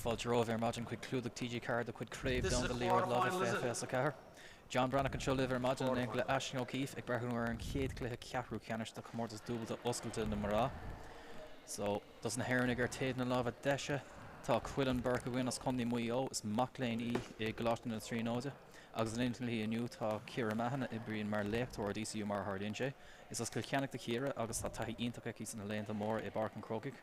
Fáilte romhaibh ar maidin chuig clúdach TG4 de chuid Craobh This is Domhanda a Liathróid Láimhe quarter-final, is it? 2024. John Breathnach anseo libh ar maidin in éineacht le Aisling O'Keeffe ag breathnú ar an chéad chluiche ceathrú ceannais de chomórtas dúbailte oscailte na mná. So, dos na hÉireannaigh ar taobh na láimhe deise, tá Quillan Burke againn as Contae Mhaigh Eo, is mac léinn í i gColáiste na Tríonóide, agus in éineacht léi inniu tá Ciara Mahon a oibríonn mar léachtóir i DCU mar a tharlaíonn sé. Is as Cill Chainnigh do Chiara agus tá taithí iontach aici sna laethanta móra i bPáirc an Chrócaigh.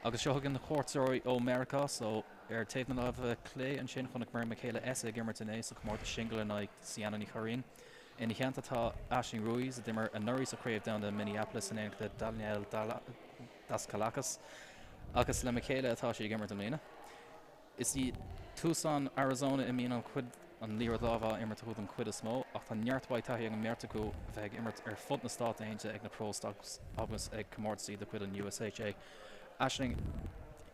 Agus seo chugainn na cuairteoirí ó Meiriceá, so ar taobh na láimhe clé ansin chonaiceamar Michaela Esse ag imirt inné sa chomórtas singil in aghaidh Sienna Ní Churraoin. Ina theannta tá Aisling Ruiz a d'imir anuraidh sa Chraobh Domhanda i Minneapolis in éineacht le Danielle Daskalakis agus le Michaela atá sí ag imirt i mbliana. Is i Tucson, Arizona i mbíonn an chuid an liathróid láimhe á imirt acu den chuid is mó, ach tá neart mhaith taithí ag an mbeirt acu a bheith ag imirt ar fud na Stát Aontaithe ag na Pro Stocks agus ag comórtaisí de chuid an USHA. Aisling,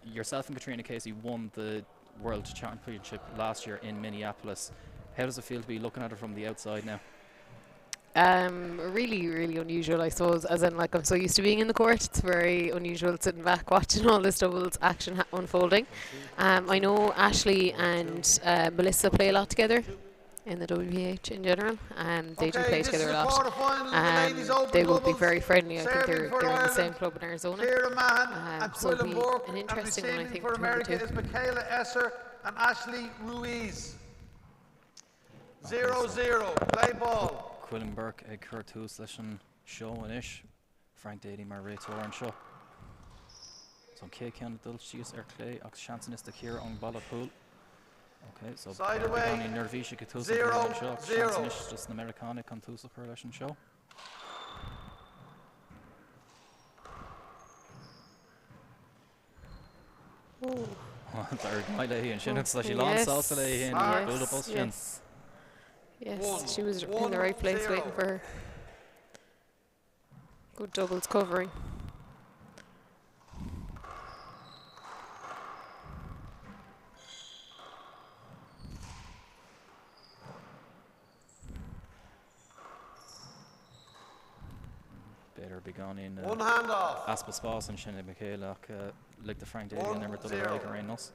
yourself and Katrina Casey won the World Championship last year in Minneapolis. How does it feel to be looking at it from the outside now? Um, really, really unusual, I suppose, as in, like, I'm so used to being in the court. It's very unusual sitting back watching all this doubles action ha unfolding. Um, I know Ashley and uh, Melissa play a lot together in the WPH in general. Um, they do Okay, play this is together a the lot. quarter-final of the Um, Ladies Open they will be doubles. very friendly. I think Serving they're, for they're in the Ireland, same club in Arizona. Ciara Mahon Um, and so it'll Quillan be Burke, an and interesting one, I receiving think, for between the America two. is Michaela Esser and Ashley Ruiz. 0-0, play ball. Quillan Burke ag cur tús leis an seó anois. Frank Daly mar réiteoir anseo. So an chéad ceann ag dul síos ar clé agus seans anois do Chiara ón bpala cúil. Ok, so Side away. beagáinín neirbhíseach ag tús an Zero, chluiche anseo agus seans zero. anois dos na Meiriceánaigh chun tús a chur leis an seó. D'éirigh go maith léi ansin agus tá sí lán sásta léi féin an bualadh bos sin. Yes, yes, she was in the right place waiting for her. Good doubles covering. B'fhéidir beagáinín One hand off. easpa spáis ansin ag Michaela ach lig do Frank Daly an imirt dul ar aghaidh ar aon nós.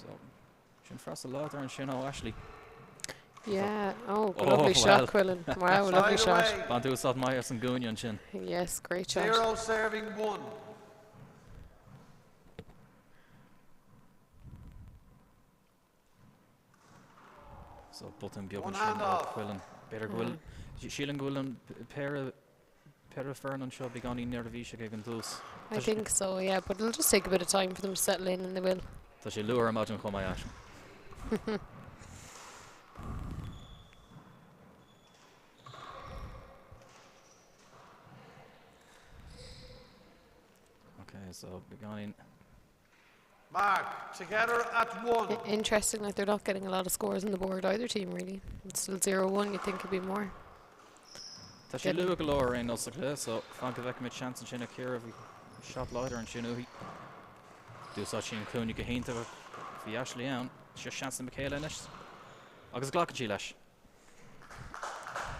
So, sin freastal láidir ansin ó Ashley. Yeah, oh, Oh, lovely shot, well. Quillan. Wow, lovely Side shot. away. Bain úsáid maith as an gcúinne ansin. Yes, great shot. 0 serving 1. So botún beag ansin ó Quillan. B'fhéidir go bhfuil, sílim go bhfuil an péire, péire foireann anseo beagáinín neirbhíseach ag an dtús. I think so, yeah, but it'll just take a bit of time for them to settle in and they will. Tá sé luath ar maidin chomh maith Aisling. Okay, so beagáinín. Mark, together at 1. Interesting, like they're not getting a lot of scores on the board either team really. It's still 0-1, you'd think it'd be more. Tá sé luath go leor ar aon nós sa chluiche, so fan go bhfeicfimid seans ansin ag Ciara, bhí shot láidir ansin uaithi. D'úsáid sí an cúinne go hiontach, bhí Ashley ann. Seo seans do Michaela anois agus glacann sí leis.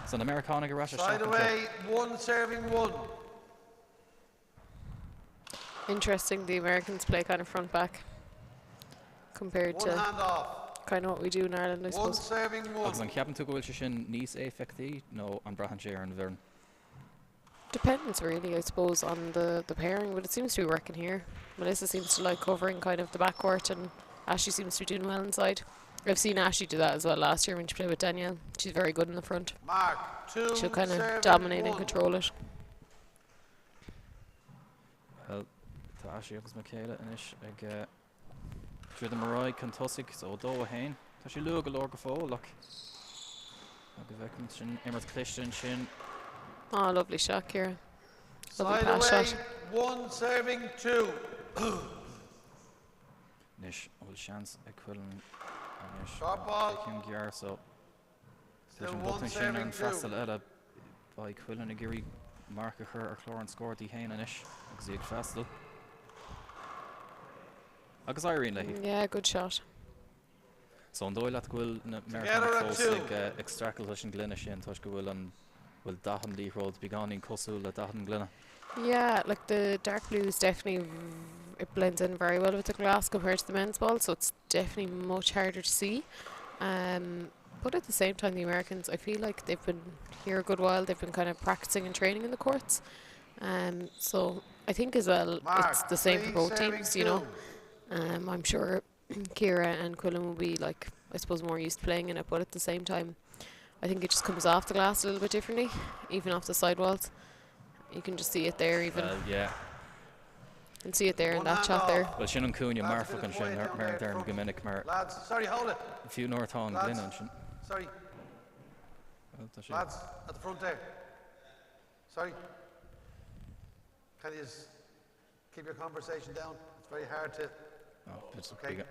So na Meiriceánaigh ar ais Side isteach anseo. away, 1 serving 1. Interesting, the Americans play kind of front back compared One to hand off. kind of what we do in Ireland, I 1 suppose. serving 1. Agus an ceapann tú go bhfuil sé sin níos éifeachtaí nó an braitheann sé ar an bhfoireann? Depends really, I suppose, on the, the pairing, but it seems to be working here. Melissa seems to like covering kind of the backcourt and Ashley seems to be doing well inside. I've seen Ashley do that as well last year when she played with Danielle. She's very good in the front. Mark, 2 She'll kind of serving dominate and 1. control it. Bhuel, tá Ashley agus Michaela anois ag druidim ar aghaidh chun tosaigh, so 2 1. Tá sé luath go leor go fóill ach go bhfeicimid sin imirt cliste ansin. Oh, lovely shot, Ciara. Lovely Side pass away, shot. 1 serving 2. Anois an bhfuil seans ag Quillan anois Short ball. ceann gearr so Still Leis an 1 botún sin ar serving an 2. freastal eile, beidh Quillan ag iarraidh marc a chur ar chlár an scóir di féin anois agus í ag freastal. Agus éiríonn léi. Yeah, good shot. So an dóigh leat go bhfuil na Together Meiriceánaigh at fós 2. ag ag streachailt leis an gcluiche sin toisc go bhfuil an bhfuil dath an liathróid beagáinín cosúil le dath an ghloine? Yeah, like the dark blue is definitely it blends in very well with the glass compared to the men's ball, so it's definitely much harder to see. But at the same time, the Americans, I feel like they've been here a good while. They've been kind of practicing and training in the courts. So I think as well, Mark, it's the same for three both serving teams, you know. two. I'm sure Ciara and Quillan will be, I suppose, more used to playing in it, but at the same time, I think it just comes off the glass a little bit differently, even off the sidewalls. You can just see it there, even. Well, yeah. And see it there in One that hand shot there. off. Well, sin an cúinne Lads, marfach bit of an sin quiet down mar there there front. go minic mar Lads, sorry, hold it. fiú nuair atá an Lads, glin ansin. Sorry. Well, tá sé. Lads, at the front there. Sorry. Can you just keep your conversation down? It's very hard to. Oh, it's Okay. big,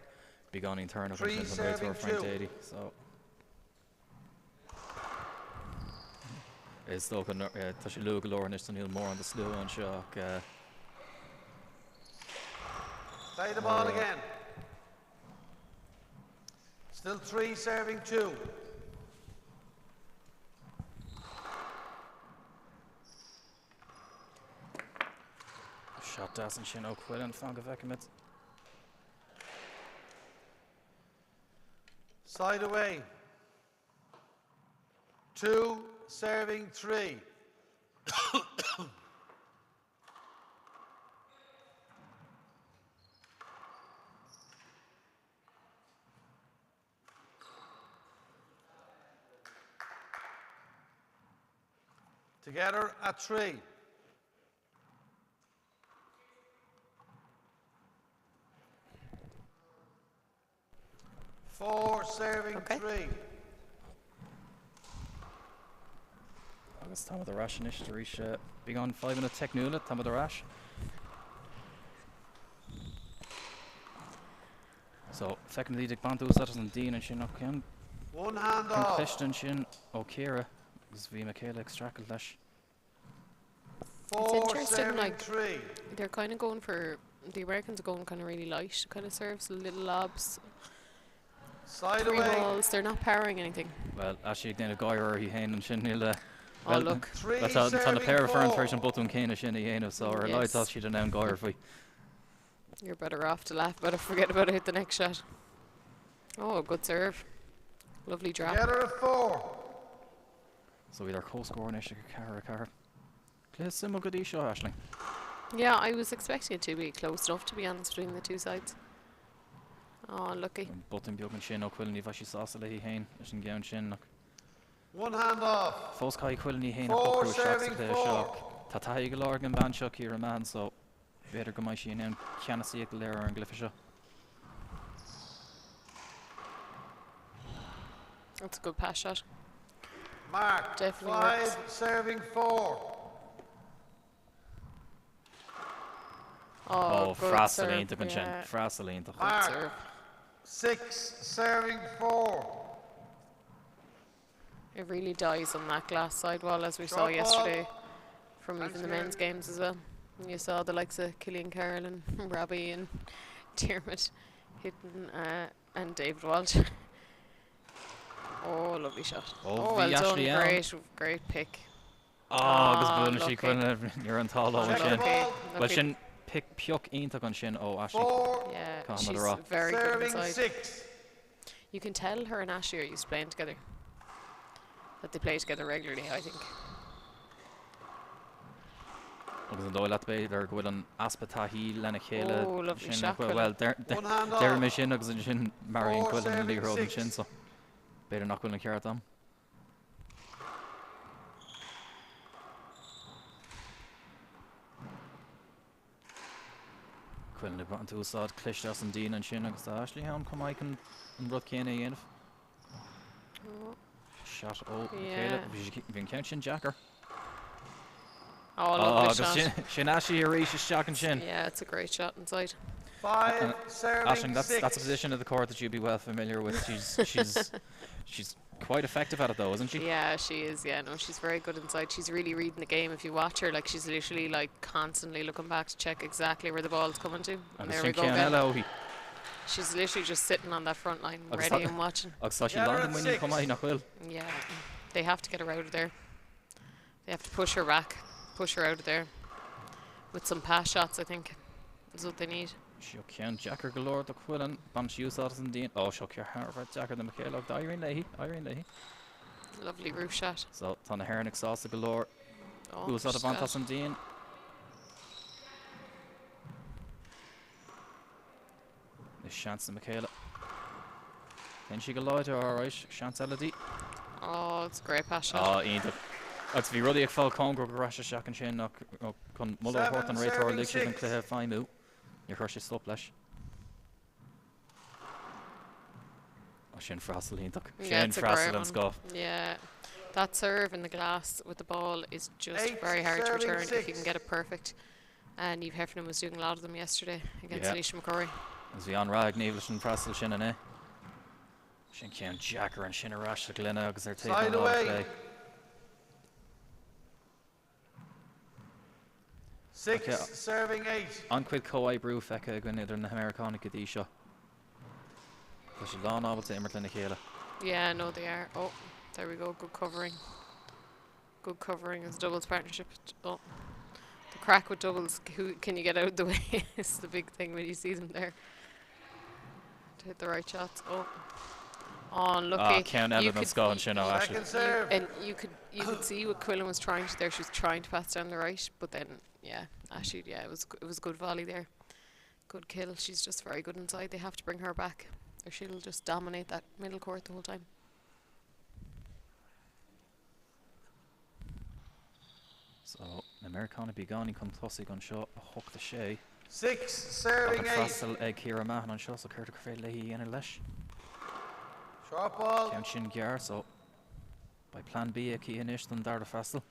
big on internal Three sin from serving Frank two. Dady, so. Is dócha tá sé luath go leor anois níl mórán an slua anseo ach, Play the ball again. Still 3 serving 2. Shot deas ansin ó Quillan fan go bhfeicfimid. Side away. 2 serving 3. Together at 3. 4 serving Okay. 3. Agus táimid ar ais anois arís, beagán fadhbanna teicniúla, táimid ar ais. So, feicim iad ag baint úsáid as an díon ansin ach ceann One hand ceann off. cliste ansin ó Ciara agus bhí Michaela ag streachailt leis. 4 interesting, serving like, 3. They're kind of going for, the Americans are going kind of really light kind of serves, little lobs, Side 3 away. balls. They're not powering anything. Well, actually ag déanamh gáire uirthi féin ansin níl, Oh, well, look. 3 Tá na serving péire fearn 4. tar éis an botún céanna sin a dhéanamh, so ar Yes. leid tá siad in ann gáire faoi. You're better off to laugh about it, forget about it, hit the next shot. Oh, good serve. Lovely drop. Together at 4. So iad ar comhscór anois ag 4-4. Cluiche suimiúil go dtí seo, Aisling. Yeah, I was expecting it to be close enough, to be honest, between the two sides. Oh, lucky. An botún beag ansin ó Quillan, ní bheidh sí sásta léi féin leis an gceann sin ach One hand off. Fós caithfidh Quillan í féin a 4 shocrú isteach sa serving chluiche seo. 4. Tá taithí go leor ag an bhean seo Ciara Mahon, so b'fhéidir go mbeidh sí in ann ceannasaíocht go léir ar an gcluiche seo. That's a good pass shot. Mark. Definitely 5 works. serving 4. Oh, Oh, good freastal serve. iontach ansin. Yeah. Freastal iontach. Good Mark. serve. 6 serving 4. It really dies on that glass sidewall, as we saw Drop ball. yesterday from Thanks, even the Ciara. men's games as well. And you saw the likes of Killian Carroll and Robbie and Dermot hitting, and David Walsh. Oh, lovely shot. Oh, Oh, bhí well done. Ashley ann. Great, great pick. Oh, agus Ah, buaileann sí lucky. Quillan ar an talamh Check ansin. the ball. Well, Lucky. sin pick pioc iontach ansin ó Ashley. 4 Yeah, Caithfidh she's rá. very good serving inside. 6. You can tell her and Ashley are used to playing together. That they play together regularly, I think. Agus an dóigh leat b'fhéidir go bhfuil an easpa taithí lena chéile Oh, lovely sin shot, well, Quillan. well, One hand deir mé off. sin agus ansin maraíonn 4 Quillan an serving liathróid 6. ansin, so b'fhéidir nach bhfuil an ceart agam. Quillan ag baint úsáid cliste as an díon ansin agus tá Ashley ann chomh maith an rud céanna a dhéanamh. Oh. Shot ó Michaela. Yeah. Bhí an ceann sin deacair. Oh, Oh, lovely agus shot. sin Ashley arís isteach ansin. Yeah, it's a great shot inside. 5 serving Aisling, that's a 6. position of the court that you'd be well familiar with. She's quite effective at it though, isn't she? Yeah, she is. Yeah, no, she's very good inside. She's really reading the game. If you watch her, she's literally constantly looking back to check exactly where the ball's coming to. And Agus there we sin go ceann again. eile ó hí. She's literally just sitting on that front line, Agus ready tá and watching. Agus tá sí Together lán at muinín chomh 6. maith nach bhfuil. Yeah, they have to get her out of there. They have to push her back, push her out of there. with some pass shots, I think, is what they need. Seo ceann deacair go leor do Quillan baineann sí úsáid as an díon ó seo ceann deacair do Michaela ach éiríonn léi éiríonn léi. Lovely roof shot. So tá na hÉireannaigh sásta go leor Oh, úsáid a she's bhaint got as an díon. Is seans do Michaela. Téann sí go láidir alright, seans eile di. Oh, it's a great pass shot. Á iontach. Agus bhí rudaí ag fáil cóngarach ar ais isteach ansin ach chun moladh a thabhairt don Seven réiteoir serving lig siad an six. cluiche feidhmiú. Níor chuir sé stop leis. Ó sin freastal iontach. Yeah, Sin it's a great freastal an one. scoth. Yeah, that serve in the glass with the ball is just Eight very hard to serving return if you six. can get it perfect. And Niamh Heffernan was doing a lot of them yesterday against Yeah. Alicia McCrory. Agus bhí an-rath ag Niamh leis an freastal sin inné. Sin ceann deacair ansin ar ais sa ghloine agus ar taobh Side na láimhe away. clé. 6 Okay. serving 8. An-chuid comhoibriú feicthe againn idir na hAmeiriceánaigh go dtí seo. Tá siad lánábalta imirt lena chéile. Yeah, no, they are. Oh, there we go. Good covering. Good covering as a doubles partnership. Oh, the crack with doubles. Who can you get out of the way? is the big thing when you see them there. To hit the right shots. Oh, oh, Ah, lucky. ceann eile You den could- scoth ansin ó Ashley. Second You, serve. and you could see what Quillan was trying to there. She was trying to pass down the right, but then yeah, actually yeah, it was a good volley there. Good kill. She's just very good inside. They have to bring her back, or she'll just dominate that middle court the whole time. So na Meiriceánaigh beagáinín chun tosaigh anseo 8-6. 6 Ach serving an 8. freastal ag Ciara Mahon anseo so céard gur féidir léi a dhéanamh leis. Short ball. Ceann sin gearr so beidh plan B aici anois don dara freastal.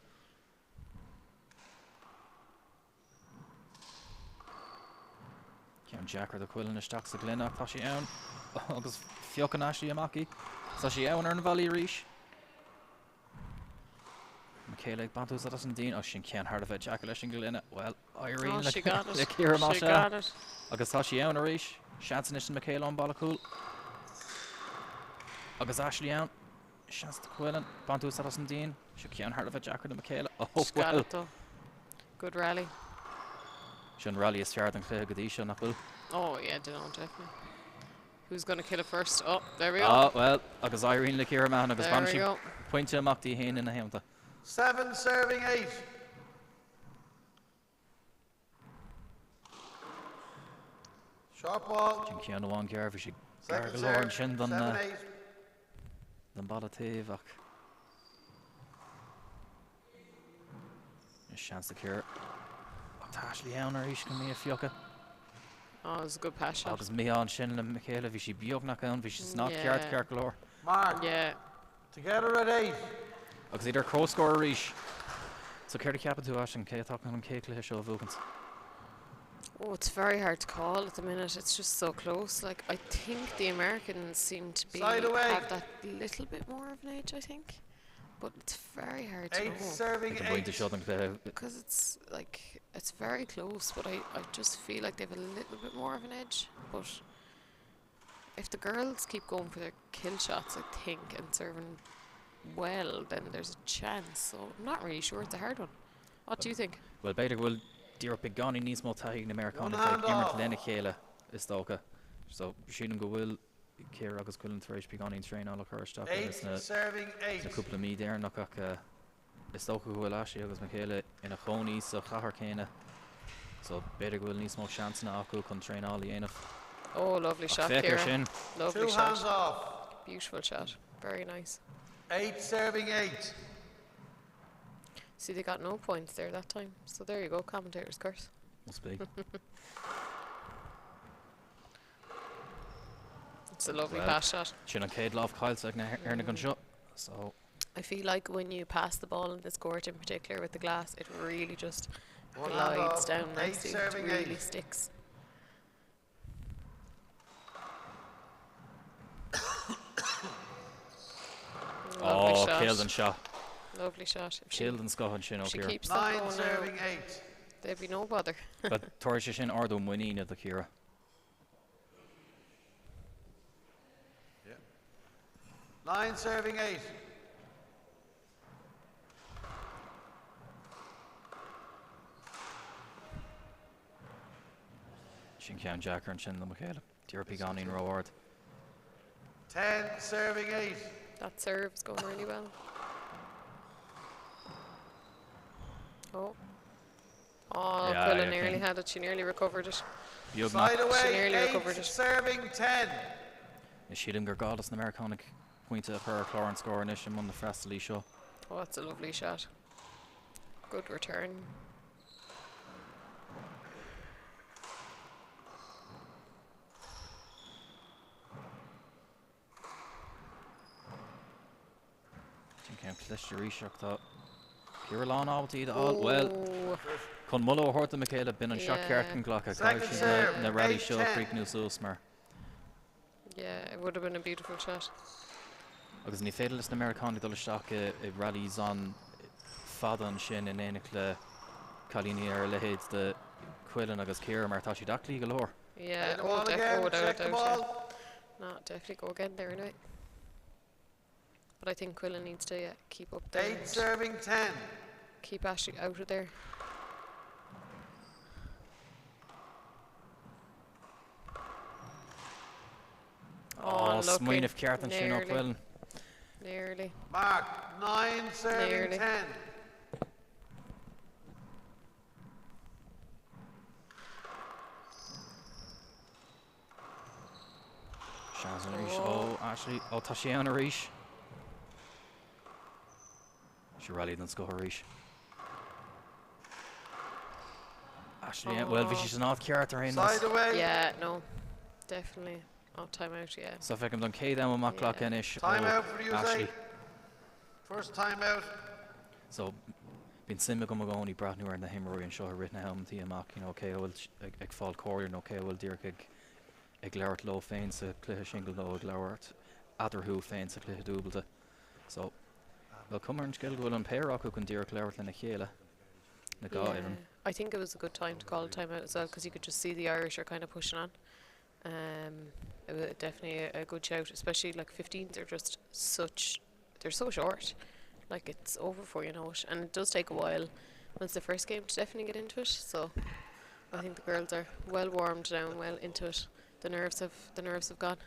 Ceann deacair do Quillan isteach sa ghloine ach tá sí ann agus piocann Ashley amach í. Tá sí ann ar an volley arís. Michaela ag baint úsáid as an díon ó sin ceann thar a bheith deacair leis an ghloine. Well Oh, éiríonn she got le it. Ciara She Masha. got it. Agus tá sí ann arís, seans anois do Michaela an balla cúil. Agus Ashley ann, seans do Quillan, baint úsáid as an díon, seo ceann thar a bheith deacair do Michaela. Oh She got well. it though. Good rally. Sin rally is fearr den chluiche go dtí seo nach bhfuil. Oh yeah, don't definitely. Who's gonna kill it first? Oh, there we go. Ah well, agus éiríonn le Ciara Mahon agus there bhain we sí go. pointe amach di féin ina theannta. 7 serving 8. Short ball. Sin ceann amháin gearr bhí sé gar Second go leor serve. ansin don 7 8. don balla taobh ach. Is seans do Ciara. Ach tá Ashley ann arís go mí a phiocadh. Oh, it was a good pass shot. Agus mí ansin le Michaela bhí sí beagnach ann, bhí sí sna ceart Yeah. ceart go leor. Mark. Yeah. Together at 8. Agus iad ar comhscór arís. So céard a cheapann tú as an cé atá an chéad chluiche seo a bhuachan. Oh, it's very hard to call at the minute. It's just so close. Like I think the Americans seem to be Side away. have that little bit more of an edge. I think, but it's very hard to 8 know serving Ag an bpointe 8. seo den chluiche because it's like it's very close. But I just feel like they have a little bit more of an edge. But if the girls keep going for their kill shots, I think, and serving well, then there's a chance. So I'm not really sure. It's a hard one. What do you think? Well b'fhéidir go bhfuil díreach beagáinín níos mó taithí na Meiriceánaigh One hand ag imirt off. lena chéile is dócha. So sílim go bhfuil Ciara agus Quillan tar éis beagáinín traenála a chur isteach 8 agus na serving 8. na cúpla mí deireanach ach is dócha go bhfuil Ashley agus Michaela ina chónaí sa chathair céanna. So b'fhéidir go bhfuil níos mó seansanna acu chun traenáil a dhéanamh. Oh, lovely Ach shot, féach ar Ciara. sin Lovely 2 shot. hands off. Beautiful shot. Very nice. 8 serving 8. See, they got no points there that time. So there you go, commentator's curse. must be. It's a lovely Well. pass shot. Sin an chéad lámh caillte ag na hÉireannaigh anseo. So I feel like when you pass the ball in this court in particular with the glass, it really just One hand glides off. down 8 nicely. It serving really 8. sticks. Lovely oh, shot. killed an seo. Lovely shot. If she, Killed an scoth ansin ó if she Ciara. keeps that 9 going now, serving 8. there'd be no bother. But tar sé sin ardú muiníne do Ciara. 9 serving 8. Sin ceann deacair ansin le Michaela. Díreach beagáinín ró-ard. 10 serving 8. That serve's going really well. Oh. Oh, Yeah, Quillan yeah, nearly okay. had it. She nearly recovered it. Beagnach. Side away, nearly 8 recovered it. serving 10. Is sílim gur gá dos na Meiriceánaigh pointe a chur ar chlár an scóir anois i mbun na freastalaí seo. Oh, that's a lovely shot. Good return. Sin ceann cliste arís ach tá Ciara lán ábalta iad a fháil. Well, Oh, chun moladh a thabhairt do Michaela b'in an shot Yeah. ceart chun glacadh. Second Caithfidh siad serve, na rally seo 8-10. críochnú suas mar. yeah, it would have been a beautiful shot. Agus ní féidir leis na Meiriceánaigh dul isteach i rallies an fada ansin in éineacht le cailíní ar a leithéid de Quillan agus Ciara mar tá siad aclaí go leor. Yeah, Play the oh, ball def- again, oh, without a check the doubt, yeah. ball. No, definitely go again there anyway. But I think Quillan needs to, yeah, keep up there 8 and serving 10. keep Ashley out of there. Oh, unlucky. smaoineamh ceart ansin ó Nearly. Quillan. Nearly. Mark, 9 serving Nearly. 10. Seans an arís. Oh. Ó, Ashley. Ó, tá sé an arís. Si rally den scoth arís. Ashley, well, bhí Oh. sí san áit ceart ar aon Side nós. away. Yeah, no. Definitely. Oh, time out, yeah. So feicim don chéad am amach Yeah. clock anois Time ó out for the Ashley. USA. First time out. So bíonn suim agam i gcónaí breathnú ar na himreoirí anseo i rith na hamantaí amach, cé a bhfuil ag fáil comhairle nó cé a bhfuil díreach ag labhairt leo féin sa chluiche single nó ag labhairt eatarthu féin sa chluiche dúbailte. So, well, cuma ar an scéal go bhfuil an péire acu chun díreach labhairt lena chéile na dhá Yeah. fhoireann. I think it was a good time to call a timeout as well, because you could just see the Irish are kind of pushing on. It was definitely a good shout, especially like 15s are just such, they're so short. Like it's over before you know it, and it does take a while once the first game to definitely get into it. So I think the girls are well warmed down, well into it. The nerves have gone.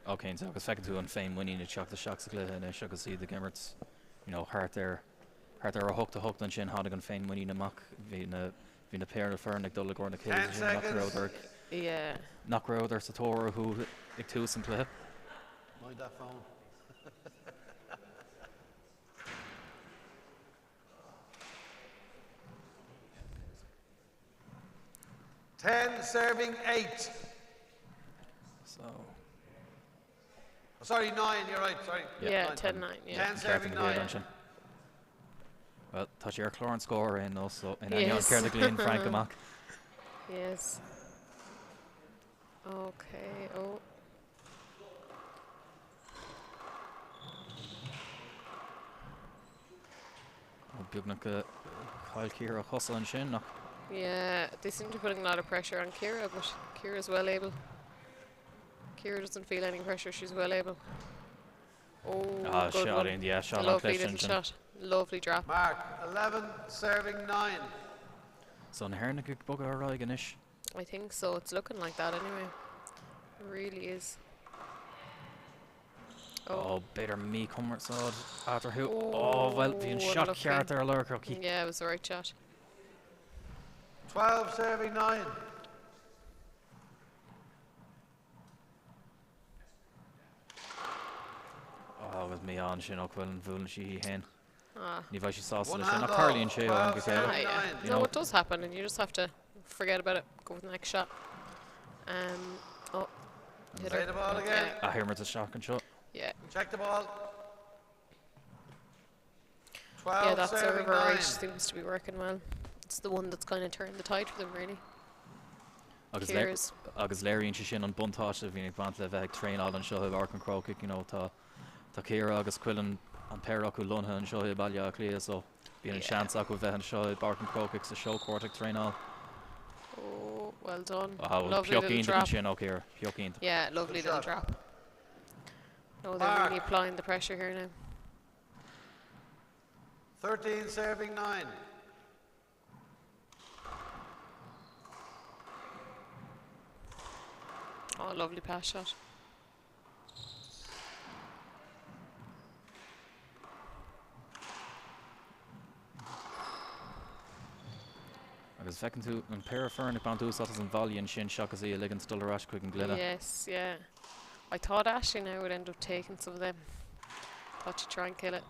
Okay, so agus feiceann tú an féinmhuinín ag teacht isteach sa chluiche anois agus iad ag imirt, thart ar 8-8 ansin tháinig an féinmhuinín amach bhí na péire foireann ag dul i gcomhair na 10 chéile sin nach seconds. rabhadar Yeah. nach rabhadar sa tóir orthu ag tús an chluiche. Mind that phone. 10 serving 8. So Oh, sorry, 9, you're right, sorry. Yeah. Yeah, Nine. 10-9, yeah. 10 serving Ceart an 9. ansin. Well, tá sé ar chlár an scóir aon nós, so in Yes. ainneoin céard a ghlaonn Frank amach. Yes. Okay, oh. Ó, beagnach go chaill Ciara a cosa ansin nach. Yeah, they seem to be putting a lot of pressure on Ciara, but Ciara's well able. Ciara doesn't feel any pressure, she's well able. Oh, good shot one. in, yeah, shot on Lovely cliff little ansin. shot. Lovely drop. Mark, 11 serving 9. So na hÉireannaigh ag bogadh ar aghaidh anois. I think so. It's looking like that anyway. It really is. Oh. Oh, b'fhéidir míchumarsáid eatarthu. Oh, well, bhí an Oh, shot unlucky. ceart ar lorg aici. Yeah, it was the right shot. 12 serving 9. Oh, agus mí an sin ó bhfuil an bhuaileann sí í féin. Ah. Ní bheidh sí sásta One leis sin hand ach off. tarlaíonn sé ó an go 12 chéile. serving yeah. 9. You No, know- it does happen, and you just have to forget about it. Go with the next shot. Oh, hit Play her. the ball again. Yeah. A thuirmar a seach an seo. Yeah. Check the ball. 12 Yeah, that serving serve right 9. seems to be working well. It's the one that's kind of turned the tide for them, really. Agus Ciara's. agus léiríonn sé sin an buntáiste a bhíonn ag baint le bheith ag traenáil anseo i bPáirc an Chrócaigh, tá Ciara agus Quillan an péire acu lonnaithe anseo i Baile Átha Cliath, so bíonn an Yeah. seans acu bheith anseo i bPáirc an Chrócaigh sa showcourt ag traenáil. Oh, well done. Ah, well, Lovely little pioc iontach drop. ansin ó Ciara, pioc iontach. Yeah, lovely Good little shot. drop. No, they're really Mark. applying the pressure here now. 13 serving 9. Oh, lovely pass shot. Agus feiceann tú an péire foireann ag baint úsáid as an bhfallaí ansin seachas í a ligint dul ar ais chuig an gcluiche. Yes, yeah. I thought Ashley now would end up taking some of them. Thought she'd try and kill it.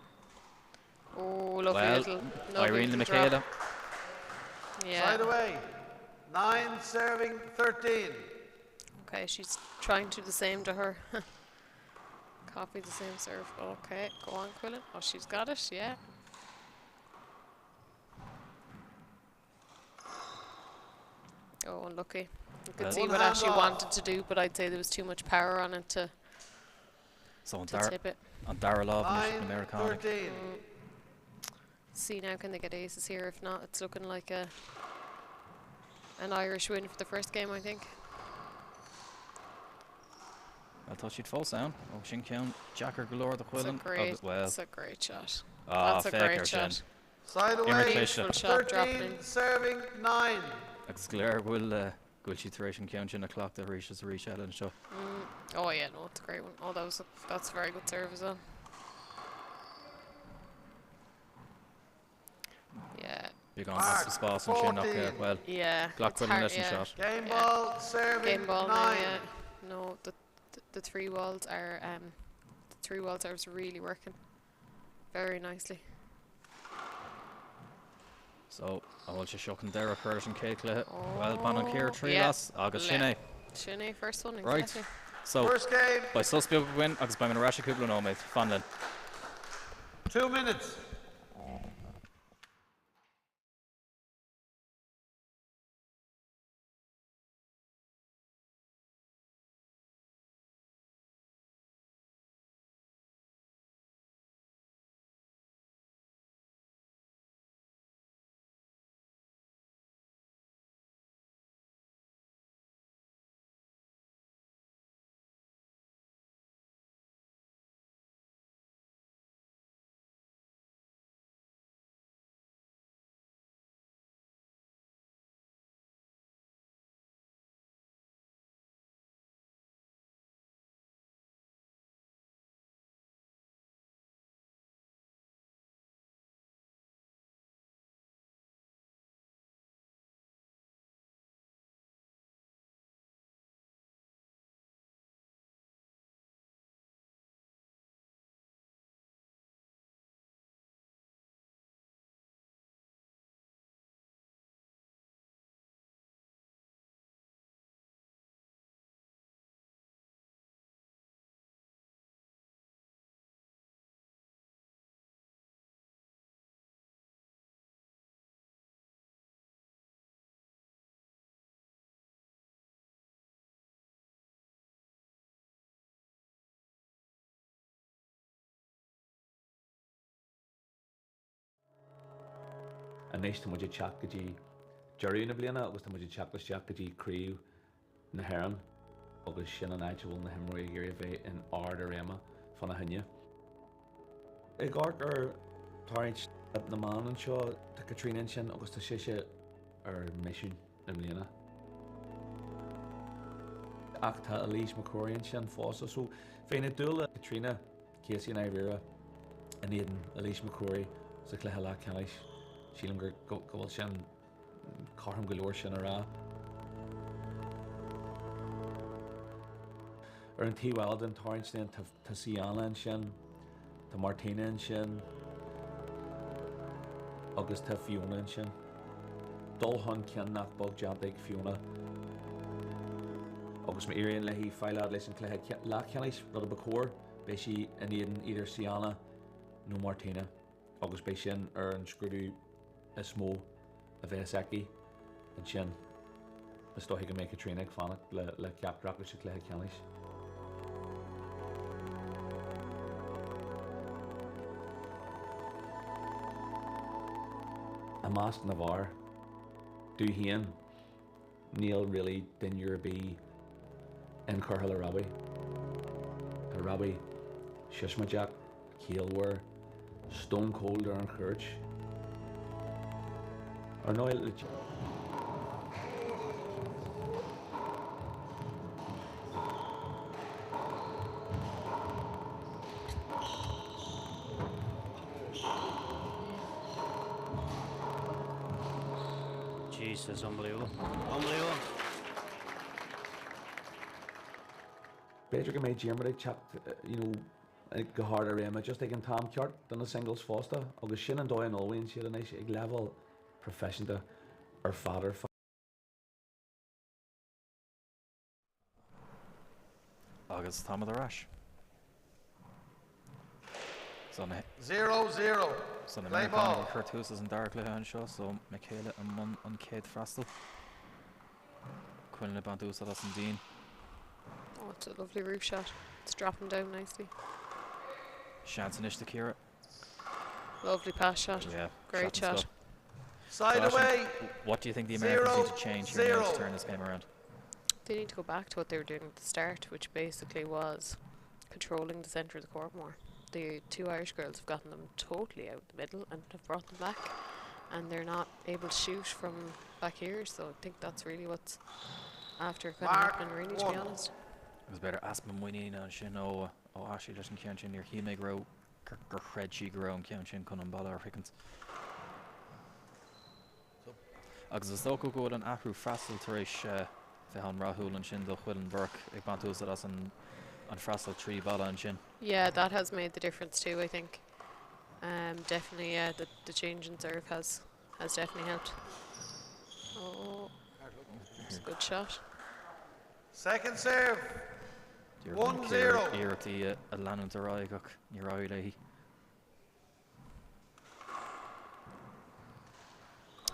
Oh, lovely Well, little, lovely Éiríonn le little drop. Michaela. Yeah. Side away. 9 serving 13. Okay, she's trying to do the same to her. Copy the same serve. Okay, go on, Quillan. Oh, she's got it, yeah. Oh, unlucky. You could Well- see One what hand Ashley off. wanted to do, but I'd say there was too much power on it to, So an to dara tip it. an dara lámh anois 9 na Meiriceánaigh. 13. See now, can they get aces here? If not, it's looking like a an Irish win for the first game, I think. Well, tá siad fós ann ó sin ceann deacair go leor do It's a Quillan. great, Agus well, it's a great shot. ah, That's a féach great ar sin. shot. Side Imir away. cliste. Beautiful shot dropping 13 in. serving 9. Agus go léir go bhfuil go bhfuil siad tar éis an ceann sin a chleachtadh arís is arís eile anseo. Oh yeah, no, it's a great one. Oh, that was a, that's a very good serve as well. Yeah, Beagán Mark, as spás ansin ach 14. well, yeah. Ghlac it's Quillan hard, leis an yeah. shot. Game Yeah. ball serving Game ball 9. now, yeah. No, the the three walls are the three wall serves really working very nicely. So an bhfuil sé seo an deireadh chur leis an chéad chluiche. Well, ban an chéir Oh, trí yeah. las agus sin é. Sin é first one, Right. exactly. So First game, beidh sos beag againn agus beidh muid ar ais i gcúpla nóiméad. Fan linn. 2 minutes. Anois tá muid ag teacht go dtí deireadh na bliana agus tá muid ag teacht isteach go dtí Craobh na hÉireann agus sin an áit a bhfuil na himreoirí ag iarraidh a bheith in ard a réime fána choinne. Ag amharc ar tarraingt na mban anseo, tá Caitríona ansin agus tá sise ar misiún i mbliana. Ach tá Elise McCrory ansin fosta so bheinn ag dúil le Caitríona Casey i ndáiríre in éadan Elise McCrory sa chluiche leathcheannais. Sílim gur go bhfuil sin cothrom go leor sin a rá. Ar an taobh eile den tarraingt then tá Sianna ansin, tá Martina ansin agus tá Fiona ansin. Dul chun cinn nach beag déanta ag Fiona agus má éiríonn léi fáil fhad leis an chluiche leathcheannais, rud a ba chóir, beidh sí in éadan either Sianna nó Martina agus beidh sin ar an scrúdú is mó a bheas aici ansin. Is dóiche go mbeidh Caitríona ag fanacht le ceachtar acu sa chluiche ceannais. I measc na bhfear, domh féin, níl really duine ar bith inchurtha le Robbie. Tá Robbie siosmaideach, ciallmhar, stone cold ar an chúirt. Ar ndóigh, le. This is unbelievable. Unbelievable. B'fhéidir go mbeidh Diarmuid ag teacht you know, go hard a réime just ag an t-am ceart do na singles fosta agus sin an dóigh a n-ullmhaíonn siad anois ag leibhéal proifisiúnta ar fad ar fad. Agus táimid ar ais. So na 0-0. So na Play Meiriceánaigh ball. ag cur tús leis an dara cluiche anseo, so Michaela i mbun an chéad freastal. Quinlan ag baint úsáid as an díon. Oh, it's a lovely roof shot. It's dropping down nicely. Seans anois do Ciara. Lovely pass shot. Yeah, Great shot and shot. score. Side So, Aisling, away. What do you think the Americans need to Zero, change here now to zero. turn this game around? They need to go back to what they were doing at the start, which basically was controlling the centre of the court more. The two Irish girls have gotten them totally out the middle and have brought them back, and they're not able to shoot from back here. So I think that's really what's after kind of Mark happening, really, to be one. honest. Agus b'fhéidir easpa muiníne ansin ó ó Ashley leis an ceann sin níor shíl mé go raibh gur gur chreid sí go raibh an ceann sin chun an balla a shroichint. Agus is dócha go bhfuil an athrú freastail tar éis bheith an-rathúil ansin do Chuileann Burke ag baint úsáid as an an freastal trí bhalla ansin. Yeah, that has made the difference too, I think. Definitely, yeah, the, the change in serve has, has definitely helped. Oh, it's a good shot. Second serve. 1-0 1-0. Iarrachtaí a leanúint ar aghaidh ach níor éirigh léi.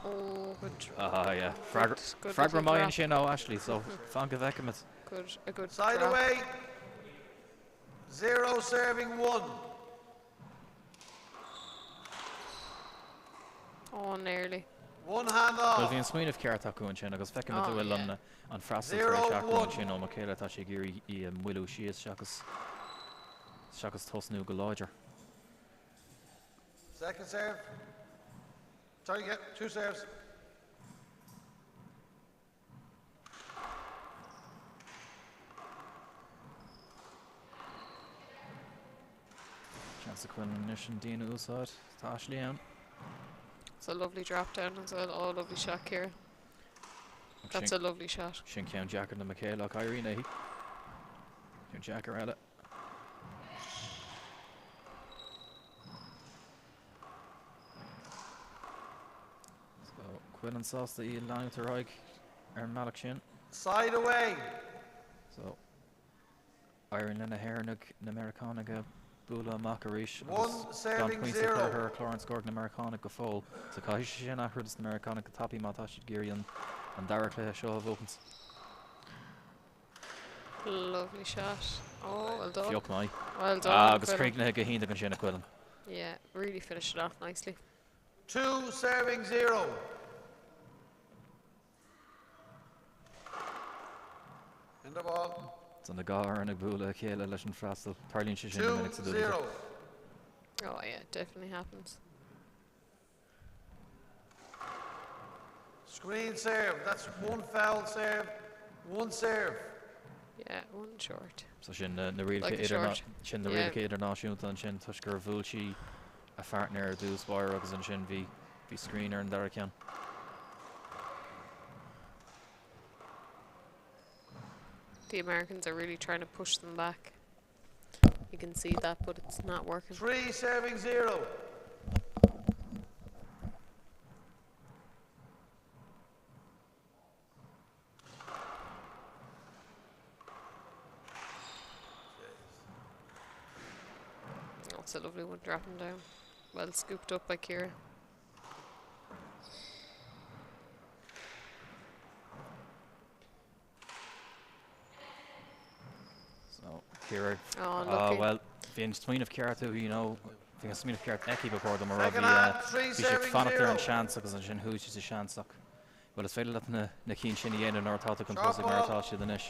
Oh, good. Ah, yeah. Good, good Freagra little maith drop. ansin ó Ashley, so fan go bhfeicfimid. Good, a good Side drop. away. 0 serving 1. Oh, nearly. One hand Well off. bhí an smaoineamh ceart acu ansin agus feicfimid Oh, bhfuil yeah. an an freastal tar éis Zero, athrú one. ansin ó Michaela tá sé ag iarraidh í a mhoilliú síos seachas seachas tosnú go láidir. Second serve. Sorry, get two serves. Seans ag Quinlan anois an díon a úsáid tá Ashley ann. It's a lovely drop down as well. Oh, lovely shot, Ciara. That's a lovely shot. Sin ceann deacair do Michaela ach éiríonn léi. Ceann deacair eile. So Quinlan sásta í leanúint ar aghaidh ar an mbealach sin. Side away. So éiríonn lena hÉireannaigh na Meiriceánaigh a bhualadh amach arís One agus gan serving pointe zero. curtha ar chlár an scóir na Meiriceánaigh go fóill. So caithfidh sé sin athrú dos na Meiriceánaigh go tapaidh má tá siad ag iarraidh an an dara cluiche seo a bhuachaint. Lovely shot. Oh, well done. Fioc maith. Well done. Ah, agus Quinlan. críochnaithe go hiontach ansin ag Quinlan. Yeah, really finished it off nicely. 2 serving 0. In the ball. Tá na dhá fhoireann ag bualadh a chéile leis an freastal. Tarlaíonn sé sin go 2 minic sa dúbailte. 0. Oh yeah, it definitely happens. Screen serve. That's one foul serve. One serve. Yeah, one short. So sin na na rialacha Like a idirná- short. sin na Yeah. rialacha idirnáisiúnta ansin toisc gur bhuail sí a pháirtnéir ar dtús báire agus ansin bhí bhí screen ar an dara ceann. The Americans are really trying to push them back. You can see that, but it's not working. 3 serving 0. Oh, it's a lovely one dropping down. Well scooped up by Ciara. So Ciara Oh, Ah unlucky. well bhí an smaoineamh ceart you know bhí an smaoineamh ceart aici before dom a raibh Second bhí hand. 3 bhí sé serving fanacht ar an 0. seans agus ansin chuaigh sí sa seans ach well is féidir leat na na cinn sin a dhéanamh nuair atá tú chun Sharp tosaigh mar ball. atá siad anois.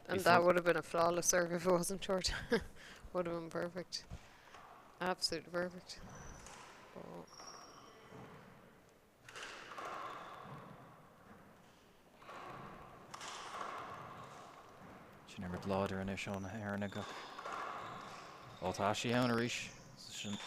And Bhí that fo- would have been a flawless serve if it wasn't short. Would have been perfect. Absolutely perfect. Oh, Sin imirt láidir anois ó na hÉireannaigh ach Ó tá sí ann arís sin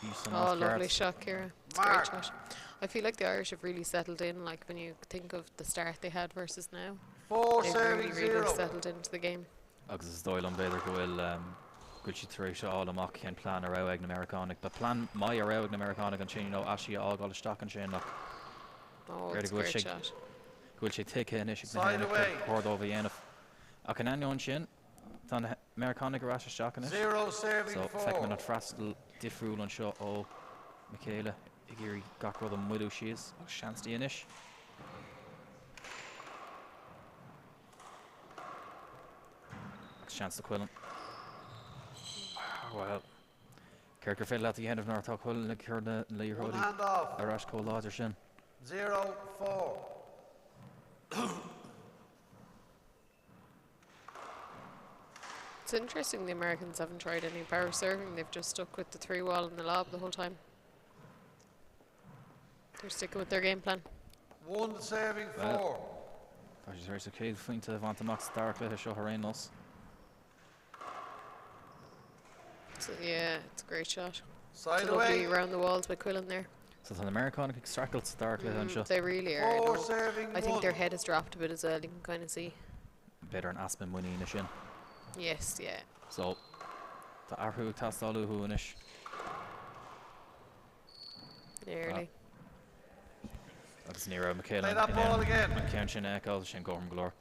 í san oh áit lovely ceart. shot, Ciara. It's a great Mark. shot. I feel like the Irish have really settled in, like when you think of the start they had versus now. 4 They've serving really, really 0. settled into the game. Agus is dóigh liom b'fhéidir go bhfuil go bhfuil siad tar éis a fháil amach cén plean a raibh ag na Meiriceánaigh. Ba plean maith a raibh ag na Meiriceánaigh ansin, you know, Ashley a fhágáil isteach ansin ach Oh, B'fhéidir it's a go bhfuil great sé shot. go bhfuil sé tuigthe anois ag na Side hÉireannaigh away. gur chóir dóibh a dhéanamh. Ach in ainneoin sin, tá na Meiriceánaigh ar ais isteach anois. 0 serving So feicimid 4. an freastal difriúil anseo ó Michaela ag iarraidh gach rud a mhoilliú síos agus seans di anois. Agus seans do Quillan. Well, céard gur féidir leat a dhéanamh nuair atá Quillan ag cur na One liathróidí hand off. ar ais chomh láidir sin. 0 4. It's interesting the Americans haven't tried any power serving. They've just stuck with the 3 wall and the lob the whole time. They're sticking with their game plan. 1 serving Well. 4. Tá sé tar éis a chéad phointe a bhaint amach sa dara cluiche seo ar aon nós. So, yeah, it's a great shot. It's Side lovely away. round the walls by Quillan there. So tá na Meiriceánaigh ag streachailt sa dara cluiche anseo. They really are. 4 No. serving I think their 1. head has dropped a bit as well. You can kind of see. B'fhéidir an easpa muiníne sin. Yes, yeah. So tá athrú ag teastáil uathu anois. Nearly. Agus ní raibh Michaela Play in that ball aon again. an ceann sin a fheiceáil sin cothrom go leor.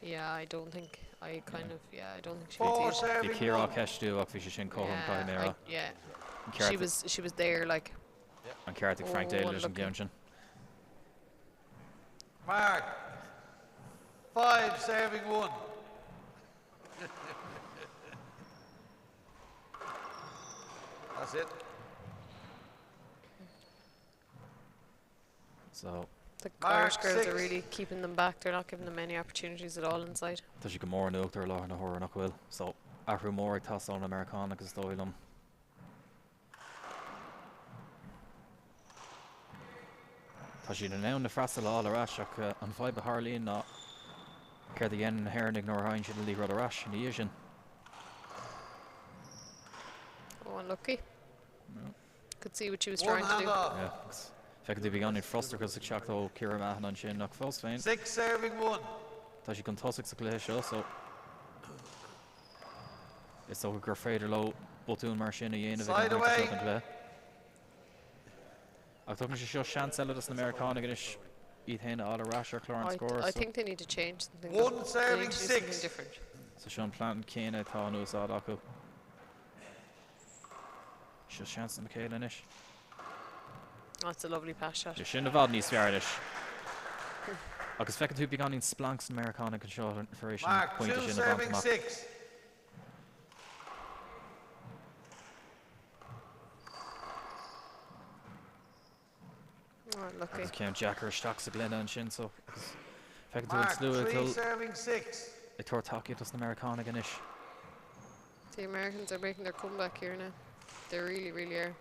Yeah, I don't think I kind of yeah, I don't think she 4 could see it. Bhí serving Ciara 1. ceistiú ach bhí sé sin cothrom Yeah, caithfidh mé a rá. yeah. An She ceart was there like an ceart ag Frank Oh, Daly leis an unlucky. gceann sin. Mark. 5 serving 1. That's it. So the Mark Irish girls are 6. really keeping them back. They're not giving them any opportunities at all inside. tá sé go mór an uachtar láthair na huaire nach bhfuil. So athrú mór ag teastáil na Meiriceánaigh is dóigh liom. Tá siad in ann na freastal a fháil ar ais ach an fhadhb a tharlaíonn ná céard a dhéanann na hÉireannaigh nuair a thagann siad an liathróid ar ais ina dhiaidh sin. Oh, unlucky. Could see what she was One trying to hand do. off. Yeah, agus feiceann tú beagáinín frustrachas ag teacht ó Ciara Mahon ansin ach fós féin. 6 serving 1. Tá sí chun tosaigh sa chluiche seo, so is dócha gur féidir leo botún mar sin a dhéanamh ag an Side pointe away. seo den chluiche. Ach tugann sé seo seans eile dos na Meiriceánaigh anois iad féin a fháil ar ais ar chlár an I, scóir. I So, think they need to change something. 1 though. They serving need to do something 6. different. so seo an plean céanna atá in úsáid acu. Seo seans na Michaela anois. That's a lovely pass shot. Sé sin i bhfad níos fearr anois. Agus feiceann tú beagáinín splanc na Meiriceánaigh anseo tar éis an Mark pointe 2 sin a bhaint serving amach. 6. Oh, unlucky. Agus ceann deacair isteach sa ghloine ansin, so agus feiceann tú an Mark slua ag 3 dul serving 6. ag tabhairt tacaíocht dos na Meiriceánaigh anois. The Americans are making their comeback here now. They really, really are.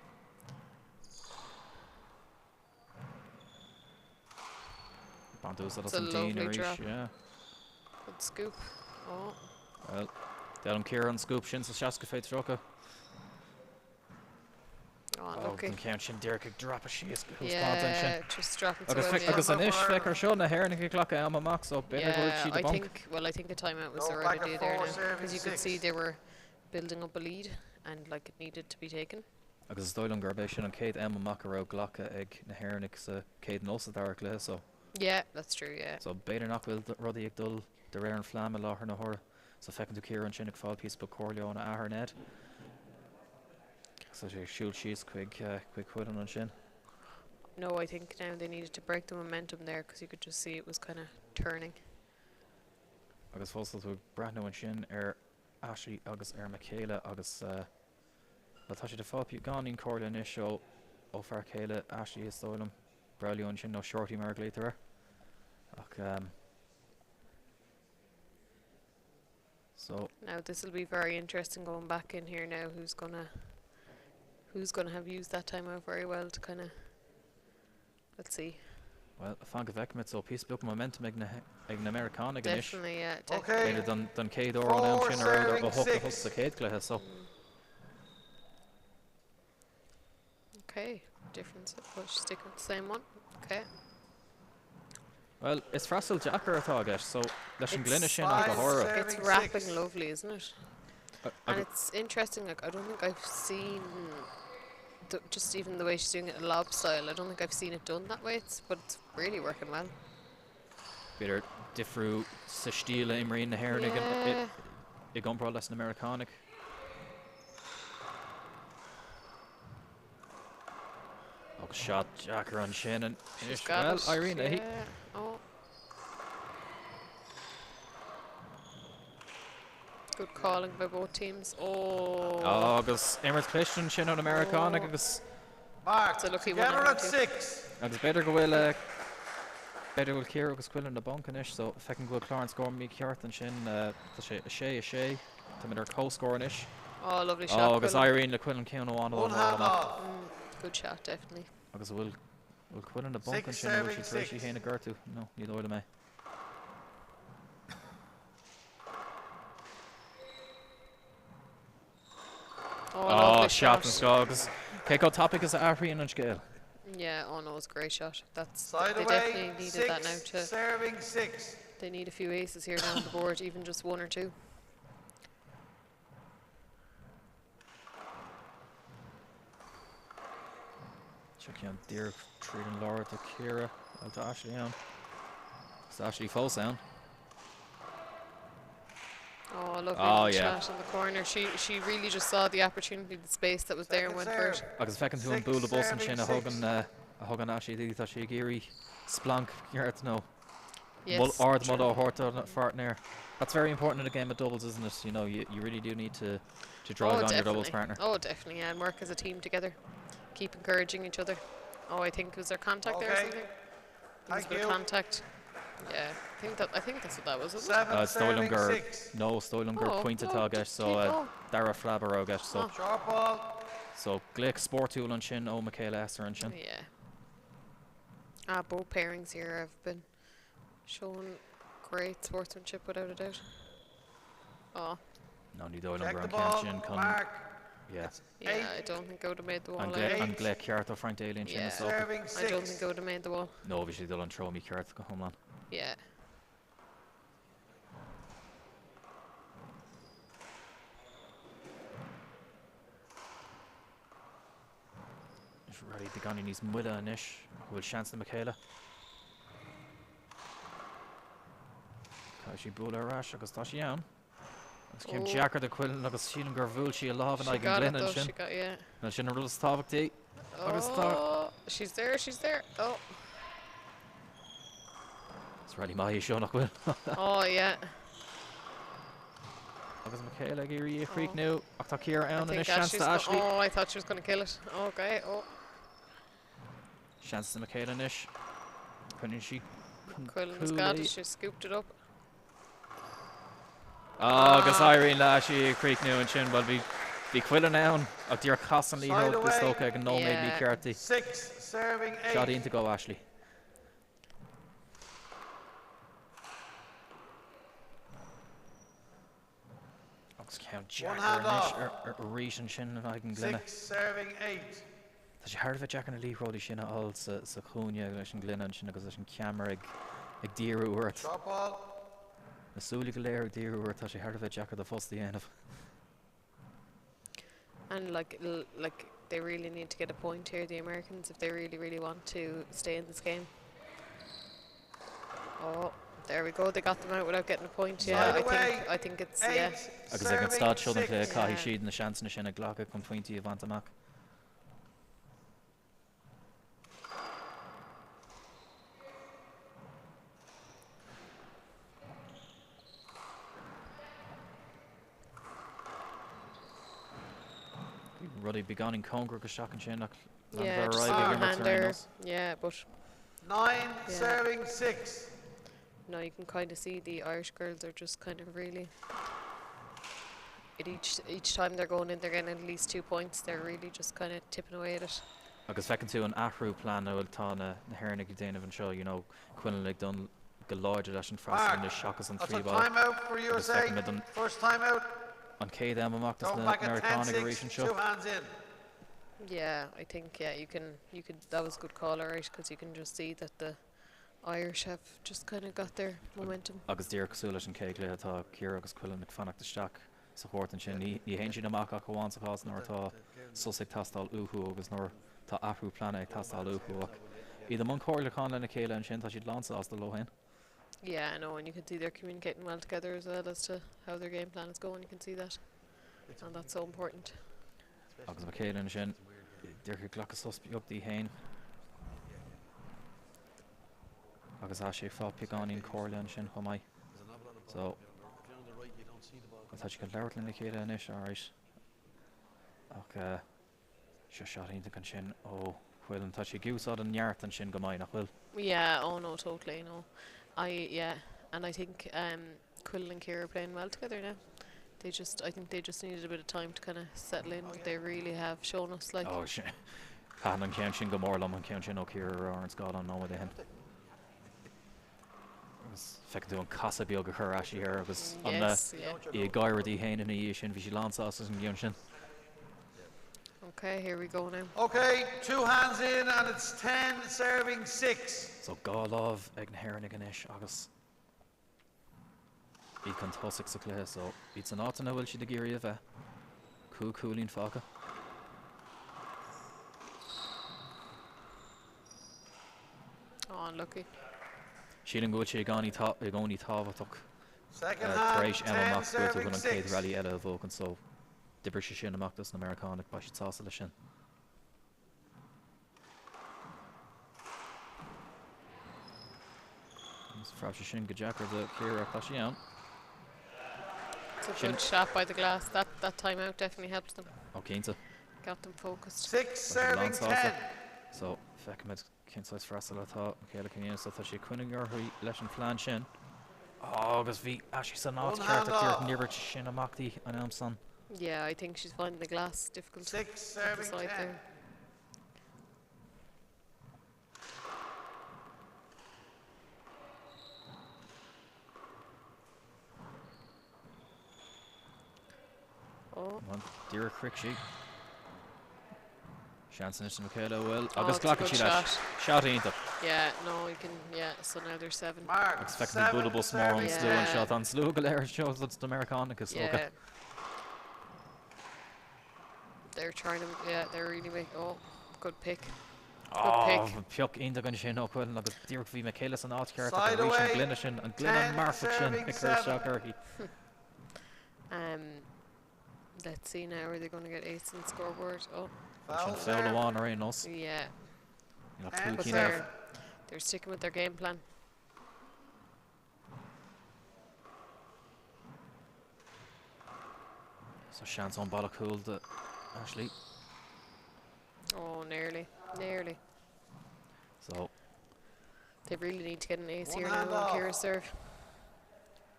Baint úsáid It's as a an díon lovely arís, drop. yeah. Good scoop. Oh, Well, D'fhoghlaim Ciara an scoop sin sa seasca fé tríocha. oh, Oh, unlucky. an ceann sin díreach ag dreapadh síos go húspáinte ansin. Yeah, just dropping so Agus well. feic Yeah. agus anois feic ar seo na hÉireannaigh ag glacadh am amach, so b'fhéidir go bhfuil Yeah, siad I i bponc. think. Well, I think a timeout was Go the right back at idea there 4 now, serving because you could see 6. they were building up a lead, and like it needed to be taken. Agus is dóigh liom gurb é sin an chéad am amach a raibh glacadh ag na hÉireannaigh sa chéad nó sa dara cluiche, so Yeah, that's true. Yeah. so b'fhéidir nach bhfuil rudaí ag dul de réir an phlean i láthair na huaire. So feiceann tú Ciara ansin ag fáil píosa beag comhairle óna athair Ned. So sé siúl síos chuig chuig Quillan ansin. No, I think now they needed to break the momentum there because you could just see it was kind of turning. Agus fós tú breathnú ansin ar Ashley agus ar Michaela agus well, tá sé de fáil beagáinín comhairle anois ó ó fear céile Ashley is dóigh liom. Braulio ansin nó Shorty mar a glaotar air. Ach so Now this will be very interesting going back in here now. Who's gonna have used that timeout very well to kind of let's see. Well, fan go bhfeicfimid so píosa beag momentum ag na ag na Meiriceánaigh anois. Definitely, yeah, Okay. definitely. B'fhéidir don don chéad uair ón am 4 sin a raibh serving ó hocht a 6. hocht sa chéad chluiche, so Okay. Okay, different. We'll stick with the same one. Okay. Well, is freastal deacair atá i gceist, so leis an gcluine sin ach go háirithe. It's wrapping lovely, isn't it? And it's interesting, like, I don't think I've seen, the, just even the way she's doing it, lob style, I don't think I've seen it done that way, it's, but it's really working well. B'fhéidir difriú sa stíl a imríonn na hÉireannaigh i gcomparáid leis na Meiriceánaigh. Agus shot deacair ansin anois. Well, éiríonn léi. Oh. Good calling by both teams. Oh. Agus imirt cliste ansin ó na Meiriceánaigh agus Mark, together at 6. Agus b'fhéidir go bhfuil b'fhéidir go bhfuil Ciara agus Quillan na bponc anois, so feicim go bhfuil clár an scóir mícheart ansin. Tá sé 6 6. Táimid ar comhscór anois. Oh, lovely shot. Oh, agus éiríonn le Quillan ceann amháin a fháil amach. Good shot, definitely. Agus bhfuil bhfuil Quillan na bponc ansin nó bhfuil sí tar éis í féin a ghortú? No, ní dóigh liom é. Oh, Oh, shot den scoth agus cé chomh tapaidh is a athraíonn an scéal. Yeah, oh no, it's a great shot. That's Side they away, definitely needed that now 6, to serving 6. they need a few aces here now on the board, even just one or two. Seo ceann díreach tríd an lár do Ciara, well tá Ashley ann. Is Ashley fós ann. Oh, lovely Oh, little yeah. shot in the corner. She she really just saw the opportunity, the space that was there and Second went for it. serve. Agus feiceann tú an Six, bualadh bos serving ansin a six. thugann a thugann Ashley di tá sí ag iarraidh splanc ceart nó Yes. ard true. mol á thabhairt don pháirtnéir. That's very important in a game of doubles, isn't it? You know, you, you really do need to, to drive oh, on your doubles definitely. partner. Oh, definitely, yeah, and work as a team together. Keep encouraging each other. Oh, I think was there contact there or Okay. something? There was a Thank bit of you. contact. Yeah, I think that I think that's what that was, wasn't it? 7, Is dóigh liom serving gur 6. no, is dóigh liom gur Oh, pointe no, atá i gceist, so keep going. dara flab a raibh i gceist, so Oh. Short ball. so glaoch spórtúil ansin ó Michaela Esser ansin. Yeah. Ah, both pairings here have been shown great sportsmanship without a doubt. Oh, No, ní dóigh liom Check gur the an ceann ball. sin chun Mark. yeah. yeah, Eight. I don't think I would have made the wall. An either. glaoch an glaoch ceart ó Frank Daly ansin Yeah. is dócha. Serving I don't 6. think I would have made the wall. No, bhí sé dul an treo mícheart go hiomlán. Yeah. Is ready beagáinín níos moille anois go bhfuil seans na Michaela. Tá sí bualadh ar ais agus tá sí ann. Agus céim Oh. deacair do Quillan agus sílim gur bhuail sí a lámh in She aghaidh an got it ghloine though. ansin. She got yeah. Nó sin an rud is tábhachtaí. Agus tá Oh, she's there. She's there. Oh, Is rally maith seo nach bhfuil. oh yeah. Agus Michaela ag iarraidh Oh. chríochnú ach tá Ciara I ann think anois seans Ashley's do go- Ashley. oh, I thought she was gonna kill it. Okay. Oh, Seans do Michaela anois. Coinníonn sí chun Quillan's got cúl it. í. She scooped it up. Agus Ah. éiríonn le Ashley ag críochnú ansin, well bhí bhí Quillan ann ach díor chas an Side liathróid away. is dócha ag an nóiméad Yeah. mícheartaí. 6, serving Shot 8. iontach ó Ashley. Agus ceann deacair hand anois off. ar ar arís ansin in aghaidh an ghloine. 6, serving 8. Tá sé thar a bheith deacair na liathróidí sin a fháil sa sa chúinne leis an ngloine ansin agus leis an ceamara ag ag díriú ort. Short ball. Na súile go léir ag díriú ort, tá sé thar a bheith deacair do phost a dhéanamh. And like, l- like they really need to get a point here, the Americans, if they really, really want to stay in this game. Oh, there we go. They got them out without getting a point. Yeah, Side I away. think I think it's 8, yeah. Agus ag an serving staid seo den chluiche 6. caithfidh Yeah. siad na seansanna sin a ghlacadh chun pointí a bhaint amach. Rudaí beagáinín cóngarach isteach ansin ach Yeah, leanbh just ar on aghaidh her ag imirt hand ar aon there. nós. Yeah, but 9, Yeah. serving 6. now you can kind of see the Irish girls are just kind of really. At each each time they're going in, they're getting at least 2 points. They're really just kind of tipping away at it. Agus feiceann tú an athrú plean nó tá na na hÉireannaigh ag déanamh anseo, you know, Quillan ag dul go láidir leis an freastal Mark. anois seachas an That's trí a ball. timeout for Agus USA. feicim iad an First timeout. an chéad am amach Going na back at 10 Meiriceánaigh arís 6. anseo. 2 hands in. Yeah, I think yeah you can you could that was a good call alright because you can just see that the Irish have just kind of got their momentum. Agus díreach cosúil leis an chéad chluiche tá Ciara agus Quillan ag fanacht isteach sa chúirt ansin. Ní théann siad amach ach amháin sa chás nuair atá sos ag teastáil uathu agus nuair tá athrú plean ag teastáil uathu ach iad i mbun comhairliúcháin lena chéile ansin tá siad lánsásta leo féin. Yeah, I know, and you can see they're communicating well together as well as to how their game plan is going. You can see that, and that's so important. Agus Michaela ansin díreach ag glacadh sos beag di féin. Agus tá sí ag fáil beagáinín comhairle ansin chomh maith. So tá siad ag labhairt lena chéile anois, alright. Ach seo shot iontach ansin ó Quillan. Tá sí ag úsáid an neart ansin go maith, nach bhfuil? Yeah, oh no, totally, no. I, yeah, and I think Quillan and Ciara are playing well together now. They just, I think they just needed a bit of time to kind of settle in, but they really have shown us like. Oh, sin. Thaitin an ceann sin go mór liom, an ceann sin ó Ciara ar an scáileán nóiméad ó shin. Agus feiceann tú an casadh beag a chuir Ashley air agus an Yes, yeah. í ag gáire di féin ina dhiaidh sin, bhí sí lánsásta as an gceann sin. Okay, here we go now. Okay, 2 hands in and it's 10 serving 6. So 2 lámh ag na hÉireannaigh anois agus iad chun tosaigh sa chluiche so iad san áit ina bhfuil siad ag iarraidh a bheith. 5 cúilín fágtha. Oh, unlucky. Sílim go bhfuil sé i gcónaí tábhachtach Second tar hand, éis am 10 amach go bhfuil tú serving chun an chéad 6. rally eile a bhuachan so d'oibrigh sé sin amach dos na Meiriceánaigh, beidh siad sásta leis sin. Agus phreab sé sin go deacair do Ciara ach tá sí ann. It's a Sin- good shot by the glass. That that timeout definitely helped them. Ó cinnte. Got them focused. 6 Tá siad serving lánsásta. 10. So feicfimid cén saghas freastal atá Michaela Canino so tá sí ag coinneáil uirthi leis an phlean sin. Ó agus bhí Ashley san áit One cheart hand ach díreach off. níor bhris sin amach di an am san. Yeah, I think she's finding the glass difficult 6 at the serving side 10. there. Oh. Díreach shroich sí. Seans anois do Michaela bhfuil Oh, agus it's a glacann good sí leis. shot. Shot iontach. Yeah, no, you can, yeah, so now there's 7. Mark, Agus feiceann tú 7 bualadh bos mór ón serving slua 10. anseo. Tá an slua go léir anseo do na Meiriceánaigh is dócha. Yeah. They're trying to, yeah, they're really making, oh, good pick. Good Oh, pick. pioc iontach ansin ó Quillan agus díreach bhí Michaela san áit cheart ach Side arís an away, gloine sin, an gloine 10 marfach sin serving ag cur 7. isteach uirthi. Let's see now, are they going to get ace in the scoreboard? Oh. Foul Sin foul there. amháin ar aon nós. Yeah. Níl ach And cúig But cinn serve. eile. they're sticking with their game plan. So seans ón balla cúil do Ashley. Oh, nearly, nearly. So They really need to get an ace One here now hand on off. Ciara's serve,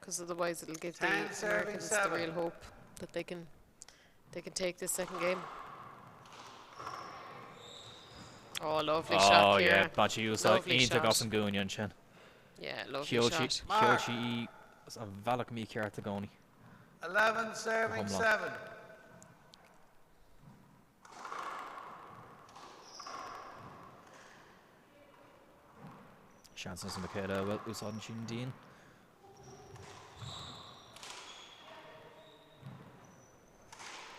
because otherwise it'll give the 10 serving Americans the 7. real hope that they can take this second game. Oh, lovely Oh shot, yeah, Ciara. bhain sí úsáid Lovely iontach shot. as an gcúinne ansin. Yeah, lovely Sheol sí shot. sheol Mark. sí í an bhealach mícheart i gcónaí. 11 serving Go hiomlán. 7. Seans anois do Michaela bhfuil úsáideann sí an díon.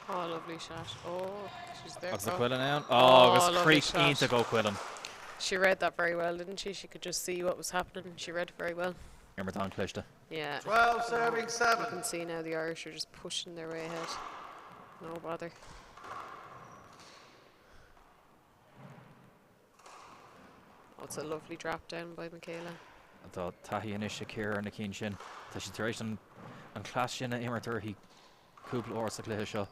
Oh, lovely shot. Oh, she's there. Agus na Oh. Quillan ann. Oh, Oh, agus lovely crích shot. iontach ó Quillan. She read that very well, didn't she? She could just see what was happening. She read it very well. Imirt an-chliste. Yeah. 12 serving You 7. can see now the Irish are just pushing their way ahead. No bother. Oh, it's a lovely drop down by Michaela. Tá taithí anois ag Ciara ar na cinn sin. Tá sí tar éis an cleas sin a imirt uirthi cúpla uair sa chluiche seo.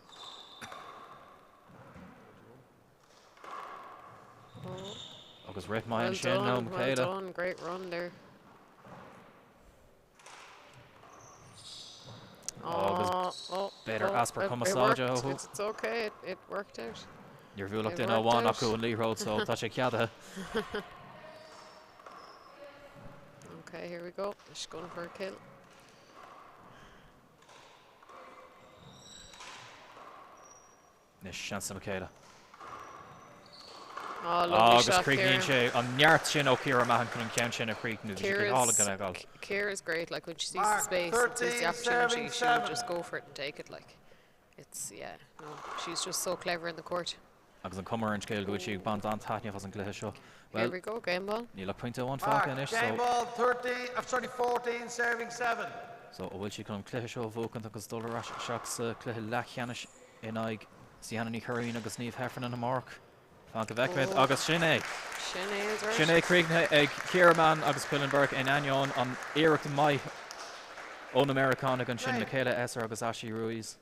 Oh. Agus rith maith Well ansin ó done, well Michaela. done. Great run there. Oh, agus Oh, oh, b'fhéidir oh, easpa it cumarsáide worked. ó thu. It's okay, it worked out. Níor bhuail ach It duine worked amháin out. acu an liathróid, so tá sé ceadaithe. Okay, here we go. She's going for a kill. Anois seans do Michaela. Oh, lovely Agus shot, críochnaíonn Ciara. sé an neart sin ó Ciara Mahon chun an ceann sin a chríochnú. Bhí sé go hálainn gan fháil. Ciara's great. Like when she sees the Mark, space and sees 13, the opportunity, serving she will seven. just go for it and take it. Like it's yeah, no, she's just so clever in the court. Agus an cuma ar an scéal go bhfuil sí ag baint an-taitneamh as an gcluiche seo. Here Well, we go, game ball. níl ach pointe amháin Mark, fágtha anois, game so ball 13, I'm sorry, 14, serving 7. So an bhfuil sí chun an cluiche seo a bhuachaint agus dul ar ais isteach sa cluiche leathcheannais in aghaidh Sianna Ní Churraoin agus Niamh Heffernan amárach. Fan go bhfeicfimid Oh. agus sin é. Sin é is Sin é críochnaithe ag Ciara Mahon agus Quillan Burke in ainneoin an iarracht maith ó na Meiriceánaigh ansin Michaela Esser agus Ashley Ruiz.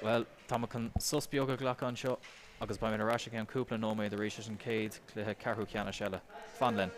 Well, tá chun sos beag a ghlacadh anseo agus beimid ar ais i gceann cúpla nóiméad arís leis an chéad cluiche ceathrú ceannais eile. Fan linn.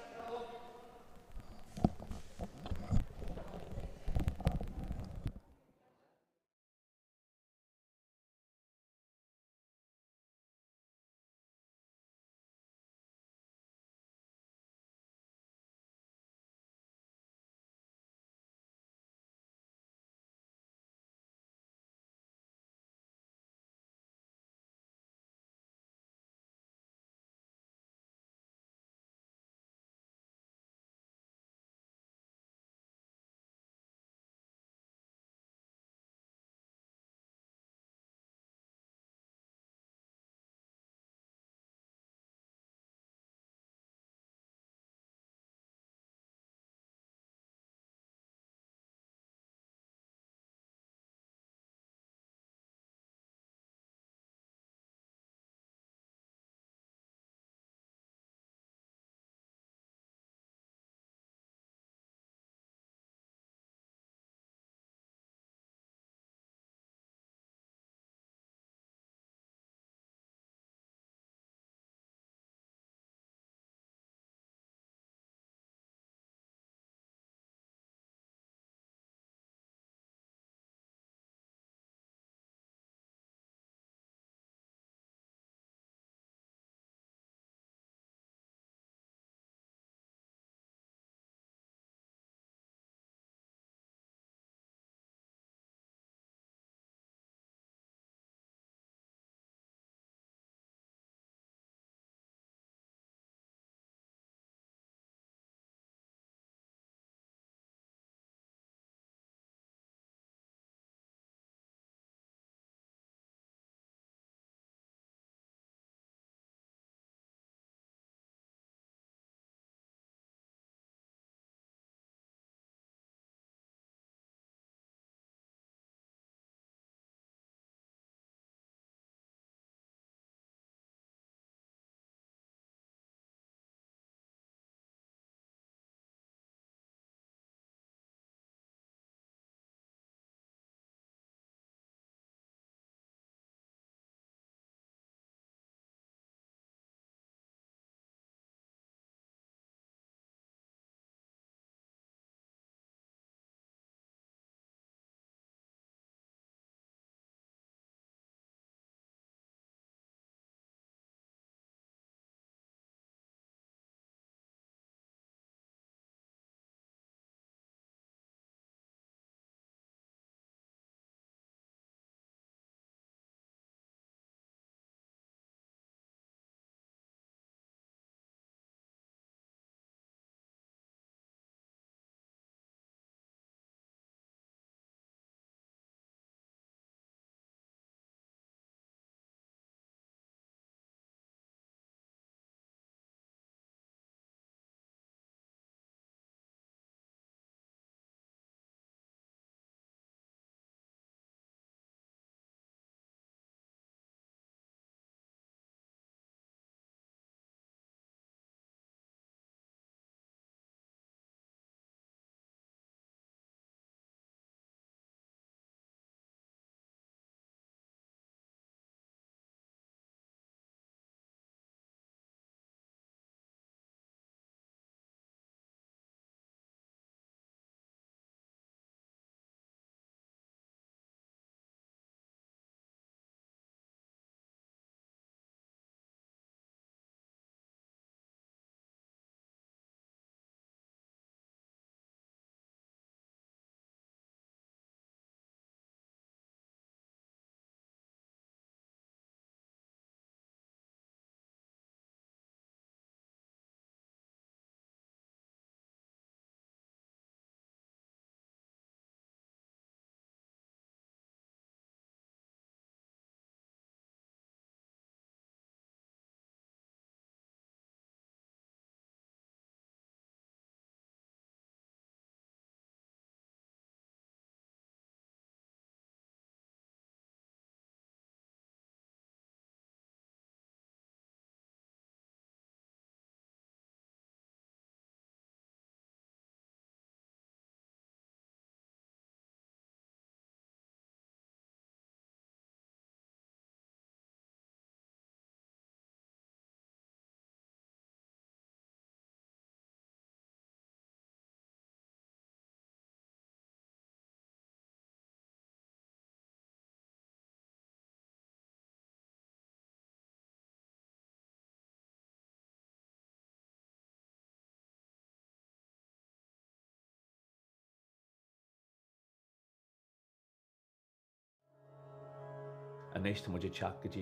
Anois tá muid ag teacht go dtí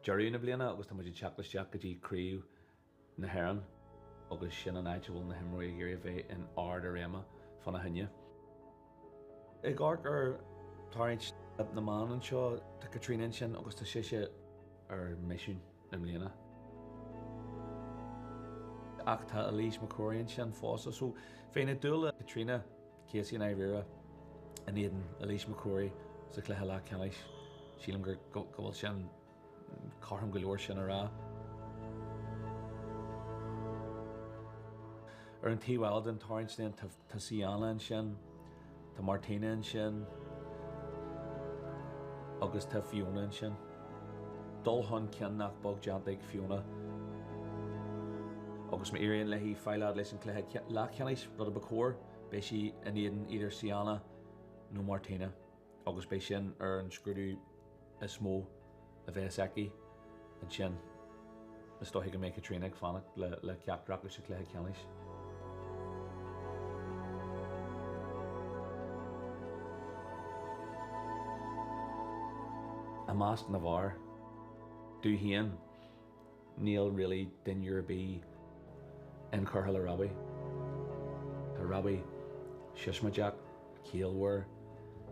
deireadh na bliana agus tá muid ag teacht isteach go dtí craobh na hÉireann agus sin an áit a bhfuil na himreoirí ag iarraidh a bheith in ard a réime fána choinne. Ag amharc ar tarraingt na mban anseo, tá Caitríona ansin agus tá sise ar misiún i mbliana. Ach tá Eilís McCrory ansin fosta so bheinn ag dúil le Caitríona Casey i ndáiríre in éadan Eilís McCrory sa chluiche leathcheannais. Sílim gur go bhfuil sin cothrom go leor sin a rá. Ar an taobh eile den tarraingt then tá Sianna ansin, tá Martina ansin agus tá Fiona ansin. Dul chun cinn nach beag déanta ag Fiona agus má éiríonn léi fáil fhad leis an cluiche leathcheannais, rud a ba chóir, beidh sí in éadan either Sianna nó Martina agus beidh sin ar an scrúdú is mó a bheas aici ansin. Is dóiche go mbeidh Caitríona ag fanacht le ceachtar acu sa chluiche ceannais. I measc na bhfear, domh féin, níl really duine ar bith inchurtha le Robbie. Tá Robbie siosmaideach, ciallmhar,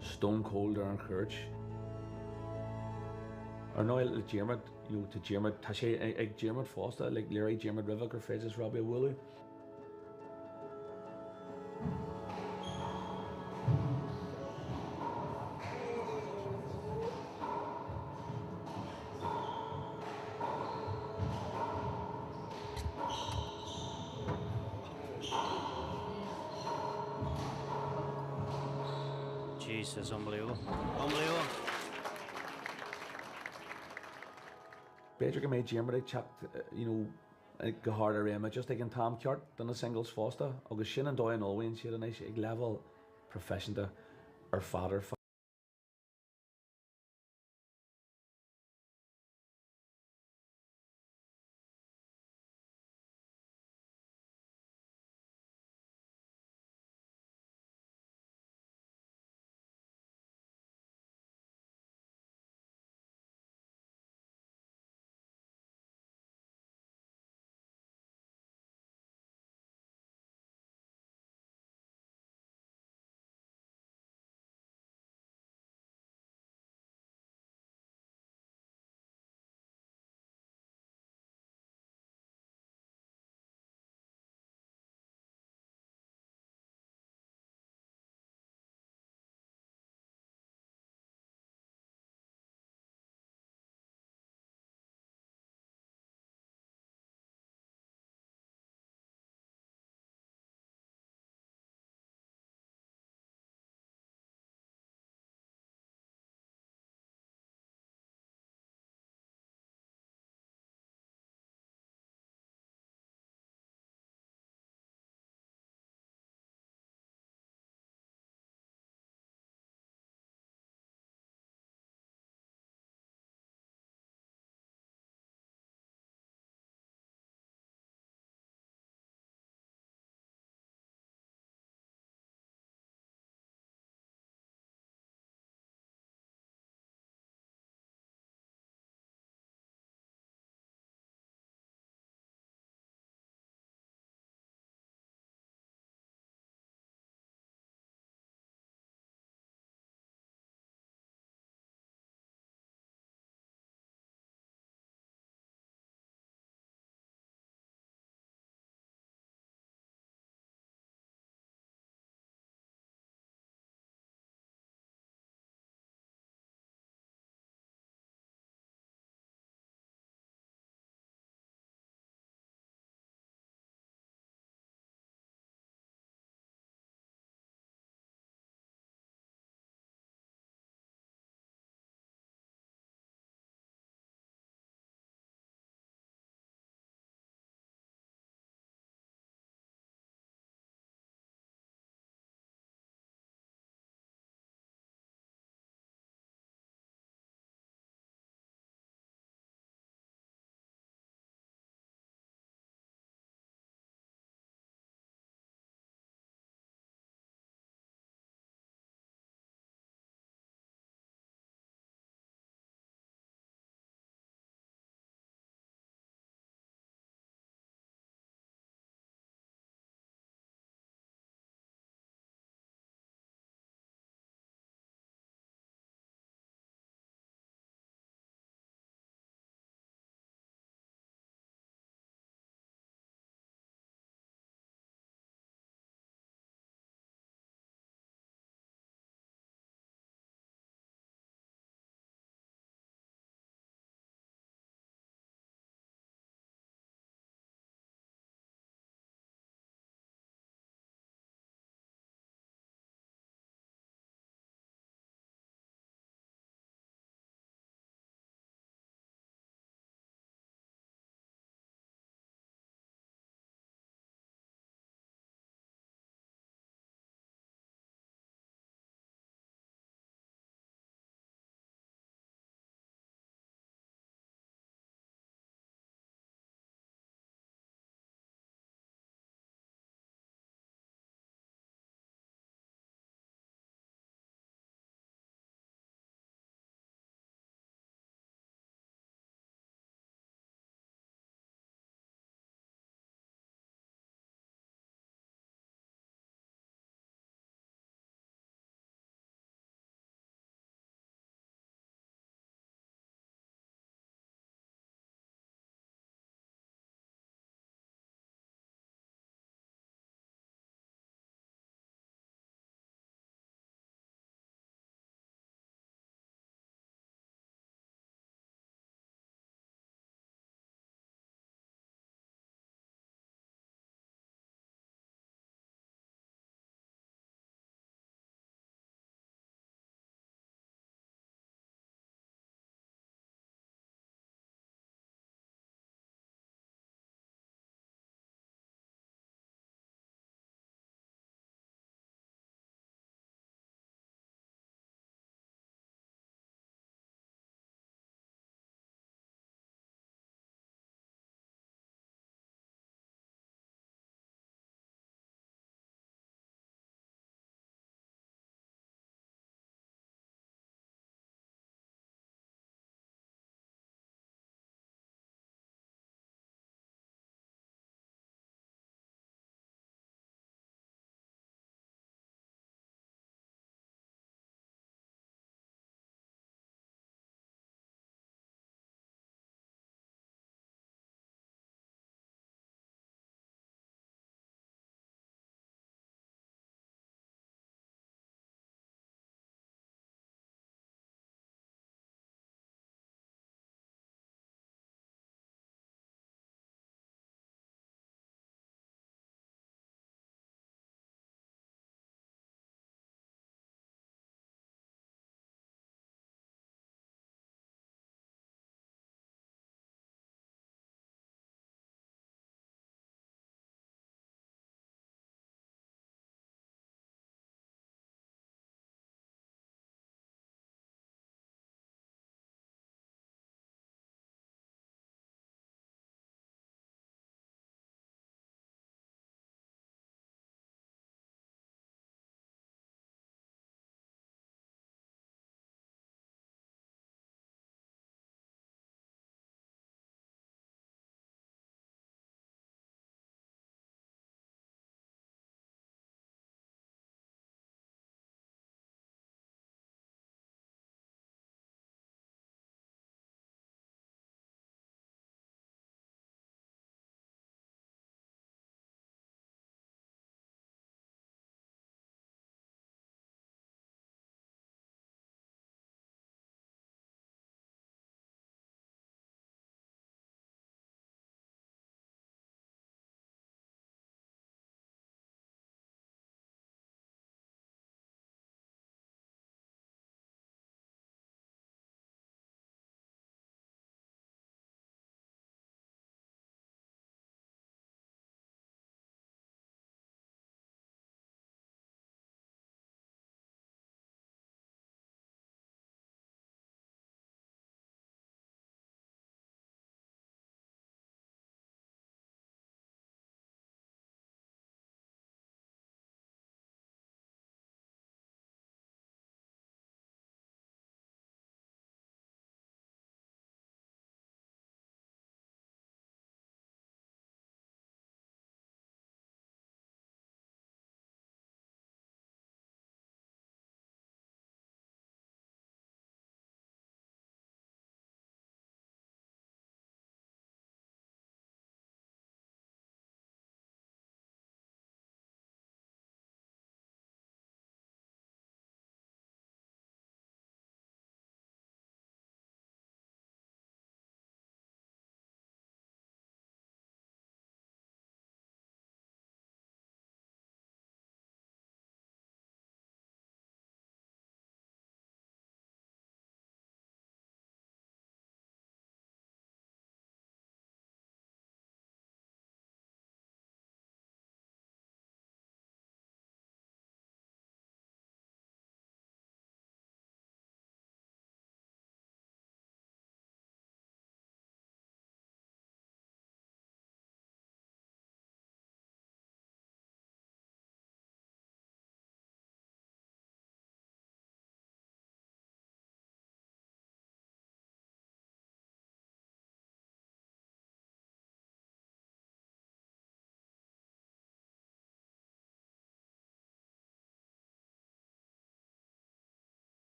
stone cold ar an chúirt. Ar ndóigh le Diarmuid, you know, tá Diarmuid, tá sé ag Diarmuid fosta, like léirigh Diarmuid roimhe gur féidir leis Robbie a bhualadh. Jesus, unbelievable. Unbelievable. B'fhéidir go mbeidh Diarmuid ag teacht you know, go hard a réime just ag an t-am ceart do na singles fosta agus sin an dóigh a n-ullmhaíonn siad anois ag leibhéal proifisiúnta ar fad ar fad.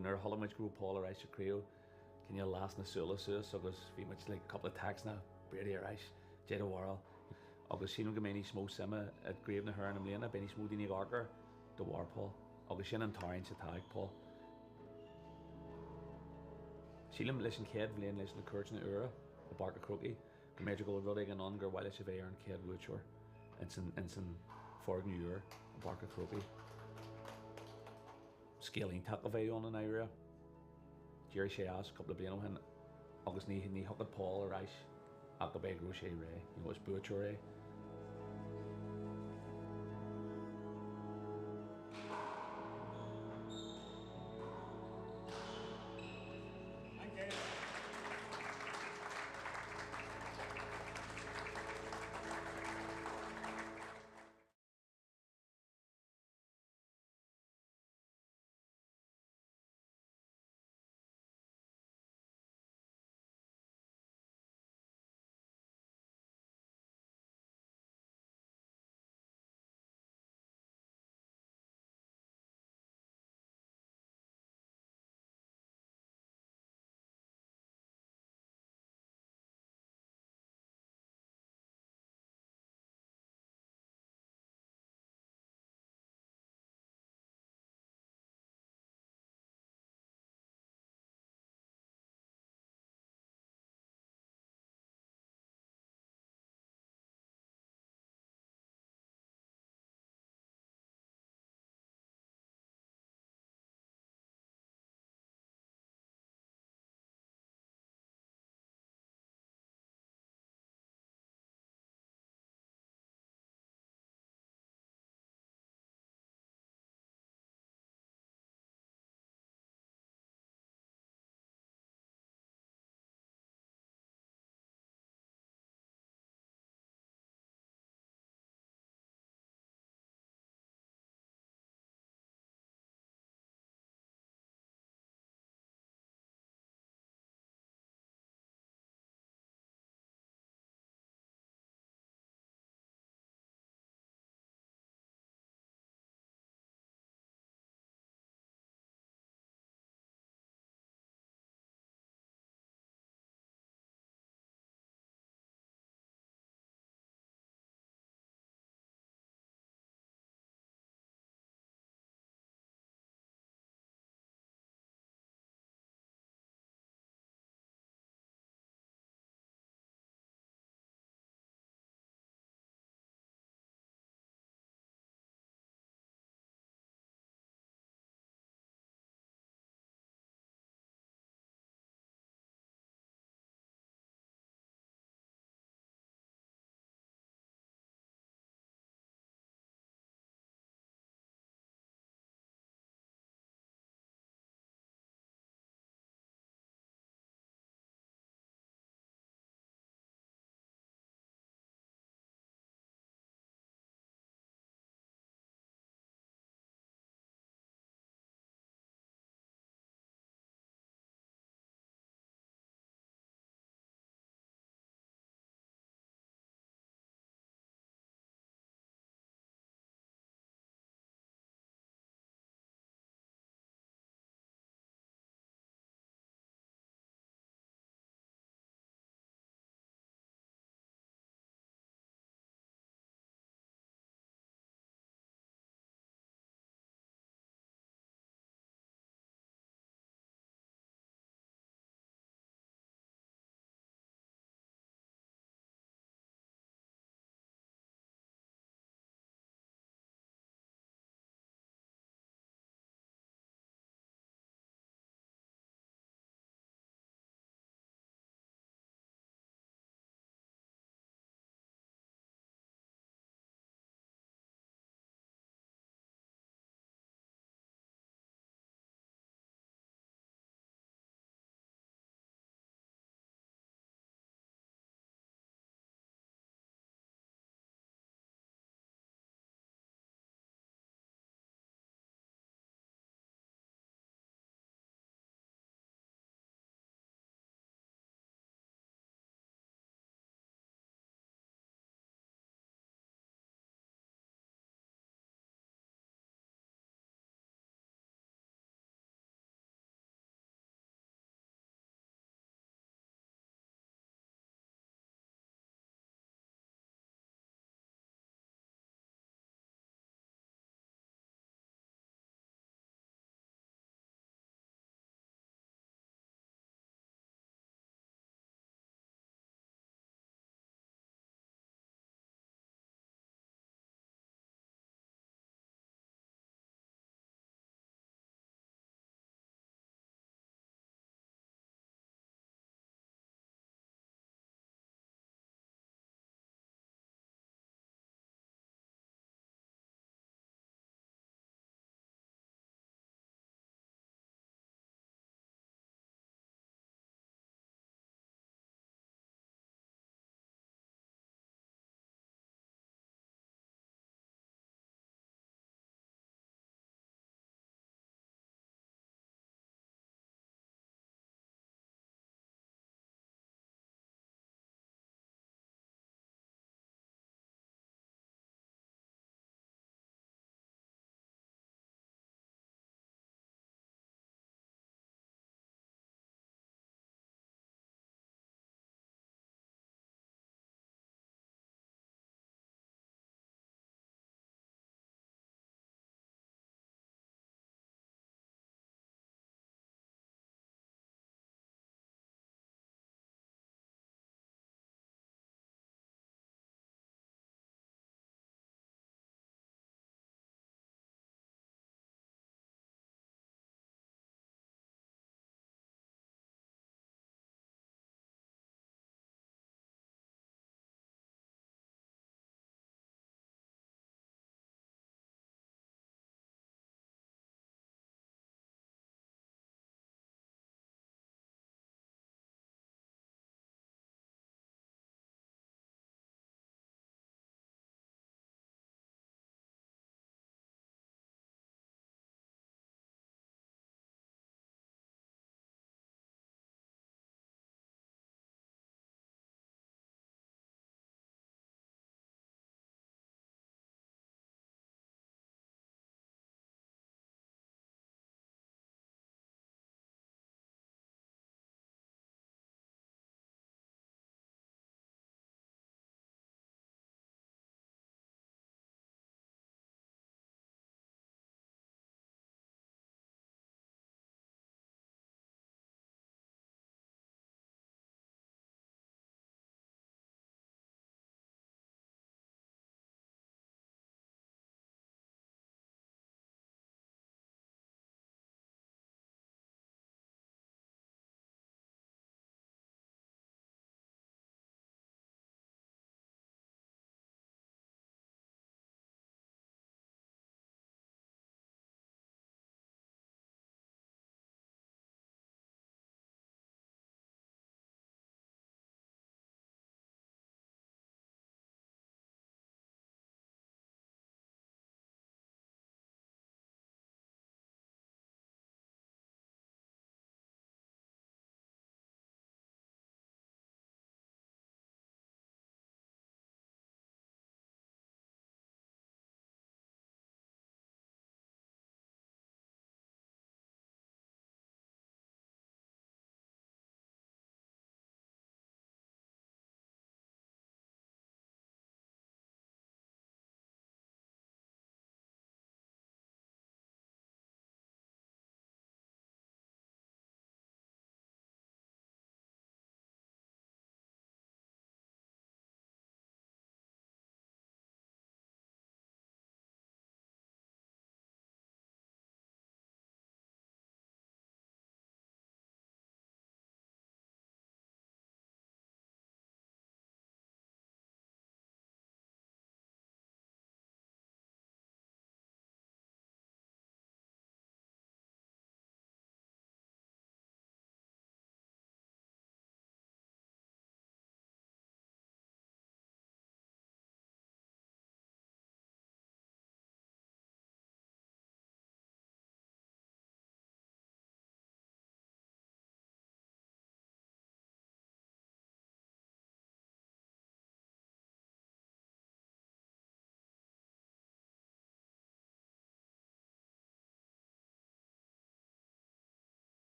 Nuair a chuala muid go raibh Paul ar ais sa chraobh, cineál las na súile suas agus bhí muid like cúpla text na Brady ar ais, cad é do bharúil. Agus sílim go mbeidh níos mó suime i gCraobh na hÉireann i mbliana, beidh níos mó daoine ag amharc air de bharr Paul. Agus sin an tarraingt atá ag Paul. Sílim leis an chéad bhliain leis na cúirteanna úra i bPáirc an Chrócaigh go mb'fhéidir go bhfuil rud éigin ann gur mhaith leis a bheith ar an chéad bhuaiteoir ins an foirgneamh úr i bPáirc an Chrócaigh. Scéal iontach a bheidh ann i ndáiríre. D'éirigh sé as cúpla bliain ó shin agus ní ní thiocfadh Paul ar ais ach go b'é go raibh sé réidh. You know, is buaiteoir é.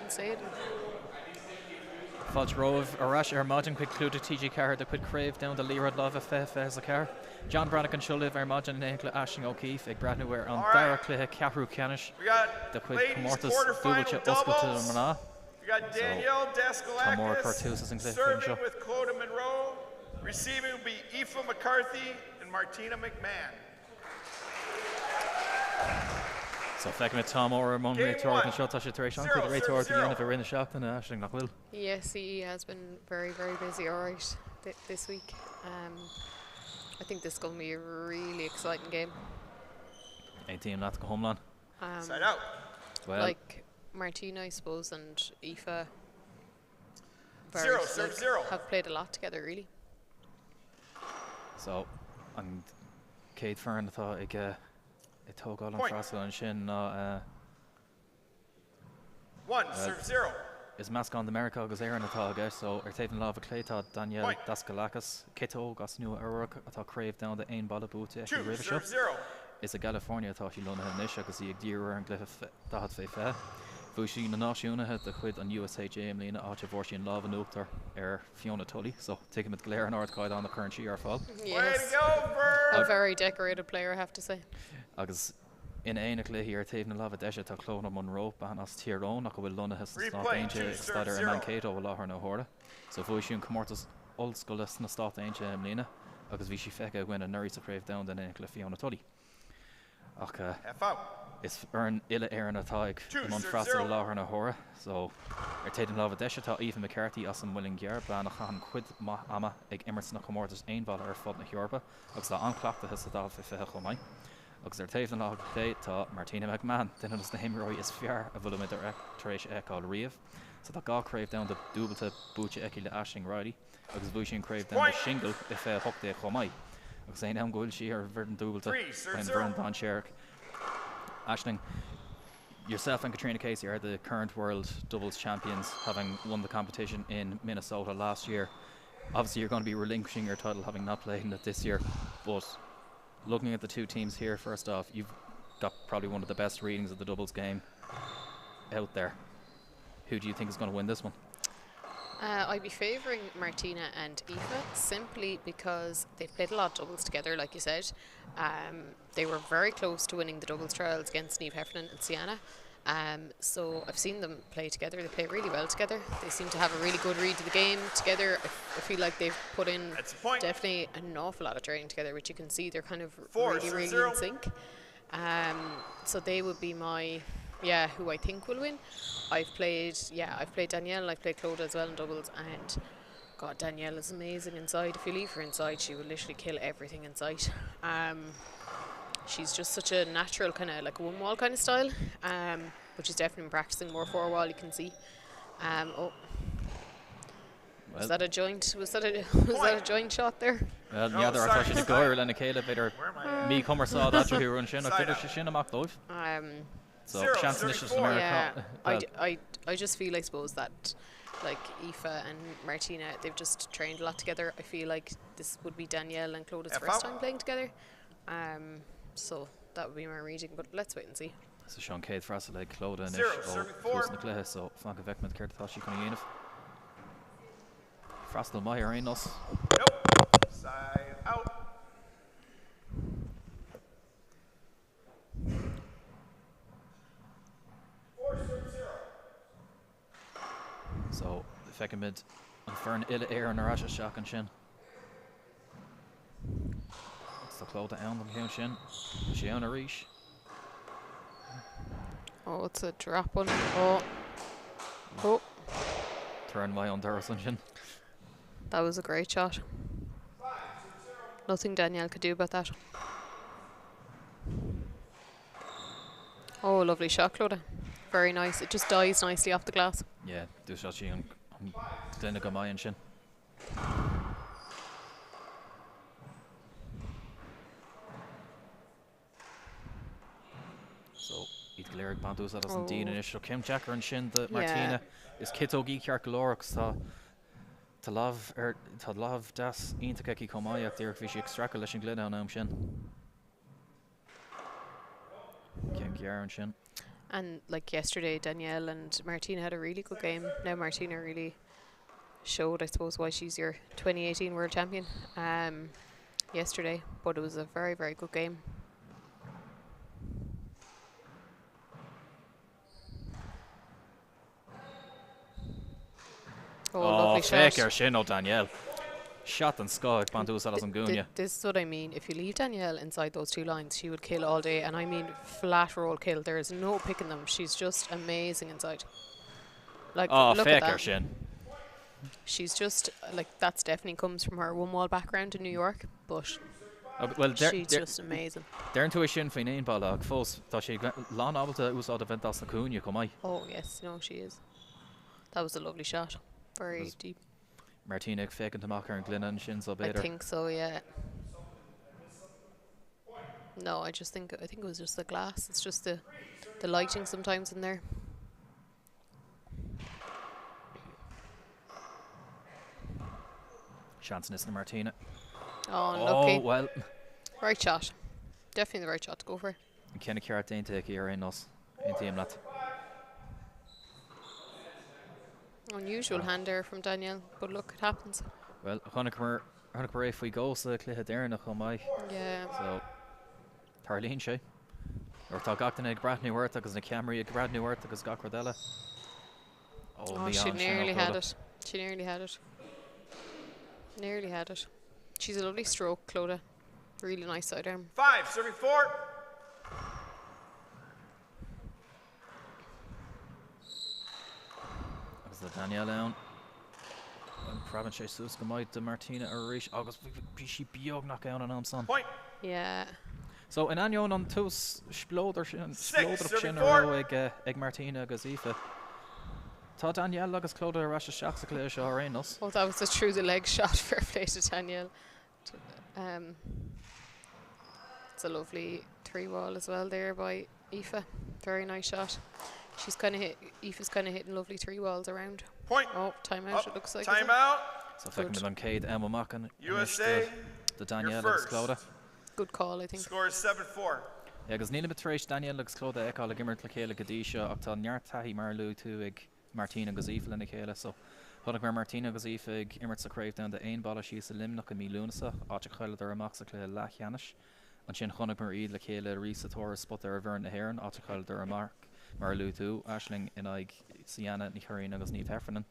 can say it. Fáilte romhaibh ar ais ar maidin chuig clúdach TG4 de chuid Craobh Domhanda Liathróid Láimhe 2024. John Breathnach anseo libh ar maidin in éineacht le Aisling O'Keeffe ag breathnú ar an dara cluiche ceathrú ceannais de chuid Comórtas Dúbailte Oscailte na mBan. So, Tom Moore ag cur tús leis an gcluiche anseo. Serving with Clodagh Monroe, receiving will be Aoife McCarthy and Martina McMahon. So feicimid Tom Orr i mbun réiteoireacht anseo. Tá sé tar éis an-chuid réiteoireacht a dhéanamh i rith na seachtaine, Aisling, nach bhfuil? Yes, he has been very, very busy alright this week. I think this is going to be a really exciting game. Aontaím leat go hiomlán. Side out. Well, Like Martina, I suppose, and Aoife very, Zero, serve like, zero. have played a lot together, really. So, an chéad foireann atá ag ag tógáil an Point. freastal ansin ná 1, serve 0. Is meascán de Meiriceá agus Éirinn atá aige, so ar taobh na láimhe clé tá Danielle Point. Daskalakis, ciotóg as Nua Eabhrac atá craobh domhanda aon bhalla buaite aici 2, roimhe seo. serve 0. Is i gCalifornia atá sí lonnaithe anois agus í ag díriú ar an gcluiche 40 fé 20. Bhuaigh sí na náisiúnaithe de chuid an USHA i mbliana, áit a bhfuair sí an lámh in uachtar ar Fiona Tully, so tuigimid go léir an ardchaighdeán a chuireann sí ar fáil. Way to Yes. go, A Vern! very decorated player, I have to say. Agus in éineacht léi ar taobh na láimhe deise tá Clodagh Monroe, bean as Tír Eoghain ach a bhfuil lonnaithe sna Stáit Replay, Aontaithe 2, ag serve staidéar i 0. Mankato i láthair na huaire. So bhuaigh sí an comórtas ollscoile sna Stáit Aontaithe i mbliana agus bhí sí feicthe againn anuraidh sa chraobh domhanda in éineacht le Fiona Tully. Ach Half out. is foireann uile Éireann atá ag 2, i mbun serve freastal i 0. láthair na huaire. So ar taobh na láimhe deise tá Aoife McCarthy as an Muileann gCearr, bean a chaitheann cuid maith ama ag imirt sna comórtais aon bhalla ar fud na hEorpa agus tá an-chleachtaithe sa 40 fé 20 chomh maith. Agus ar taobh na láimhe clé tá Martina McMahon, duine de na himreoirí is fearr a bhfuilimid tar éis a fheiceáil riamh. So tá dhá chraobh domhanda dúbailte buaite aici le Aisling Reilly agus bhuaigh sí an craobh domhanda Point. single i 2018 chomh maith. Agus aon am go bhfuil sí ar an bhfoireann dúbailte 3, serve an 0. bhfoireann dainséarach. Aisling, yourself and Katrina Casey are the current world doubles champions, having won the competition in Minnesota last year. Obviously, you're going to be relinquishing your title, having not played in it this year. But looking at the two teams here, first off, you've got probably one of the best readings of the doubles game out there. Who do you think is going to win this one? I'd be favouring Martina and Aoife simply because they've played a lot of doubles together, like you said. They were very close to winning the doubles trials against Niamh Heffernan and Sienna. So I've seen them play together. They play really well together. They seem to have a really good read of the game together. I feel like they've put in That's a point. definitely an awful lot of training together, which you can see they're kind of 4, really, serve really 0. in sync. So they would be my, yeah, who I think will win. I've played Danielle, I've played Clodagh as well in doubles, and God, Danielle is amazing inside. If you leave her inside, she will literally kill everything in sight. She's just such a natural kind of like one wall kind of style, which is definitely been practicing more for a while. You can see. Oh, was Well, that a joint? Was that a was that a joint shot there? well, No, n'fheadar sorry. atá sé na gáir lena chéile b'fhéidir Where am I at? míchumarsáid eatarthu ansin ach Side b'fhéidir out. sé sin amach dóibh. So Zero, seans anois 34. America. Yeah, Well, I just feel, I suppose, that like Aoife and Martina, they've just trained a lot together. I feel like this would be Danielle and Clodagh's F first out. time playing together. So that would be my reading, but let's wait and see. So Sean céad freastal ag Clodagh Zero, anois ó serving tús four. na cluiche, so fan go bhfeicfimid céard atá sí chun a dhéanamh. Freastal maith ar aon nós. Nope. Side out. 4, serve 0. So feicimid an foireann uile Éireann ar ais isteach ansin. Tá Clodagh ann don cheann sin. Sé ann arís. Oh, it's a drop one. Oh, oh, Turn maith an doras ansin. that was a great shot. Nothing Danielle could do about that. Oh, lovely shot, Clodagh. Very nice. It just dies nicely off the glass. Yeah, dús sí an duine go maith ansin. So iad go léir ag baint úsáid as an díon Oh. anois, so céim deacair ansin do Martina. Is ciotóg í ceart go leor agus tá tá lámh ar tá lámh deas iontach aici chomh maith ach díreach bhí sí ag streachailt leis an gcluiche an am sin. Ceann gearr ansin. And like yesterday, Danielle and Martina had a really good game. Now Martina really showed, I suppose, why she's your 2018 world champion yesterday. But it was a very, very good game. Oh, lovely shot. Féach air sin ó Danielle. Shot den scoth ag baint úsáid as an gcúinne. This is what I mean. If you leave Danielle inside those two lines, she would kill all day. And I mean flat roll kill. There is no picking them. She's just amazing inside. Like, Oh, look at féach air that. sin. She's just, like, that's definitely comes from her one wall background in New York, but Well, she's just amazing. Deireann tú é sin faoin aon bhalla ach fós tá sí lánábalta úsáid a bhaint as na cúinní chomh maith. Oh yes, no, she is. That was a lovely shot. Very Was deep. Martina ag féachaint amach ar an gcluiche ansin so I b'fhéidir. think so, yeah. No, I just think I think it was just the glass. It's just the lighting sometimes in there. Seans na Martina. Oh, Oh, unlucky. well. Right shot. Definitely the right shot to go for. An cinneadh ceart déanta aici ar aon nós. Aontaím leat. Unusual hand there from Danielle, but look, it happens. Well, chonaiceamar é faoi dhó sa chluiche deireanach chomh maith. Yeah. So, tarlaíonn sé. Or tá gach duine ag breathnú ort agus na ceamaraí ag breathnú ort agus gach rud eile. Oh, Oh, she Leon sin nearly ó had Clodagh. it. She nearly had it. Nearly had it. She's a lovely stroke, Clodagh. Really nice sidearm. 5, serving 4. Agus le Danielle ann. Preabann sé suas go maith do Martina arís agus bhí sí beagnach ann an am san. Point. Yeah. So in ainneoin an tús spleodrach sin Six, sin serving a four. raibh ag Martina agus Aoife. Tá Danielle agus Clodagh ar ais isteach sa chluiche seo ar aon nós. Oh, that was a through the leg shot. Fair play to Danielle. It's a lovely three wall as well there by Aoife. Very nice shot. She's kind of hit. Aoife's kind of hitting lovely three walls around. Point. Oh, timeout. Oh, it looks like. is it? Timeout. So feicim an chéad am amach an USA, do Danielle you're agus first. Clodagh. Good call, I think. Score is 7-4. Yeah, agus nílim tar éis Danielle agus Clodagh a fheiceáil ag imirt le chéile go dtí seo ach tá neart taithí mar a luaigh tú ag Martina agus Aoife lena chéile, so chonaic mar Martina agus Aoife ag imirt sa chraobh domhanda aon bhalla síos i Luimneach i mí Lúnasa, áit a chailleadar amach sa chluiche leathcheannais. Ansin chonaic mar iad le chéile arís sa turas spota ar bhur na hÉireann, áit a chailleadar amach mar a luaigh tú, Aisling in aghaidh Sianna Ní Churraoin agus Niamh Heffernan.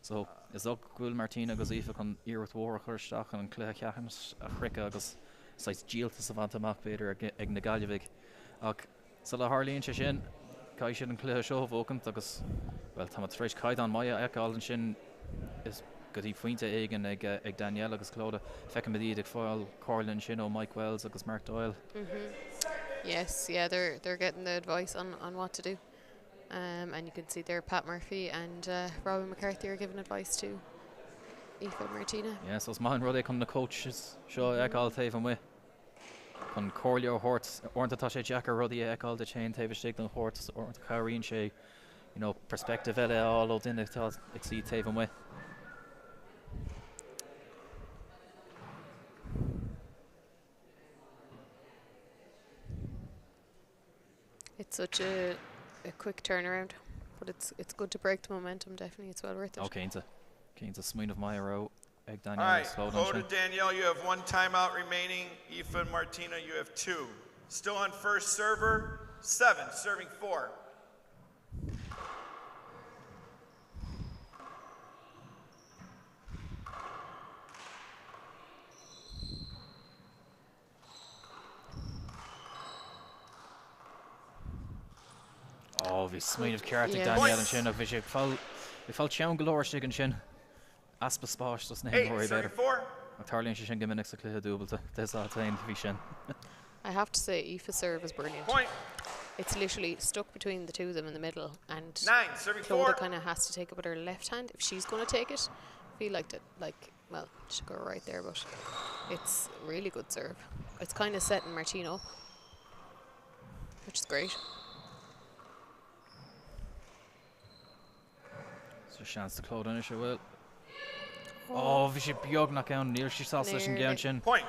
So is dócha go bhfuil Martina agus Aoife chun iarracht mhór a chur isteach an cluiche ceannais a shroicheadh agus saghas díoltas a bhaint amach b'fhéidir ag na Gaillimhigh. Ach sula tharlaíonn sé sin, caithfidh siad an cluiche seo a bhuachaint agus well tá tar éis caighdeán maith a fheiceáil ansin is go dtí pointe éigin ag Danielle agus Clodagh. Feicimid iad ag fáil comhairle ansin ó Mike Wells agus Mark Doyle. Yes, yeah, they're getting the advice on what to do. And you can see there Pat Murphy and Robin McCarthy are giving advice to Aoife and Martina. Yeah, so is maith an rud é chun na coaches seo a fheiceáil taobh amuigh. Chun comhairle a thabhairt uaireanta tá sé deacair rudaí a fheiceáil duit féin taobh istigh den chúirt uaireanta cabhraíonn sé perspective eile a fháil ó duine atá ag suí taobh amuigh. It's such a quick turnaround, but it's good to break the momentum. Definitely, it's well worth it. Oh, cinnte. Cinnte smaoineamh maith a raibh ag Danielle All right, Sloan Clodagh, Danielle, you have 1 timeout remaining. Aoife and Martina, you have 2. Still on first server, 7, serving 4. Oh, bhí smaoineamh ceart ag Yes. Danielle ansin ach bhí sé bhí fáil teann go leor istigh ansin. Easpa spáis dos na 8, himreoirí serving b'fhéidir. 4. Ach tarlaíonn sé sin go minic sa chluiche dúbailte Dé Sathairn bhí sin. I have to say, Aoife's serve is brilliant. Point. It's literally stuck between the two of them in the middle, and 9, serving Clodagh 4. kind of has to take it with her left hand if she's going to take it. I feel like that, like, well, she go right there, but it's really good serve. It's kind of setting Martina up, which is great. So seans do Clodagh anois bhfuil. Oh, bhí sé beagnach ann níl sí sásta leis an gceann Nearly. sin. Point.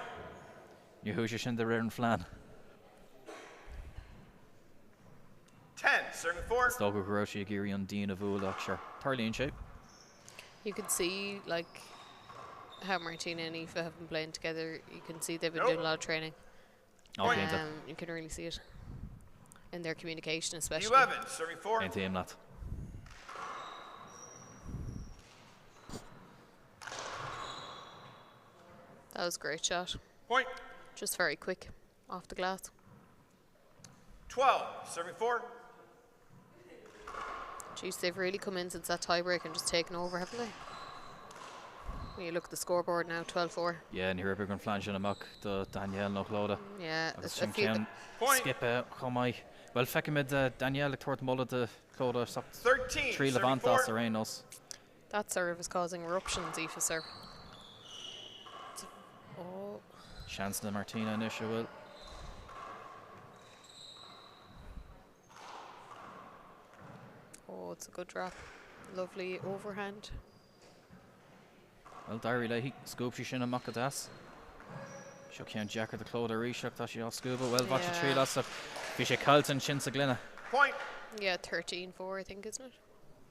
Ní chuaigh sé sin de réir an phlean. 10, serving 4. Is dócha go raibh sí ag iarraidh an díon a bhualadh ach sure, tarlaíonn sé. You can see like how Martina and Aoife have been playing together. You can see they've been Nope. doing a lot of training. Ó cinnte. You can really see it in their communication especially. 11, serving 4. Aontaím leat. That was a great shot. Point. Just very quick off the glass. 12, serving 4. Jeez, they've really come in since that tiebreak and just taken over, haven't they? When you look at the scoreboard now, 12-4. Yeah, ní raibh an phlean sin amach do Danielle nó Clodagh. Yeah, Agus a sin few ceann Point. sciobtha chomh maith. Well feicimid Danielle ag tabhairt moladh do Clodagh 13, trí serving Levant 4. as ar aon nós. That serve is causing eruptions, Aoife serve. Oh, Seans na Martina anois a bhfuil. oh, it's a good drop. Lovely overhand. Well d'éirigh léi scuab sí sin amach go deas. Seo ceann deacair do Clodagh arís ach tá sí á scuabadh, well bhain sí Yeah. triail as ach bhí sé caillte ansin sa gloine. Point. Yeah, 13-4, I think, isn't it?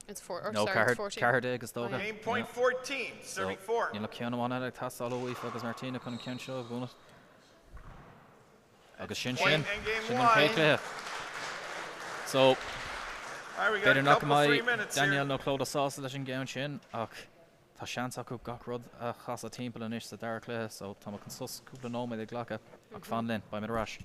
It's 4, or No sorry, it's 14. ceathair déag is dócha. Oh, yeah. Game point 14, serving 4. Níl ceann amháin eile ag teastáil ó Aoife agus Martina chun an ceann seo a bhuachan. Agus sin Point sin and game sin an chéad one. chluiche. So All right, we got B'fhéidir a nach couple 3 mbeidh minutes Danielle here. nó Clodagh sásta leis an gceann sin ach tá seans acu gach rud a chasadh timpeall anois sa dara cluiche, so tá chun sos cúpla nóiméad a ghlacadh ach fan linn, beimid ar ais.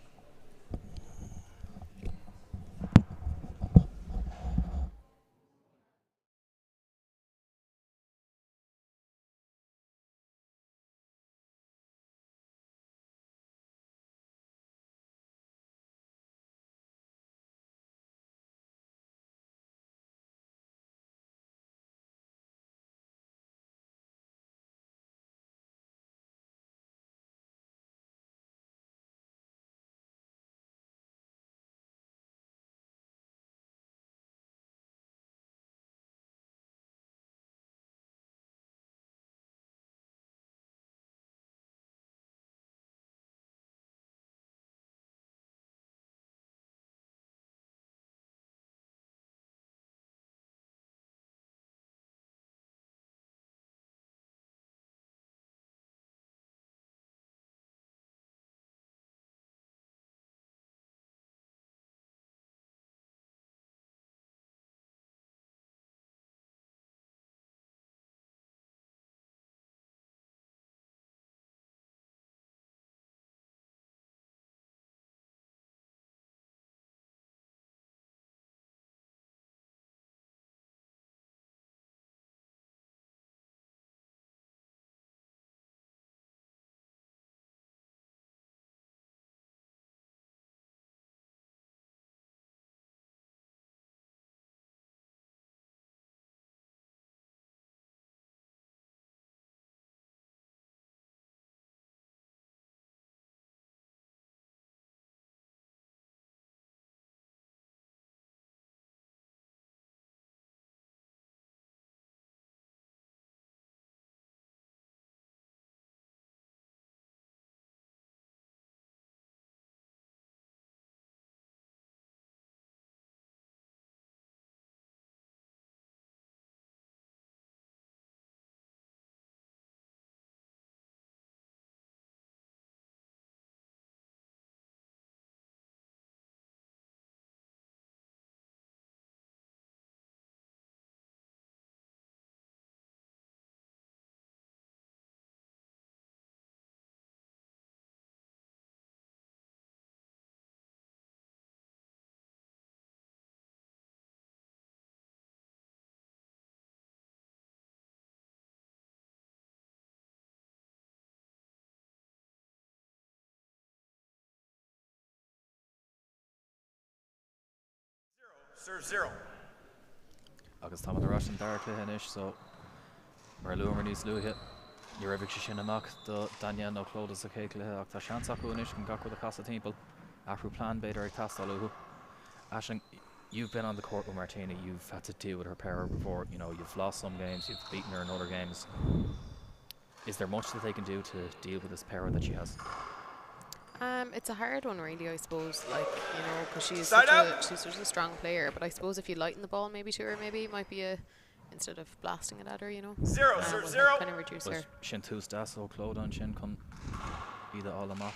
Serve 0. Agus tá ar ais an dara cluiche anois so mar luamar níos luaithe. Ní raibh sé sin amach do Danielle nó Clodagh sa chéad chluiche ach tá seans acu anois chun gach rud a chasadh timpeall. Athrú plean b'fhéidir ag teastáil uathu. Aisling, you've been on the court with Martina, you've had to deal with her power before, you've lost some games, you've beaten her in other games. Is there much that they can do to deal with this power that she has? Um, it's a hard one, really, I suppose. Like you know, because she's Side such a out. she's such a strong player. But I suppose if you lighten the ball maybe to her, maybe it might be a instead of blasting it at her, you know. 0, serve will 0. Kind of reduce her. Sin tús deas ó Clodagh ansin chun iad a fháil amach.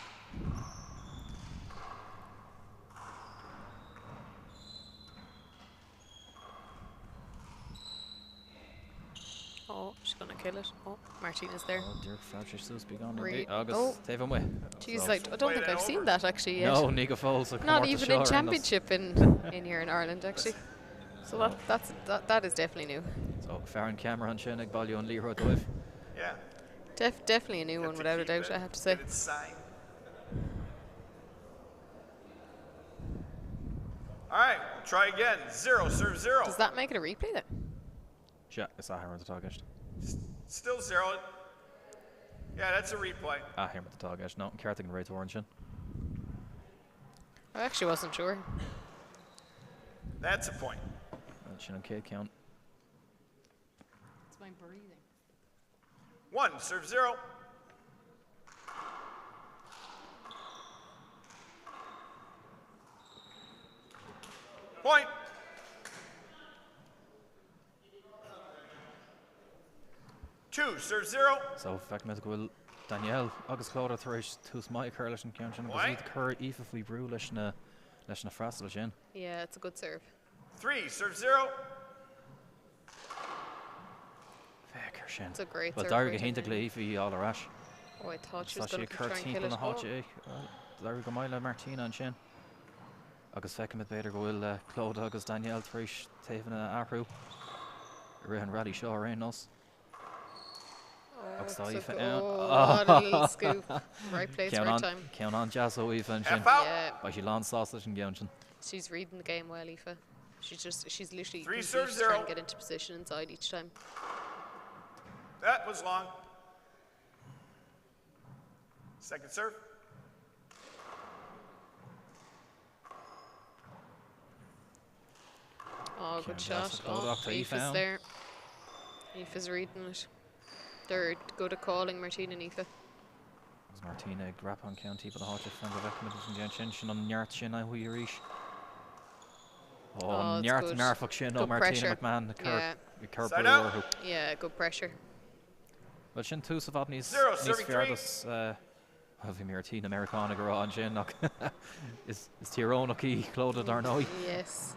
Oh, she's gonna kill it. Oh, Martina's there. Oh, Dirk Fabris suas beagán Re- agus oh. taobh amuigh. She's So- like, I don't Play think that I've seen over. that actually yet. No, ní go fóill sa Not comórtas even seo in ar aon nós. championship in in here in Ireland actually. So that that's that, that is definitely new. So fear an ceamara ansin ag bailiú an liathróid dóibh. Yeah. Def definitely a new Get one to without a keep doubt. it. I have to say. Get it signed. All right, we'll try again. 0, serve 0. Does that make it a replay then? Sea is athimirt atá ceist. Still 0. Yeah, that's a replay. Athimirt atá ceist. No, an ceart ag an réiteoir ansin. I actually wasn't sure. That's a point. Sin an chéad ceann. It's my breathing. 1, serve 0. Point. 2, serve 0. So feicimid go bhfuil Danielle agus Clodagh tar éis tús maith a chur leis an ceann sin agus Why? iad cur Aoife faoi bhrú leis na leis na freastal sin. Yeah, it's a good serve. 3, serve 0. Féach ar sin. It's a great Well serve. d'éirigh by go hiontach le Danielle. Aoife í fháil ar ais. Oh, I thought she Tá was sí going to cur try and timpeall kill it. na Oh, háite é. D'éirigh go maith le Martina ansin. Agus feicimid b'fhéidir go bhfuil Clodagh agus Danielle tar éis taobhanna a athrú. Rith an rally seo ar aon nós. oh, Agus it's tá a Aoife go- ann. oh, what a little scoop. Right place, Ceann right an time. ceann an deas ó Aoife ansin. F out. Yeah, Beidh sí lán sásta leis an gceann sin. she's reading the game well, Aoife. She's just, she's literally, you 3 can see serve she's trying 0. to get into position inside each time. That was long. Second serve. Oh, good Ceann deas shot. ó Clodagh Oh, tá Aoife Aoife's ann. there. Aoife's reading it. They're good at calling Martina and Aoife. Agus Martina ag rap an ceann timpeall na háite fan go bhfeicimid an gceann sin sin an neart sin a thuí arís. Oh, Ó it's neart good. mearfach sin ó Good Martina pressure. McMahon Yeah, cur Side brú out. orthu. yeah, good pressure. Well sin tús a bhfad níos 0, níos serving 3. feardas bhí Martina Americana go rá ansin ach is is tírónach í Clodagh dar ndóigh. Yes.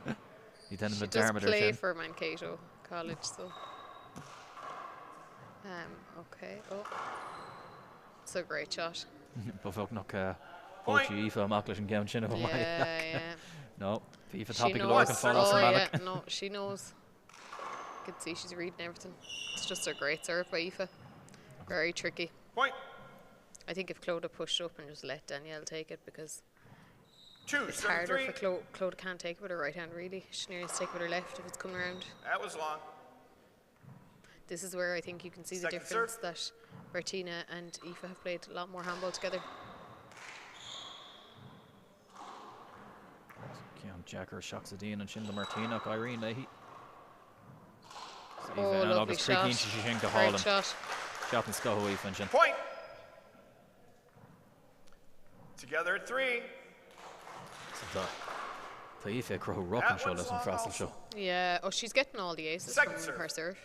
Ní déanamh She a does dearmad ar play sin. for Mankato College, so. Okay. Oh. It's a great shot. Ba bheag nach Point. Aoife amach leis an gceann sin a bh Yeah, yeah. No, bhí Aoife She tapaidh go leor knows. an fáil as Oh, an mbealach. yeah. No, she knows. You can see she's reading everything. It's just a great serve by Aoife. Very tricky. Point. I think if Clodagh pushed up and just let Danielle take it, because 2, it's serving harder 3. for Clo- Clodagh can't take it with her right hand, really. She nearly take it with her left if it's coming around. That was long. This is where I think you can see the Second serve. difference that Martina and Aoife have played a lot more handball together. Ceann Jacker Shoxadín an sin do Martina ach Irene léi. Oh, lovely agus shot. críín si sin go Great hálan. shot. Seat an scoth Aoife ansin. Point. Together at 3. So tá Tá Aoife ag cruthú rock That an seo one's leis an long freastal also. seo. Yeah. Oh, she's getting all the aces Second from serve. her serve.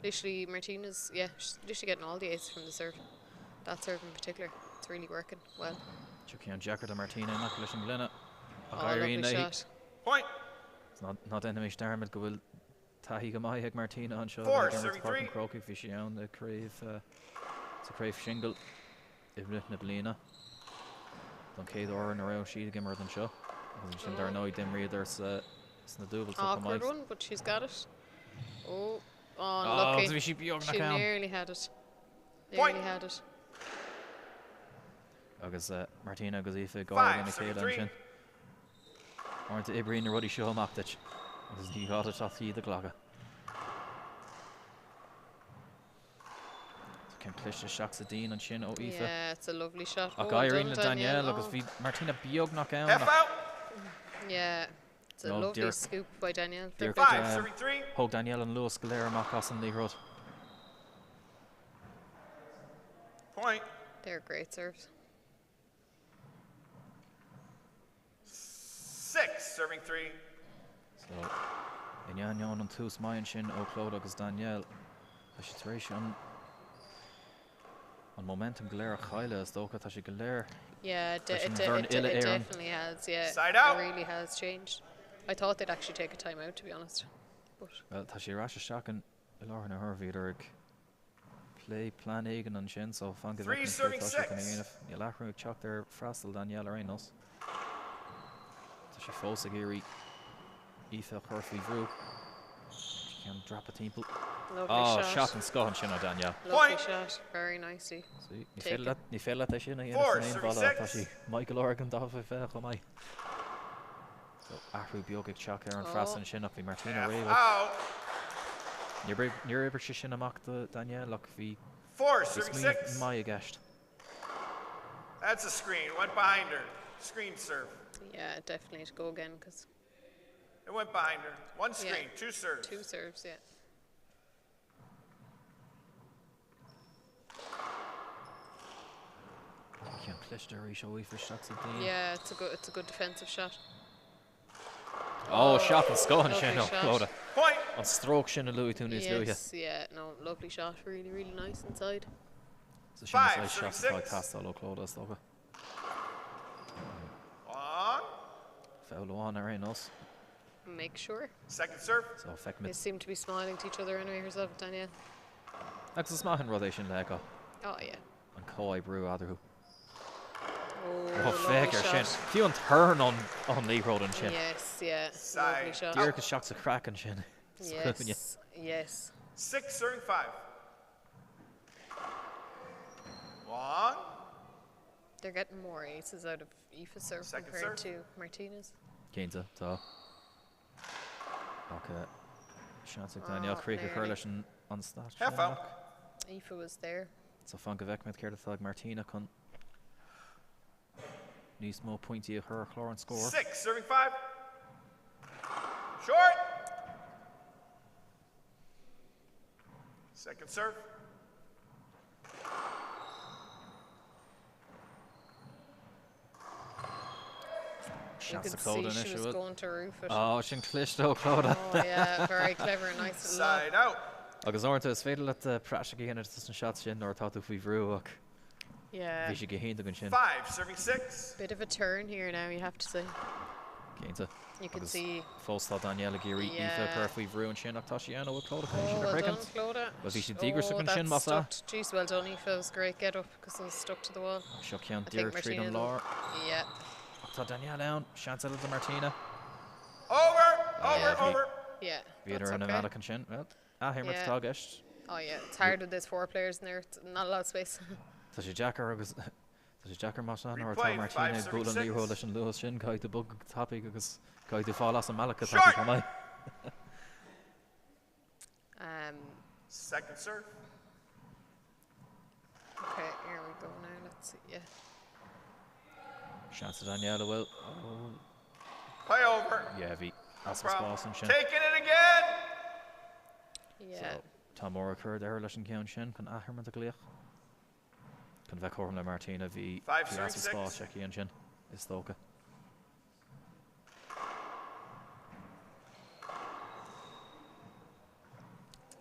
Literally, Martina's, yeah, she's literally getting all the aces from the serve. That serve in particular. It's really working well. Seo ceann Jacker do Martina nach leis an glinne. Ach Oh, Irene lovely léi. shot. Point. Ná déanaimis dearmad go bhfuil taithí go maith ag Martina anseo 4, ag imirt serving Páirc an 3. Chrócaigh, bhí sí ann craobh sa craobh single i rith na bliana. Don chéad uair na raibh siad ag imirt anseo. Agus ansin dar ndóigh d'imríodar sa sna dúbailte chomh Awkward maith. one, but she's got it. Oh, oh, Oh, unlucky. bhí sí beag She nach ann. nearly had it. Point. Nearly had it. Agus Martina agus Aoife gáir 5, ina serving chéile 3. ansin. Orintanta oibríonn na rudaí seo amach duit agus ní gá duit ach iad a ghlacadh. So ceann cliste Shoxadín ansin ó Aoife. Yeah, it's a lovely shot. Ach Oh, well Irene done, le Danielle agus Oh. bhí Martina beag nach ann F ach out. Yeah, it's a No, lovely Dirk- scoop by Danielle. Fair Dirk, play to 5, her. serving 3. Thóg Danielle an luas go léir amach as an liathróid. Point. They're great serves. serving 3. So, in ainneoin an tús maith ansin ó Clodagh agus Danielle, tá siad tar éis an an momentum go léir a chailleadh, is dócha, tá sé go léir Yeah, leis it, an it, bhfoireann it, uile it Éireann. definitely has. Yeah, Side it out. really has changed. I thought they'd actually take a timeout, to be honest. But Well, tá sé ar ais isteach in i láthair na huaire, bhíodar ag plé plean éigin ansin, so fan go 3 bhfeicfimid céard serving atá sé chun a 6. dhéanamh. Níl athrú ag teacht ar freastal Danielle ar aon nós. Tá sé fós ag iarraidh Aoife a chur faoi bhrú. Ceann dreaptha timpeall. lovely Oh, shot. shot den scoth ansin ó Danielle. Lovely Point. shot. Very nicely. Sí, ní Taken. féidir leat ní féidir leat é sin a dhéanamh 4 san aon serving bhalla, tá 6. sí Michael Organ dá bheith féach chomh maith. So athrú beag ag teacht ar an Oh. freastal ansin ach bhí Martina Half réidh. out. Níor oibrigh sé sin amach do Danielle ach bhí 4 bhí serving smaoineamh 6. maith i gceist. That's a screen. Went behind her. Screen serve. Yeah, definitely to go again because It went behind her. One Yeah. screen, 2 serves. 2 serves. Yeah. Ceann cliste arís ó Aoife isteach sa díon. Yeah, it's a good defensive shot. Oh, shot den scoth ansin Lovely ó shot. Clodagh. Point. An stroke sin a luaigh tú níos luaithe. Yes, yeah, no, lovely shot. Really, really nice inside. So sin 5 is serving shot atá ag 6. teastáil ó Clodagh is dócha. On. Foul amháin ar aon nós. Make sure. Second serve. So They feicimid. seem to be smiling to each other anyway, herself, Danielle. Agus is maith an rud é sin le fheiceáil. Oh, yeah. An comhoibriú eatarthu. Oh, Oh, lovely féach ar sin. shot. Fiú an turn an an liathróid ansin. Yes, yeah. Lovely Side. shot. Díreach isteach sa chraiceann ansin. Yes, yes. 6 serving 5. Long. They're getting more aces out of Aoife's serve Second compared serve. to Martina's. Cinnte, tá. Ach seans ag Danielle Oh, críoch a chur nearly. leis an an stat Half sin out. ach. Aoife was there. So fan go bhfeicimid céard atá ag Martina chun níos mó pointí a chur ar chlár an scór. 6 serving 5. Short. Second serve. You Seans could a Clodagh see anois she was bhfuil. going to roof it. Oh, sin cliste ó Clodagh. Oh, yeah, very clever. Nice little lob. Side out. Agus orintanta is féidir leat praiseach a dhéanamh an shot sin nuair atá tú faoi bhrú ach Yeah. bhí sé go hiontach ansin. 5 serving 6. Bit of a turn here now, you have to say. Cinnte. You could Agus see. fós tá Danielle ag iarraidh Aoife Yeah. chur faoi bhrú ansin ach tá sí ann ó Clodagh Oh, sin a well done, chreiceann. Clodagh. Well, bhí sí díograiseach Oh, ansin, that's más ea. stopped. Jeez, well done, Aoife. It was great get up because it was stuck to the wall. Seo ceann I think díreach tríd an Martina. lár. Yeah. Ach tá Danielle ann, seans eile do Martina. Over. Over. Yeah, Over. Yeah. Bhíodar that's an okay. amach ansin. Well, athimirt Yeah. atá i gceist. Oh, yeah. It's hard with there's 4 players in there. It's not a lot of space. Tá sé deacair agus tá sé deacair mar sin nuair atá Replay, Martina 5 ag serving bualadh an liathróid 6. leis an luas sin, caithfidh tú bog go tapaidh agus caithfidh tú fáil as an mbealach atá Short. tú chomh maith. Second serve. Okay, here we go now. Let's see. Yeah. Seans Danielle bhfuil. Oh, Play over. yeah, bhí as Problem. spás ansin. Taking it again. Yeah. So, tá mór a chur d'air leis an gceann sin chun athimirt a ghlaoch. Chun bheith cothrom le Martina bhí 5 bhí serving as spás 6. aici ansin is dócha.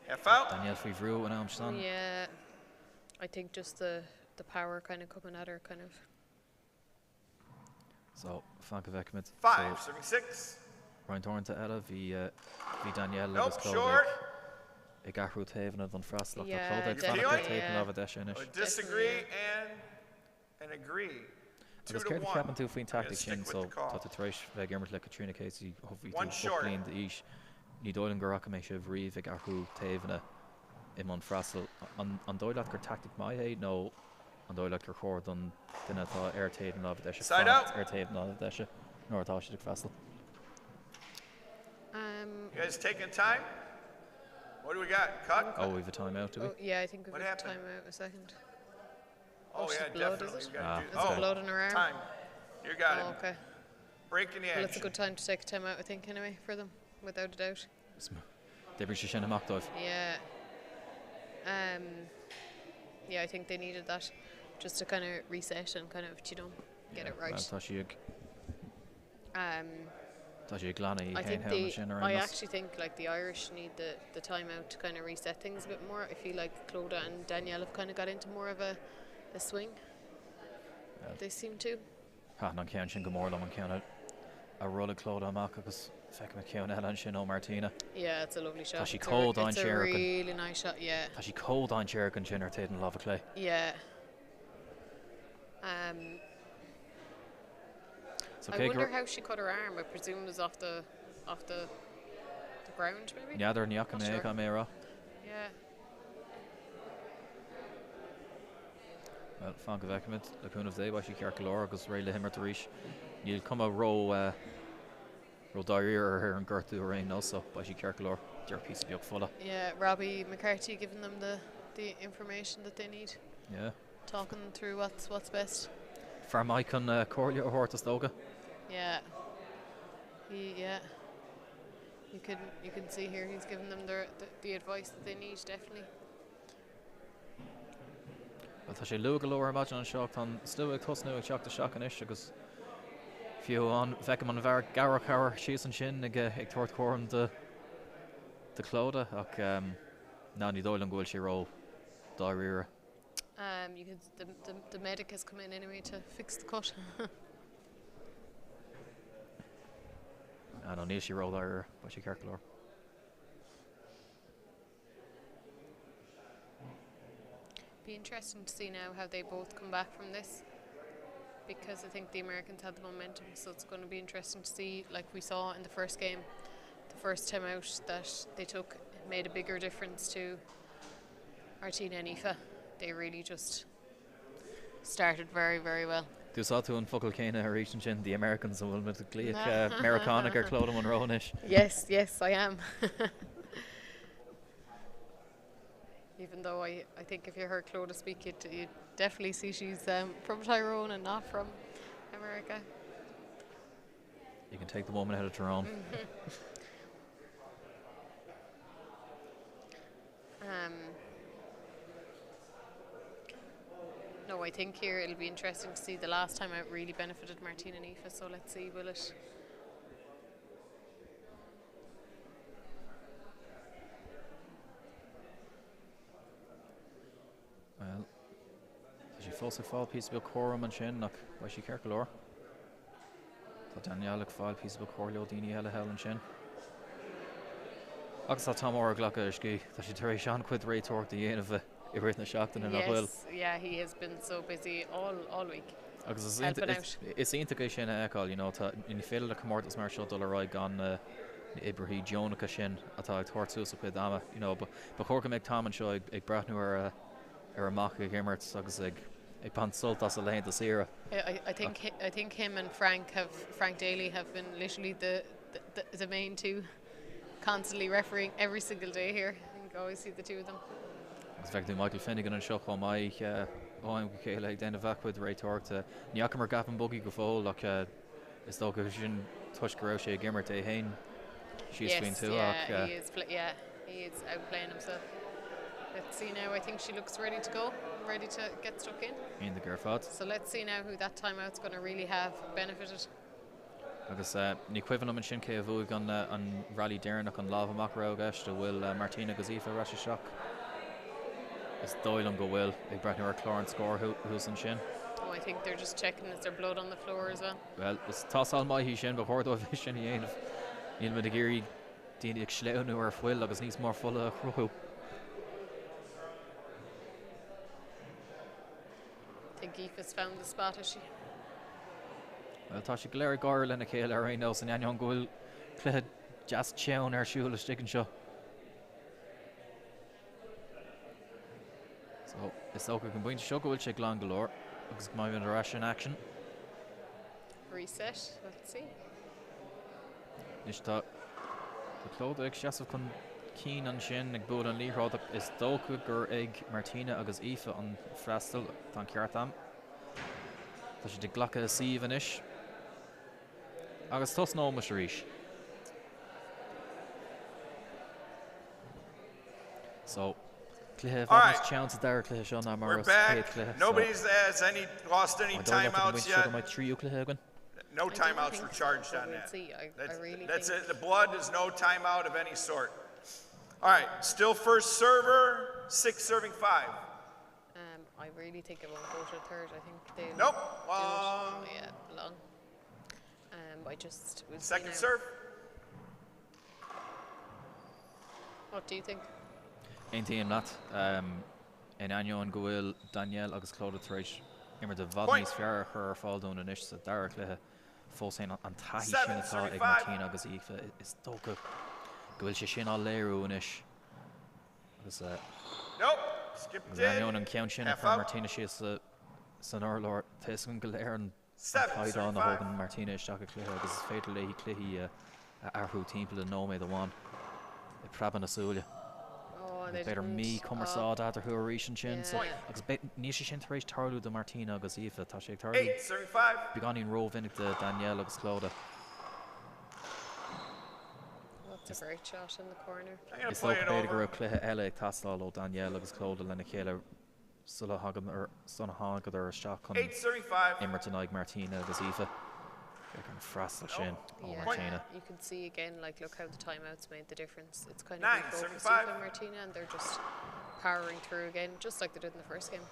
Half out. Danielle faoi bhrú an am sin. Yeah. I think just the power kind of coming at her, kind of. So fan go bhfeicimid. 5 So, serving 6. Roinnt uaireanta eile bhí bhí Danielle Nope. agus Clodagh Short. ag athrú taobhanna don freastal ach tá Yeah, Clodagh ag fanacht ar definitely, taobh na yeah. láimhe deise anois. I disagree and agree. 2 Agus to céard a 1. cheapann tú faoin I'm gonna tactic stick sin, with so the call. tá tú tar éis bheith ag imirt le Katrina Casey bhí One tú short. bliain d'aois. Ní dóigh liom gur fhaca mé sibh riamh ag athrú taobhanna i mbun freastal. An dóigh leat gur tactic maith é nó an dóigh leat gur chóir don duine atá ar taobh na láimhe deise Side fanacht out. ar taobh na láimhe deise nuair atá siad ag freastal. You guys taking time? What do we got? Cut? Oh, we've a timeout, do we? Oh, yeah, I think we've What got happened? time out a second. Oh, she's yeah, blood, is definitely. it? We gotta Ah, do- Is oh, it blood in her arm? Time. You got Oh, it. okay. Breaking the Well, it's a action. good time to take a time out, I think, anyway, for them, without a doubt. D'oibrigh sé sin amach dóibh. Yeah. Yeah, I think they needed that just to kind of reset and kind of, you know, get it right. Well, tá sí ag Tá sí ag glanadh í I féin think thall the ansin ar I aon nós. actually think like the Irish need the the timeout to kind of reset things a bit more. I feel like Clodagh and Danielle have kind of got into more of a a swing. They seem to. Thaitin an ceann sin go mór liom, an ceann a a rollaigh Clodagh amach agus feicim an ceann eile ansin ó Martina. Yeah, it's a lovely shot. Tá sí It's a chomh it's a dainséarach an really nice shot, yeah. Tá sí chomh dainséarach ansin ar taobh na láimhe clé. Yeah. Um, So I cé wonder gur how she cut her arm. I presume it was off the off the the ground maybe. N'fheadar, ní fhaca Not mé sure. caithfidh mé a rá. Yeah. Well, fan go bhfeicfimid, le cúnamh Dé, beidh sí ceart go leor agus réidh le himirt arís. Níl cuma ró eh, ró dáiríre ar an gortú ar aon nós, so beidh sí ceart go leor. Díreach píosa beag fola. Yeah, Robbie McCarthy giving them the the information that they need. Yeah. Talking through what's what's best. Fear maith chun eh, comhairle a thabhairt is dócha. Yeah. He yeah. You can you can see here he's giving them their the, the advice that they need definitely. Well, tá sé luath go leor ar maidin anseo ach tá an slua ag tosnú ag teacht isteach anois agus fiú amháin feicim an bhfear garchabhrach síos ansin ag ag tabhairt cúram do do Clodagh ach um, ná ní dóigh liom go bhfuil sé ró dáiríre. Um, you could the, the, the medic has come in anyway to fix the cut. Ah, no, níl sé ró dáiríre, beidh sí ceart go leor. Be interesting to see now how they both come back from this because I think the Americans had the momentum, so it's going to be interesting to see, like we saw in the first game, the first time out that they took made a bigger difference to Martina and Aoife. They really just started very, very well. D'úsáid tú an focal céanna arís ansin, the Americans, an bhfuil muid ag glaoch Meiriceánaigh ar Clodagh Monroe anois? Yes, yes, I am. Even though I, I think if you heard Clodagh speak, you'd, you'd definitely see she's um, from Tyrone and not from America. You can take the woman out of Tyrone. Um, no, I think here it'll be interesting to see. The last time out really benefited Martina and Aoife, so let's see, will it? Well, tá sí fós ag fáil píosa beag cúraim ansin ach beidh sí ceart go leor. Tá Danielle ag fáil píosa beag comhairle ó daoine eile thall ansin. Agus tá Tom Orr ag glacadh a scíth. Tá sé tar éis an-chuid réiteoireacht a dhéanamh i rith na seachtaine nach bhfuil? Yes, yeah, he has been so busy all, all week. Agus is Helping out. is iontach é sin a fheiceáil, you know, tá ní féidir le comórtas mar seo dul ar aghaidh gan na oibrithe deonacha sin atá ag tabhairt suas a gcuid ama, you know, ba chóir go mbeadh Tom anseo ag ag breathnú ar a ar a mac ag imirt agus ag ag baint sult as a laethanta saoire. I, I think I think him and Frank have Frank Daly have been literally the, the, the main two constantly refereeing every single day here. I think always see the two of them. Agus feicfidh tú Michael Finnegan anseo chomh maith ó am go chéile ag déanamh a chuid réiteoireachta. Ní fhacamar Gavin Buggy go fóill ach is dócha sin toisc go raibh sé ag imirt é féin síos faoin Yes, tuath yeah, ach he is yeah, he is out playing himself. Let's see now. I think she looks ready to go, ready to get stuck in. Iontach ar fad. So let's see now who that timeout's going to really have benefited. Agus ní cuimhin liom ansin cé a bhuaigh an an rally deireanach an lámh amach a raibh i gceist, an bhfuil Martina agus Aoife ar ais isteach? Is dóigh liom go bhfuil, ag breathnú ar chlár an scóir thuas ansin. Oh, I think they're just checking is there blood on the floor as well. Well, is tástáil maith í sin, ba chóir dóibh é sin a dhéanamh. Níl muid ag iarraidh daoine ag sleamhnú ar fuil agus níos mó fola a chruthú. I think Aoife's found the spot, has she? Well, tá siad go léir ag gáire lena chéile ar aon nós, in ainneoin go bhfuil cluiche deas teann ar siúl istigh anseo. So, is dócha ag an bpointe seo go bhfuil sé glan go leor agus go mbeidh muid ar ais in action. Reset, let's see. Anois tá tá Clodagh ag seasamh chun cinn ansin ag bualadh an liathróid ach is dócha gur ag Martina agus Aoife an freastal, tá an ceart a'm. Tá siad ag glacadh a suíomh anois. Agus tosnóimis arís. So, cluiche i All bhfad right. níos teann sa dara cluiche seo ná mar We're a raibh sa chéad back. chluiche. So, Nobody's has any lost any an dóigh leat ag an timeouts bpointe seo go yet. mbeidh tríú cluiche againn? No I don't timeouts think were so, charged but on we'll that. see. I- I That's, really that's think- it. The blood is no timeout of any sort. All right, still first server, 6 serving 5. I really think it won't go to a third. I think they'll Nope. do it. Long. Yeah, long. I just we'll see Second now. serve. What do you think? Aontaím leat. In ainneoin go bhfuil Danielle agus Clodagh tar éis imirt i bhfad Point. níos fearr a chur ar fáil dúinn anois sa dara cluiche, fós féin an taithí sin 7 atá serving ag 5. Martina agus Aoife, is dócha go bhfuil sé sin á léiriú anois. Agus Nope. Skipped agus ainneoin in. an ceann sin a Half chuir out. Martina síos san urlár, tá a fhios againn go léir an 7 caighdeán serving a 5. thógann Martina isteach i gcluiche agus is féidir léi cluichí a athrú timpeall i nóiméad amháin i bpreabadh na súile. Oh, and they B'fhéidir didn't. mí Oh, cumarsáid eatarthu arís ansin so Yeah. agus níl sé sin tar éis tarlú do Martina agus Aoife, tá sé ag tarlú 8 serving 5. beagáinín rómhinic do Danielle agus Clodagh. that's a great shot in the corner. I'm gonna Is play dócha it b'fhéidir go over. raibh cluiche eile ag teastáil ó Danielle agus Clodagh lena chéile sula thagann ar sula thágadar isteach chun 8 serving 5. imirt in aghaidh Martina agus Aoife. Féach an freastal sin ó Yeah, Martina. you can see again, like, look how the timeouts made the difference. It's kind of 9 refocused serving Aoife 5. and Martina, and they're just powering through again, just like they did in the first game.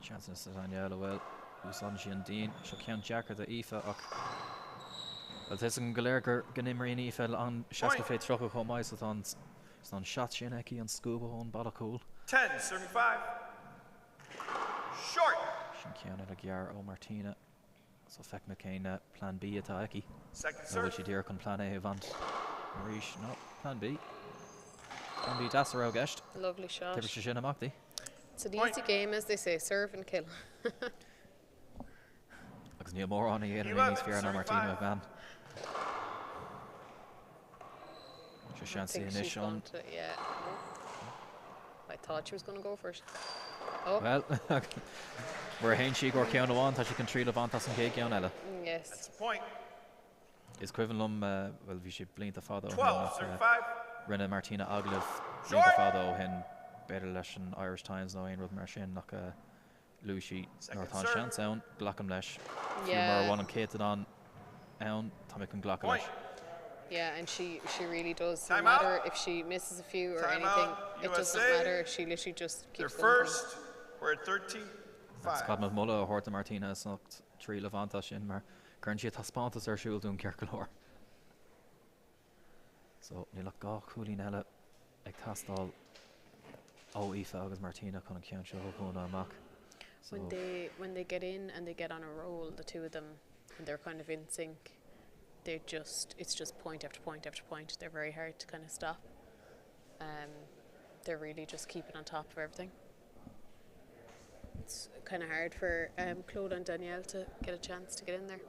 Seans do Danielle bhfuil úsáideann sí an díon seo ceann deacair do Aoife ach Well tá a fhios againn go léir gur go n-imríonn Aoife an 60 fé 30 chomh maith so tá an tá an shot sin aici an scuab ón bhalla cúil. 10 serving 5. Short. Sin ceann eile gearr ó Martina. So feicfimid cén plan B atá aici. Second Nó bhfuil serve. sí díreach chun plan A a bhaint arís no plan B. Plan B deas a raibh i gceist. Lovely shot. D'oibrigh sé sin amach di. It's an Point. easy game, as they say, serve and kill. Agus níl mórán a dhéanann é 11 níos fearr ná serving Martina 5. McMahon. Seo I seans think anois she's an going to, yeah. I thought she was going to go for it. Oh, Well, mar a shéan sí go ceann amháin tá sí chun triail a bhaint as an gcéad cheann eile. yes. That's a point. Is cuimhin liom well bhí sé blianta fada ó shin 12 ach, serving 5. rinne Martina agallamh blianta Short. fada ó shin b'fhéidir leis an Irish Times nó aon rud mar sin ach luaigh sí Second nuair atá an serve. seans ann, glacaim leis. Fiú mar Yeah. bhain an céatadán ann, tá mé chun glacadh Point. leis. Yeah, and she really does. No Time out. matter if she misses a few or Time anything, out, it doesn't USA. matter. She literally just They're keeps going. for it. first. We're at 13 Agus 5. caithfidh mé moladh a thabhairt do Martina as ucht triail a bhaint as sin mar cuireann sí taispeántas ar siúl dúinn ceart go leor. So níl ach dhá chúilín eile ag teastáil ó Aoife agus Martina chun an ceann seo a bhaint amach. So When they get in and they get on a roll, the two of them, and they're kind of in sync, they're just it's just point after point after point. They're very hard to kind of stop. They're really just keeping on top of everything. It's kind of hard for Clodagh and Danielle to get a chance to get in there.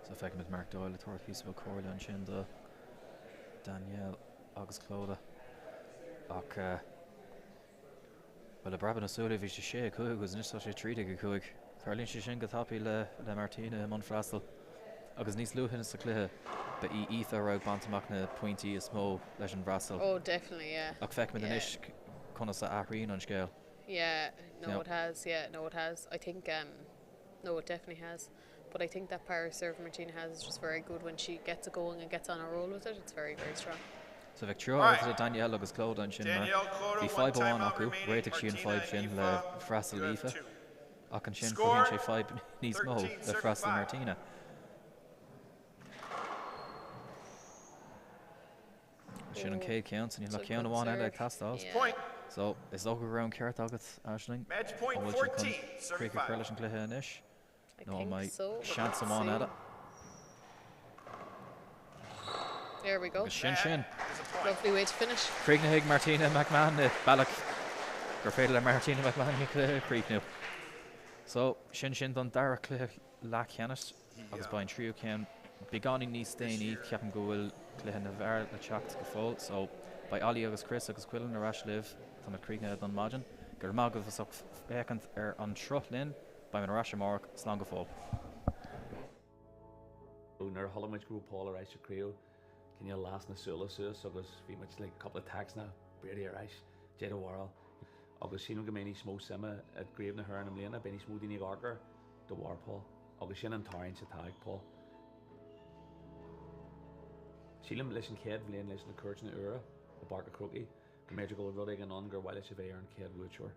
So feicimid Mark Doyle ag tabhairt píosa comhairle ansin do Danielle agus Clodagh. Ach well i bpreabadh na súl bhí sé sé 5 agus anois tá sé 13-5. Tarlaíonn sé sin go tapaidh le le Martina i mbun freastail. Agus níos luaithe sa chluiche ba í Aoife a raibh baint amach na pointí is mó leis an bhFreastal. Oh, definitely, yeah. Ach feicimid Yeah. anois conas a athraíonn an scéal. Yeah, no, Yeah. it has. Yeah, no, it has. I think, no, it definitely has. But I think that power serve Martina has is just very good when she gets it going and gets on a roll with it. It's very, very strong. So bheadh trio All right. le Danielle agus Clodagh ansin mar Danielle Clodagh, bhí one fadhb amháin timeout acu, remaining. réitigh sí an Martina fadhb and sin le Aoife, freastal you have Aoife. two. Ach ansin Score, cruthaíonn sé fadhb níos mó 13 le serving freastal 5. Martina. Sin an Oh, chéad ceann, san níl it's a le ceann good amháin eile ag serve. teastáil. Yeah. Point. So is dócha go raibh an ceart agat Aisling. Match point An bhfuil siad chun 14, serving críoch a chur 5. leis an gcluiche anois. I Nó think mbeidh so, but seans let's amháin see. eile. There we go. Agus sin sin. That is a point. Lovely way to finish. Críochnaithe ag Martina McMahon i bealach gur féidir le Martina McMahon cluiche a chríochnú. So sin sin don dara cluiche leathcheannais agus beidh an tríú ceann beagáinín níos déanaí ceapaim go bhfuil cluiche na bhfear le teacht go fóill, so beidh Ali agus Chris agus Quillen ar ais libh tá na críochnaithe don maidin, go raibh maith agaibh as ucht féachaint ar an sruth linn, beidh mé ar ais amárach, slán go fóill. Nuair a chuala muid go raibh Paul ar ais sa chraobh, cineál las na súile suas agus bhí muid like cúpla text na Brady ar ais, Dé do bharúil. Agus sílim go mbeidh níos mó suime i gCraobh na hÉireann i mbliana, beidh níos mó daoine ag amharc air de bharr Paul. Agus sin an tarraingt atá ag Paul. Sílim, leis an chéad bhliain leis na cúirteanna úra i bPáirc an Chrócaigh, go mb'fhéidir go bhfuil rud éigin ann gur mhaith leis a bheith ar an chéad bhuaiteoir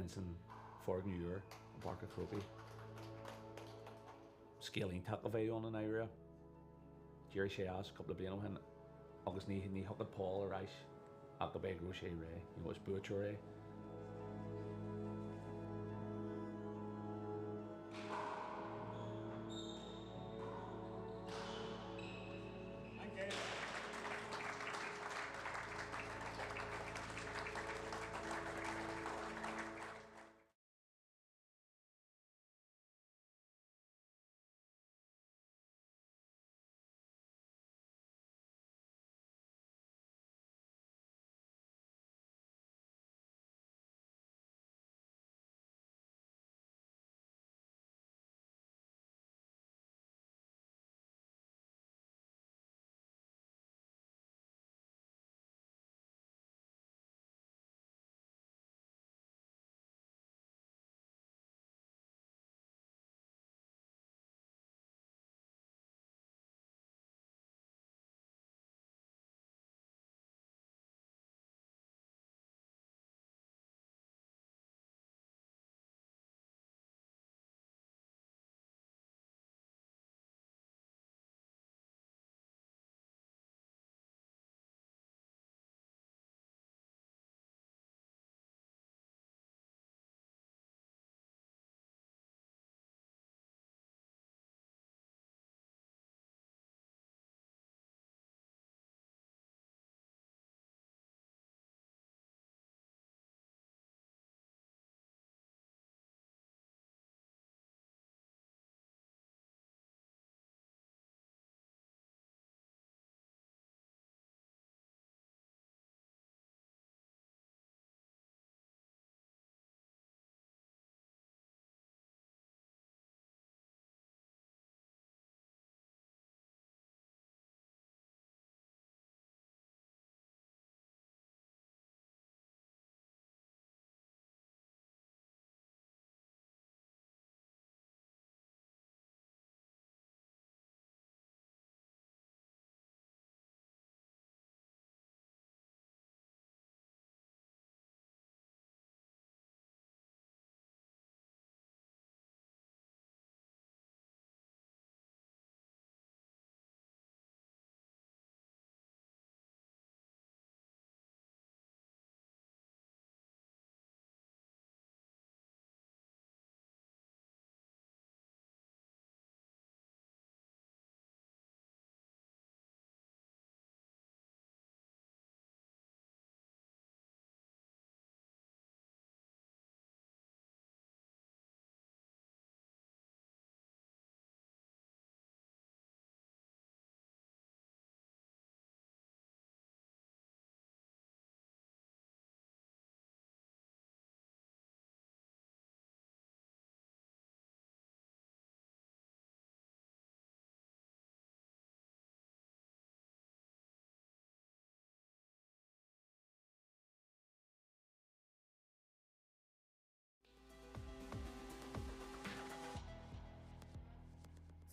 ins an foirgneamh úr i bPáirc an Chrócaigh. Scéal iontach a bheadh ann i ndáiríre. D'éirigh sé as cúpla bliain ó shin agus ní ní thiocfadh Paul ar ais ach go b'é go raibh sé réidh. You know, is buaiteoir é.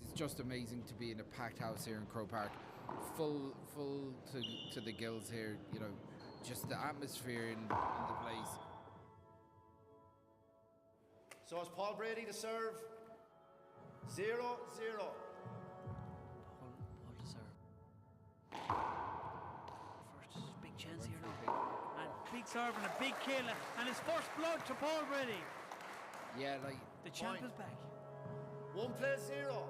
It's just amazing to be in a packed house here in Croke Park, full full to, to the gills here, you know, just the atmosphere in, in the place. So it's Paul Brady to serve. 0 0. Paul, Paul to serve. First big chance here now. And big serve and a big kill and his first blood to Paul Brady. Yeah, like the champ is back. 1 play 0.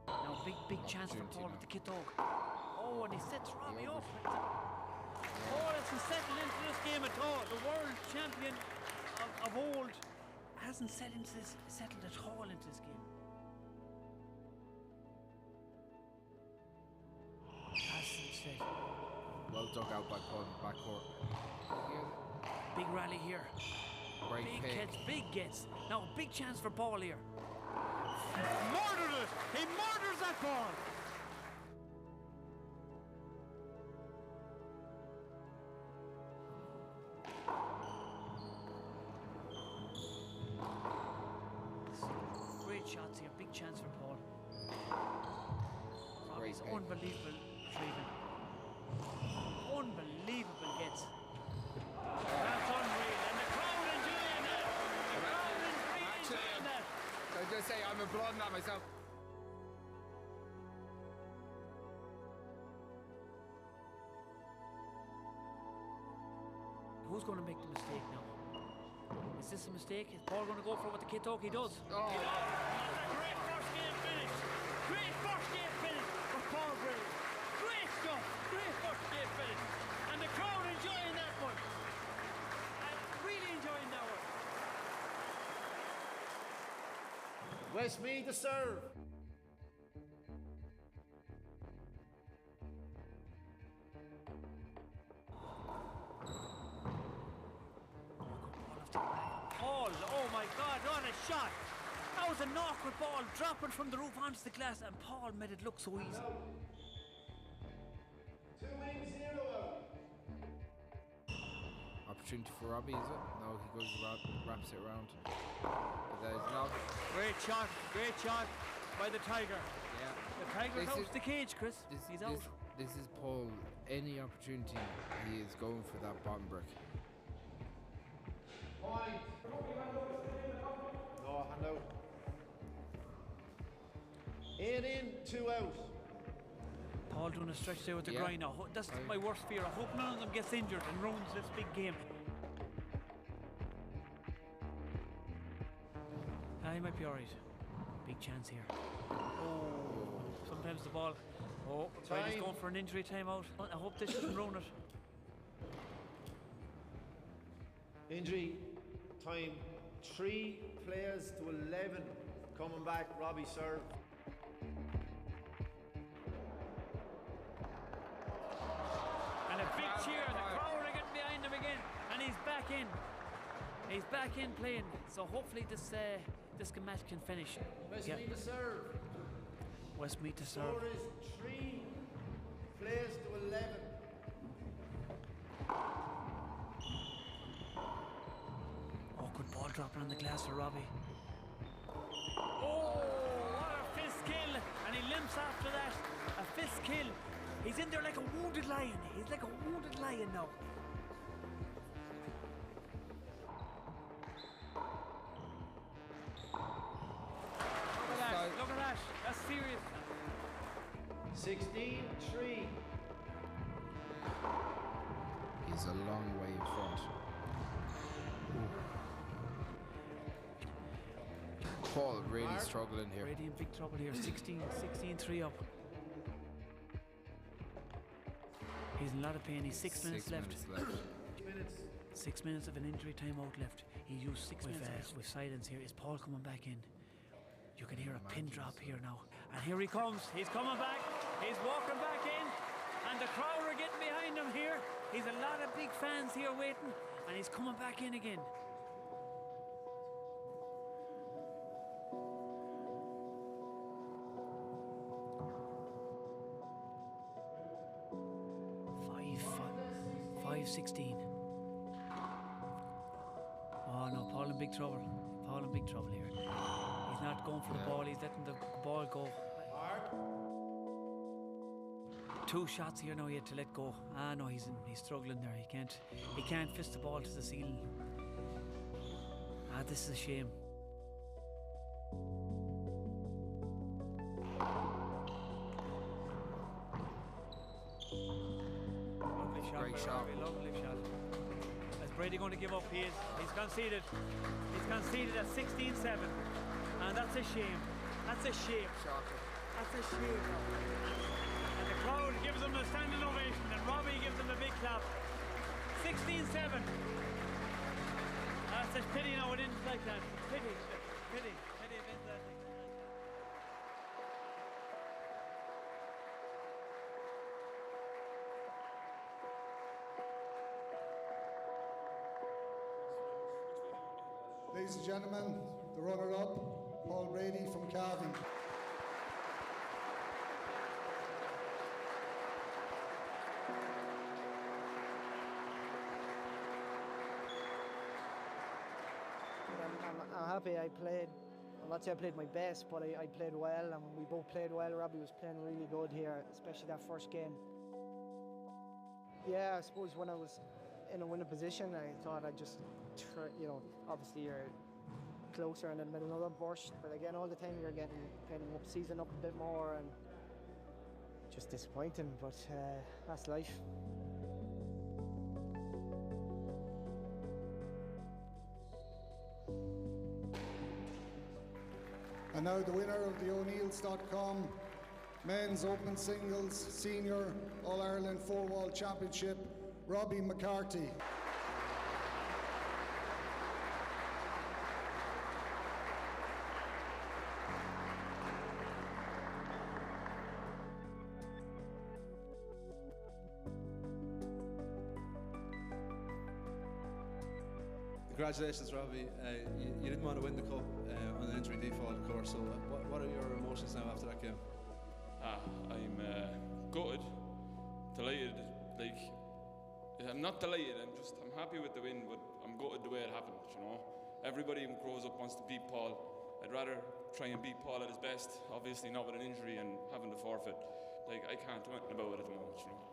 Now big, big chance for Paul with the kit dog. Oh, and he sets Robbie up. Paul hasn't settled into this game at all. The world champion of, of old hasn't settled, into this, settled at all into this game. Hasn't settled. Well dug out by Paul in the backcourt. Big rally here. Great big pick. gets, big gets. Now, big chance for Paul here. Murdered it! He murders that ball! chance here, big chance for Paul. Robbie's unbelievable retrieving. Unbelievable hits. That's unreal. And the crowd enjoying that. The crowd is really enjoying that. I just say I'm applauding that myself. Who's going to make the mistake now? Is this a mistake? Is Paul going to go for what the Kitoki he does? Oh. He does. That's a great first game finish. Great first game finish for Paul Brady. Great stuff. Great first game finish. And the crowd enjoying that one. And really enjoying that one. Westmeath to serve. Paul, oh my God, what a shot! That was an awkward ball dropping from the roof onto the glass, and Paul made it look so easy. 2 in, 0 out. Opportunity for Robbie, is it? No, he goes wraps it around. But there's not. Great shot, great shot by the Tiger. Yeah. The Tiger's out the cage, Chris. He's out. This is Paul. Any opportunity, he is going for that bottom brick. Point. No, hand out. 8 in, 2 out. Paul doing a stretch there with the groin now. That's my worst fear. I hope none of them gets injured and ruins this big game. He might be all right. Big chance here. Oh, sometimes the ball. Oh, Brady's going for an injury timeout. I hope this doesn't ruin it. Injury time, 3 players to 11. Coming back, Robbie serve. And a big cheer, the crowd are getting behind him again, and he's back in. He's back in playing, so hopefully this this match can finish. Westmeath to serve. Westmeath to serve. Score is 3 players to 11. Oh, good ball dropping on the glass for Robbie. Oh, what a fist kill! And he limps after that. A fist kill. He's in there like a wounded lion. He's like a wounded lion now. Look at that. Look at that. That's serious. 16-3. He's a long way in front. Ooh. Paul really struggling here. Brady in big trouble here. 16-3 up. He's in a lot of pain. He's 6 minutes left. 6 minutes of an injury timeout left. He used 6 minutes with silence here. Is Paul coming back in? You can hear a pin drop here now. And here he comes. He's coming back. He's walking back in. And the crowd are getting behind him here. He's a lot of big fans here waiting. And he's coming back in again. Five, 5-16. Oh no, Paul in big trouble. Paul in big trouble here. He's not going for the ball, he's letting the ball go. 2 shots here now he had to let go. Ah no, he's struggling there. He can't fist the ball to the ceiling. Ah, this is a shame. Lovely shot. Great shot. Lovely shot. Is Brady going to give up? He is. He's conceded. He's conceded at 16-7. And that's a shame. That's a shame. Shocker. That's a shame. And the crowd gives him a standing ovation, and Robbie gives him a big clap. 16-7. That's a pity now it ends like that. Pity, pity, pity it ends like that. Ladies and gentlemen, the runner-up, Paul Brady from Cavan. I'm happy I played I'm not saying I played my best, but I, I played well, and we both played well. Robbie was playing really good here, especially that first game. Yeah, I suppose when I was in a winning position, I thought I'd just, try, you know, obviously you're closer and then another burst, but again, all the time you're getting kind of up, season up a bit more and just disappointing, but uh, that's life. And now the winner of the O'Neills.com Men's Open Singles Senior All-Ireland Four-Wall Championship, Robbie McCarthy. Congratulations, Robbie. Uh, you, you didn't want to win the cup uh, on an injury default, of course. So, what, what are your emotions now after that game? Ah, I'm uh, gutted, delighted. Like, I'm not delighted. I'm just I'm happy with the win, but I'm gutted the way it happened. You know, everybody who grows up wants to beat Paul. I'd rather try and beat Paul at his best. Obviously, not with an injury and having to forfeit. Like, I can't do anything about it at the moment. You know.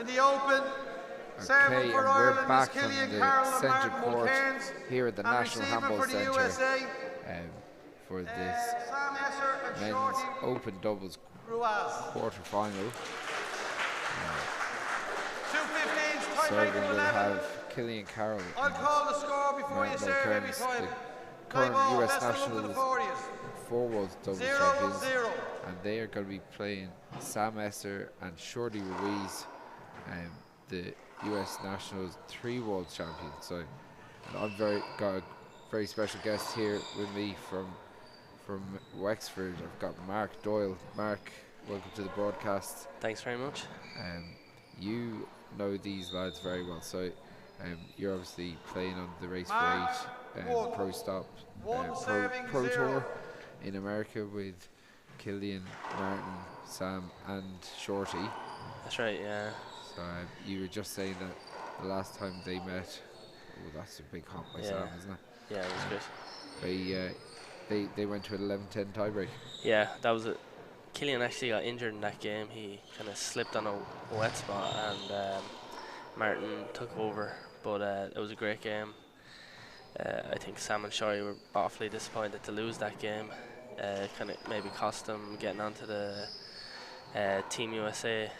In the open, serving Okay, for and we're Ireland is back from Killian the Carroll and centre Martin court Mulcairns. here at the and National receiving Handball for the Centre USA, for this Sam Esser and men's Shorty open doubles Ruiz. quarter final. 2.15, tiebreak Serving to will 11. have Killian Carroll I'll and call the score before you Martin serve every Mulcairns, time. the Play current ball, US best of luck to the Nationals Forties. four-walls doubles Zero, champions, zero. and they are going to be playing Sam Esser and Shorty Ruiz, the US Nationals three-wall champions. So, and I've very got a very special guest here with me from Wexford. I've got Mark Doyle. Mark, welcome to the broadcast. Thanks very much. You know these lads very well, so you're obviously playing on the Race for Mark, Eight one. Pro Stop One serving Pro zero. Tour in America with Killian, Martin, Sam, and Shorty. That's right, yeah. So you were just saying that the last time they met, oh, that's a big hop by Yeah. Sam, isn't it? Yeah, it was good. They went to an 11-10 tiebreak. Yeah, that was it. Killian actually got injured in that game. He kind of slipped on a wet spot, and Martin took over. But it was a great game. I think Sam and Shorty were awfully disappointed to lose that game. Kind of maybe cost them getting onto the Team USA.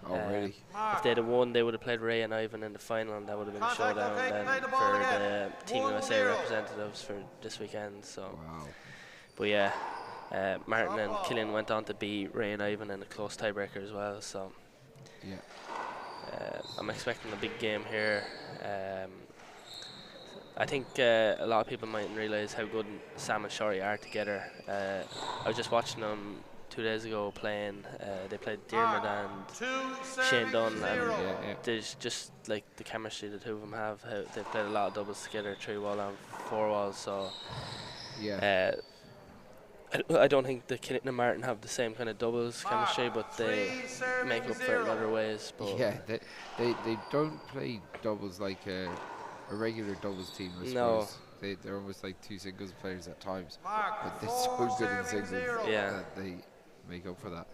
Oh, really? If they'd have won, they would have played Ray and Ivan in the final, and that would have been a Contact, showdown okay, then play the ball for again. the Team 1-0. USA representatives for this weekend. So, wow. But yeah, Martin and ball. Killian went on to beat Ray and Ivan in a close tiebreaker as well. So, yeah, I'm expecting a big game here. I think a lot of people mightn't realise how good Sam and Shorty are together. I was just watching them 2 days ago playing. They played Diarmuid and Two Shane serving Dunn, and zero. Yeah, yeah. there's just like the chemistry the two of them have. How they've played a lot of doubles together, 3-wall and 4-wall. So Yeah. I don't think the Killian and Martin have the same kind of doubles chemistry, but they Three serving make up for it in zero. other ways. But Yeah, they don't play doubles like a regular doubles team, I No. suppose. They're almost like two singles players at times. Mark, but they're so four good in serving singles zero. Yeah. that they make up for that.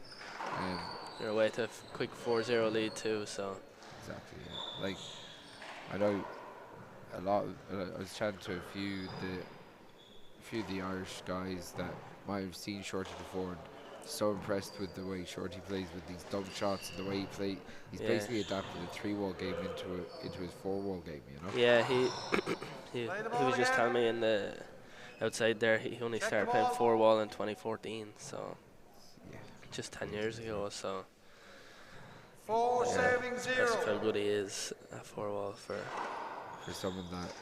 They're away to a quick 4-0 lead too, so Exactly, yeah. Like, I know a lot of, I was chatting to a few of the Irish guys that might have seen Shorty before and so impressed with the way Shorty plays with these dumb shots and the way he play. He's Yeah. basically adapted a 3-wall game into his 4-wall game, you know? Yeah, he he, Play the he ball was just again. telling me in the outside there he only Check the started playing ball. 4-wall in 2014, so Yeah. just 10 years ago. So 4 yeah, serving it's impressive 0. how good he is at 4-wall for For someone that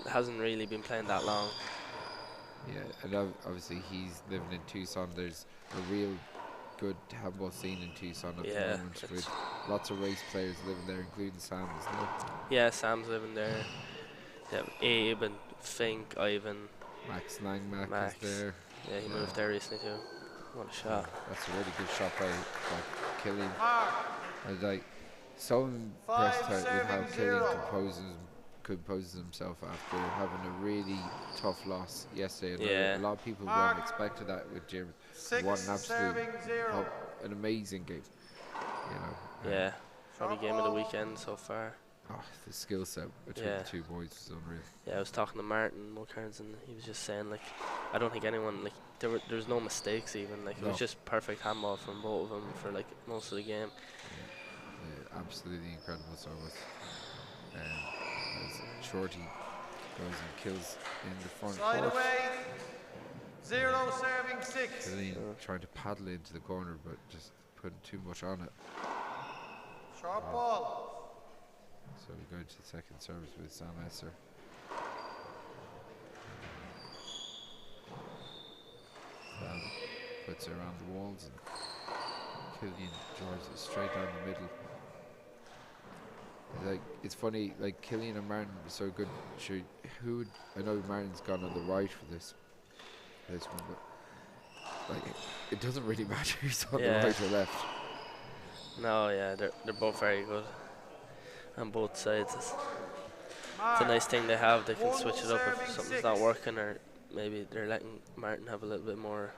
hasn't really been playing that long. Yeah, and obviously he's living in Tucson. There's a real good handball scene in Tucson at Yeah, the moment it's- with lots of race players living there, including Sam, isn't it? Yeah, Sam's living there. Yeah, Abe and Fink, Ivan, Max Langmack Max. is there. Yeah, he moved there recently too. What a shot. That's a really good shot by Killian. Mark, I was like so impressed Five with how serving Killian zero. composes himself after having a really tough loss yesterday. And Yeah. a lot of people Mark. weren't expecting that with Jim. Six What an absolute, serving zero. an amazing game. You know. Yeah, probably Short game of the ball. weekend so far. Oh, the skill set between Yeah. the two boys is unreal. Yeah, I was talking to Martin Mulcairns and he was just saying like, I don't think anyone like there were there was no mistakes even, like it was No. just perfect handball from both of them for like most of the game. Yeah, absolutely incredible service. As Shorty goes and kills in the front Side court. away. 0 serving 6. Killian trying to paddle into the corner, but just putting too much on it. Sharp ball. So we go to the second service with Sam Esser. Sam puts it around the walls and Killian drives it straight down the middle. Like, it's funny, like Killian and Martin were so good. Sure, who would, I know Martin's gone on the right for this one, but like it doesn't really matter who's on Yeah. the right or left. No, yeah, they're both very good on both sides. It's, it's a nice thing they have. They can One switch it up if serving something's not six. working, or maybe they're letting Martin have a little bit more.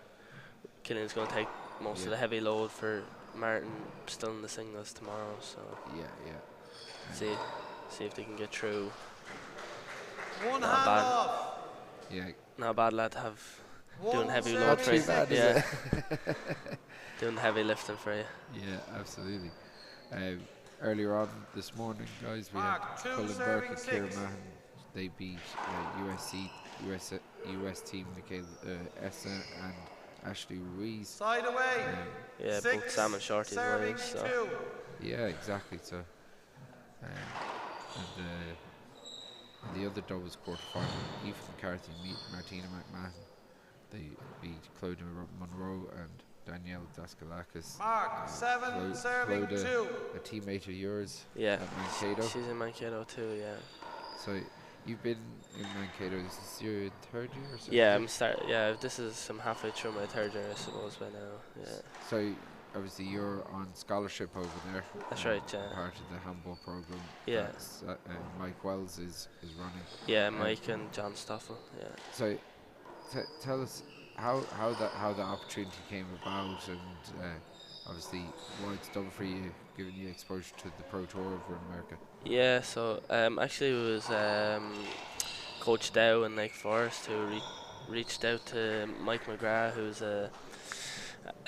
Killian's going to take most of Yeah. the heavy load for Martin still in the singles tomorrow, so Yeah, yeah. See see if they can get through. One Not hand bad. off. Yeah. Not a bad lad to have One doing heavy serving load Not for too you. bad, is yeah. it? doing heavy lifting for you. Yeah, absolutely. Earlier on this morning, guys, we had Mark, two Cullen Burke serving and Kieran six. Mahan. They beat USC, US, US team Michael Essa and Ashley Ruiz. Side away. Yeah, both Six, Sam and Shorty's serving wives. So. two. Yeah, exactly. So, and the other doubles quarterfinal, Aoife McCarthy meet Martina McMahon. They beat Claudia Monroe and Danielle Daskalakis. Mark, seven, serving Clodagh, two. A teammate of yours. Yeah, At Mankato. she's in Mankato too. Yeah. So you've been in Mankato. This is your third year or something? Yeah, I'm start. Yeah, this is I'm halfway through my third year, I suppose, by now. Yeah. So obviously you're on scholarship over there. That's right, yeah. Part of the handball program. Yeah. That's, Mike Wells is running. Yeah, Mike and John Stoffel. Yeah. So tell us how the opportunity came about, and obviously what it's done for you, giving you exposure to the Pro Tour over in America. Yeah, so actually it was Coach Dow in Lake Forest who reached out to Mike McGrath, who's an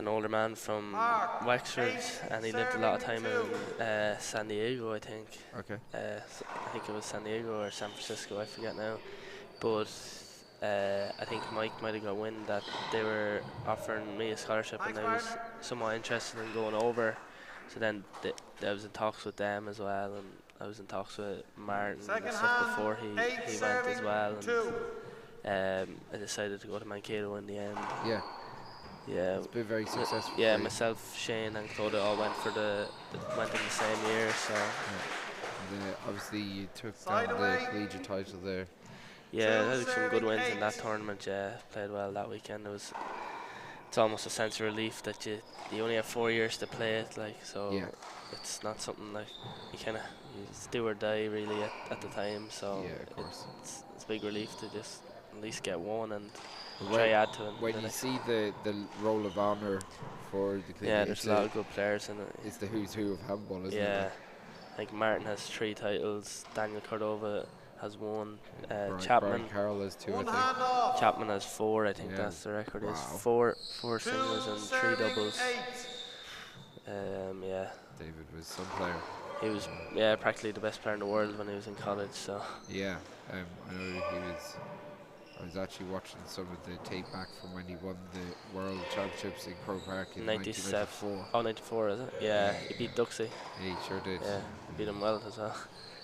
older man from Mark, Wexford, eight, and he lived a lot of serving time in San Diego, I think. Okay. I think it was San Diego or San Francisco, I forget now. But I think Mike might have got wind that they were offering me a scholarship, and Thanks, I was Martin. somewhat interested in going over. So then I was in talks with them as well, and I was in talks with Martin Second and stuff hand, before he eight, went as serving well. And two. I decided to go to Mankato in the end. Yeah. Yeah. It's been very successful Yeah, for you. myself, Shane, and Clodagh all went for the went in the same year. So Yeah. And obviously you took Side down the away. collegiate title there. yeah, Two I had some good serving wins in that eight. tournament. Yeah, played well that weekend. It was. It's almost a sense of relief that you only have 4 years to play it, like so. Yeah. It's not something like you kind of you just do or die really at the time. So Yeah, of course. it's a big relief to just at least get one and But try add to it. When the you next see the roll of honour for the collegiate, Yeah, there's it's a lot of good players in it. It's the who's who of handball, isn't yeah, it? I think Martin has 3 titles. Daniel Cordova has 1. Brian, Chapman. Brian Carroll has 2, I One think. hand off. Chapman has 4. I think Yeah. that's the record. Is Wow. four Two, singles and 3 serving doubles. eight. Yeah. David was some player. He was practically the best player in the world when he was in college. So Yeah, I know he was. I was actually watching some of the tape back from when he won the World Championships in Croke Park in 97. 1994. Oh, 94, is it? Yeah, he beat Duxie. Yeah, he sure did. Yeah, he beat him well as well.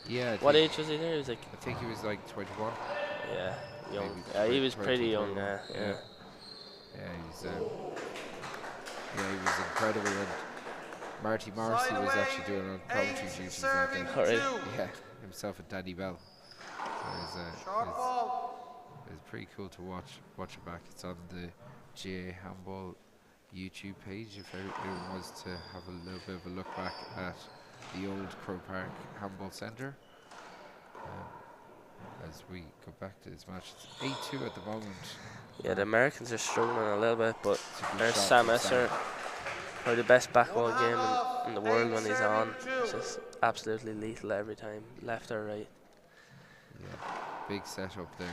Yeah. I What think age was he there? He was like. I think he was like 21. Yeah, young. Maybe Yeah, he was pretty young. 21. Yeah. Yeah. Yeah, he was incredible. And Marty Morrissey Side was away, actually doing on commentary eight, duties that day. serving Oh, really? two. Yeah, himself and Danny Bell. So Short ball. it was pretty cool to watch it back. It's on the GA Handball YouTube page if anyone wants to have a little bit of a look back at the old Croke Park Handball Centre. As we go back to this match, it's 8-2 at the moment. Yeah, the Americans are struggling a little bit, but It's a good there's shot Sam from Esser, Sam. probably the best backwall One game hand off, in the world eight when he's serving on. It's two. just absolutely lethal every time, left or right. Yeah, big setup there.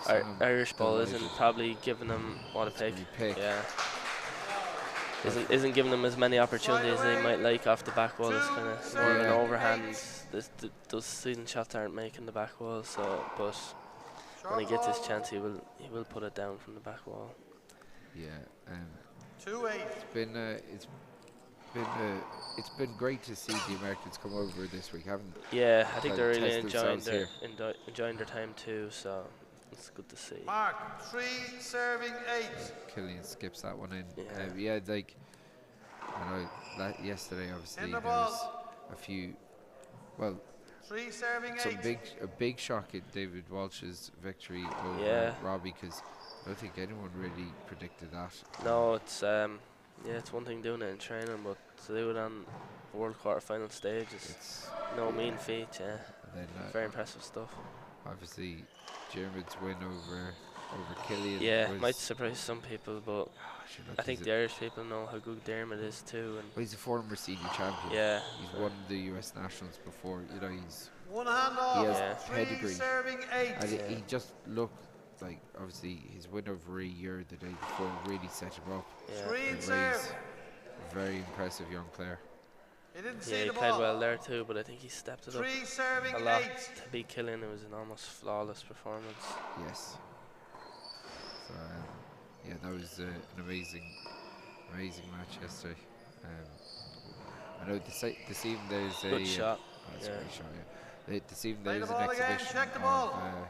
Sam Irish ball isn't delighted. probably giving them what a It's gonna pick. be pick. Yeah. Isn't giving them as many opportunities as they away. might like off the back wall. It's Two, kind of more of an Yeah. overhand. eight. Those ceiling shots aren't making the back wall, so but when he Short gets his ball. chance, he will put it down from the back wall. Yeah, 2-8. it's been great to see the Americans come over this week, haven't they? Yeah, I think Like, they're really test enjoying themselves their here. enjoying their time too. So it's good to see. Mark, 3, serving 8. Killian skips that one in. Yeah. Yeah, like I know that yesterday obviously In the there was ball. a few, well, 3 serving some 8. big a big shock at David Walsh's victory over Yeah. Robbie, because I don't think anyone really predicted that. No, it's yeah, it's one thing doing it in training, but to do it on world quarterfinal stage is It's no mean feat. Yeah, and then very impressive stuff. Obviously, German's win over Killian. Yeah, was might surprise some people, but Sure, look, I think he's the Irish people know how good Dermot is too. And Well, he's a former senior champion. Yeah. He's won the US Nationals before. You know, he's One hand off. He has Yeah. Three pedigree. serving 8. And Yeah. he just looked like obviously his win over a year the day before really set him up. Yeah. Three And serve. Ray's a very impressive young player. He didn't see Yeah, he the played ball. well there too, but I think he stepped it up 3 serving a lot 8. to beat Killian. It was an almost flawless performance. Yes. So yeah, that was an amazing, amazing match yesterday. I know this, this evening there's a Good shot. That's a Yeah. great shot. Yeah. This evening Play there's the an ball again, exhibition check the of, ball.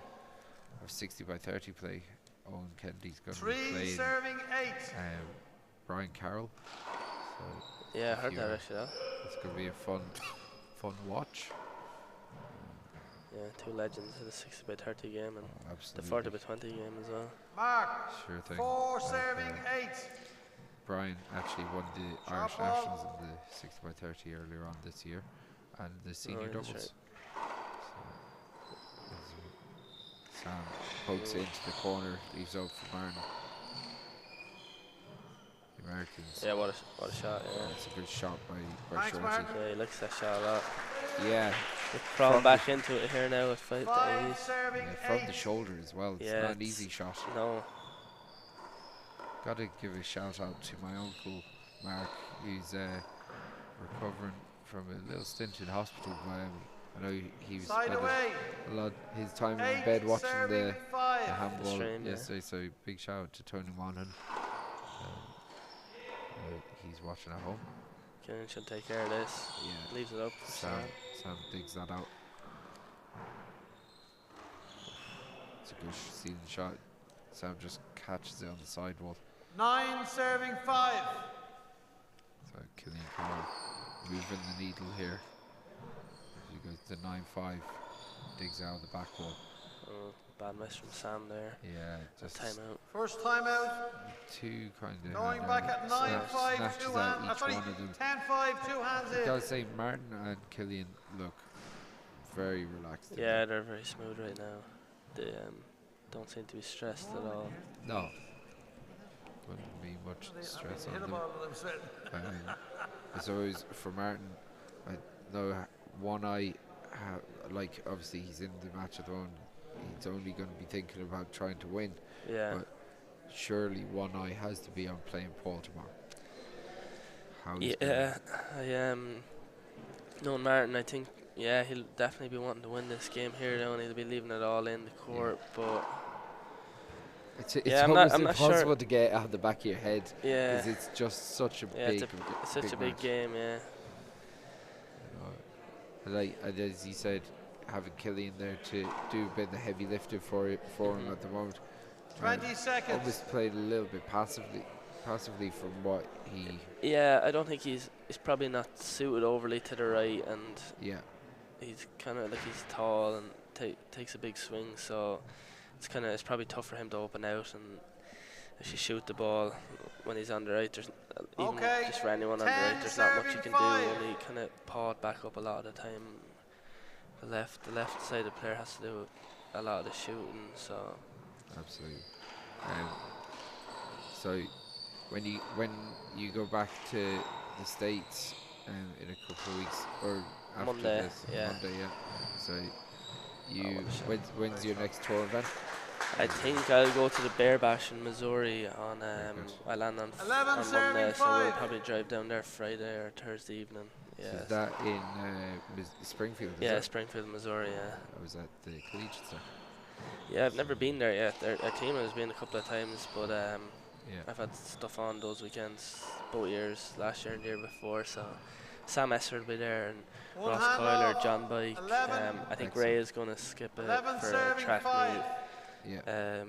of 60 by 30 play. Owen Kennedy's going to be 3 playing serving 8. Brian Carroll. So Yeah, I if heard that you're- actually. That. It's going to be a fun, fun watch. Yeah, two legends of the 60 by 30 game and Oh, the absolutely. 40 by 20 game as well. Mark. Sure thing. 4 Like, serving 8. Brian actually won the Shot Irish ball. Nationals in the 60 by 30 earlier on this year and the senior Oh, yeah, that's doubles. So, as Sam pokes it into the corner, leaves out for Martin. The Americans. Yeah, what a shot, yeah. That's a good shot by Thanks, Shorty. Martin. Yeah, he likes that shot a lot. Yeah. They're crawling From back into it here now at 5 to 5 8. serving Yeah, from 8. the shoulder as well. It's Yeah, not an it's- easy shot. No. Got to give a shout out to my uncle Mark, who's recovering from a little stint in hospital. But I know he was Side spent away. a lot his time in 8 bed watching serving the 5. handball stream, yeah. yesterday. So big shout out to Tony Monaghan. He's watching at home. Killian should take care of this. Yeah. Leaves it up for Sam, Sam. Sam digs that out. It's a good ceiling shot. Sam just catches it on the sidewall. 9 serving 5. So Killian Carroll moving the needle here. He goes to 9-5, digs out of the back wall. Oh, bad miss from Sam there. Yeah, just Timeout. First timeout. two kind of Going back at 9 5, 2 out hands. each Sorry, one of them. 10 5, 2 hands I in. gotta say, Martin and Killian look very relaxed. in Yeah, there. they're very smooth right now. They don't seem to be stressed at all. No. Wouldn't be much stress Hit on the them. ball with them sweating. It's always for Martin. I know one eye, like obviously he's in the match at the moment. He's only going to be thinking about trying to win. Yeah. But surely one eye has to be on playing Paul tomorrow. How he's gonna- Yeah, I knowing Martin, I think yeah he'll definitely be wanting to win this game here now, and he'll be leaving it all in the court. But It's yeah, I'm not, almost I'm not impossible sure. to get out of the back of your head. Yeah. Because it's just such a Yeah, big, it's, a, it's such a big match. game. Yeah. You know, like and as he said, having Killian there to do a bit of the heavy lifting for it for him Mhm. at the moment. 20 seconds. Almost played a little bit passively from what he. Yeah, I don't think he's probably not suited overly to the right, and Yeah. he's kind of like he's tall and takes a big swing, so it's kind of it's probably tough for him to open out and actually shoot the ball when he's on the right. There's even Okay, just for anyone on the 10 right, there's not much you serving can 5. do. Only kind of paw it back up a lot of the time. The left side of the player has to do a lot of the shooting. So Absolutely. So when you go back to the States in a couple of weeks or after Monday, this yeah. Monday, yeah. So you what a shame. when's your next tour event? I think I'll go to the Bear Bash in Missouri on Very good. I land on, 11 on serving Monday, so we'll 5. probably drive down there Friday or Thursday evening. Yeah. So is that in Springfield? Is yeah, it? Springfield, Missouri. Yeah. I was at the collegiate there. Yeah, I've never been there yet. Our team has been a couple of times, but Yeah. I've had stuff on those weekends, both years, last year and the year before. So Sam Esser will be there, and One Ross hand Coyler, off. John Bike. 11. I think Excellent. Ray is going to skip it 11 for a serving track 5. meet. Yeah.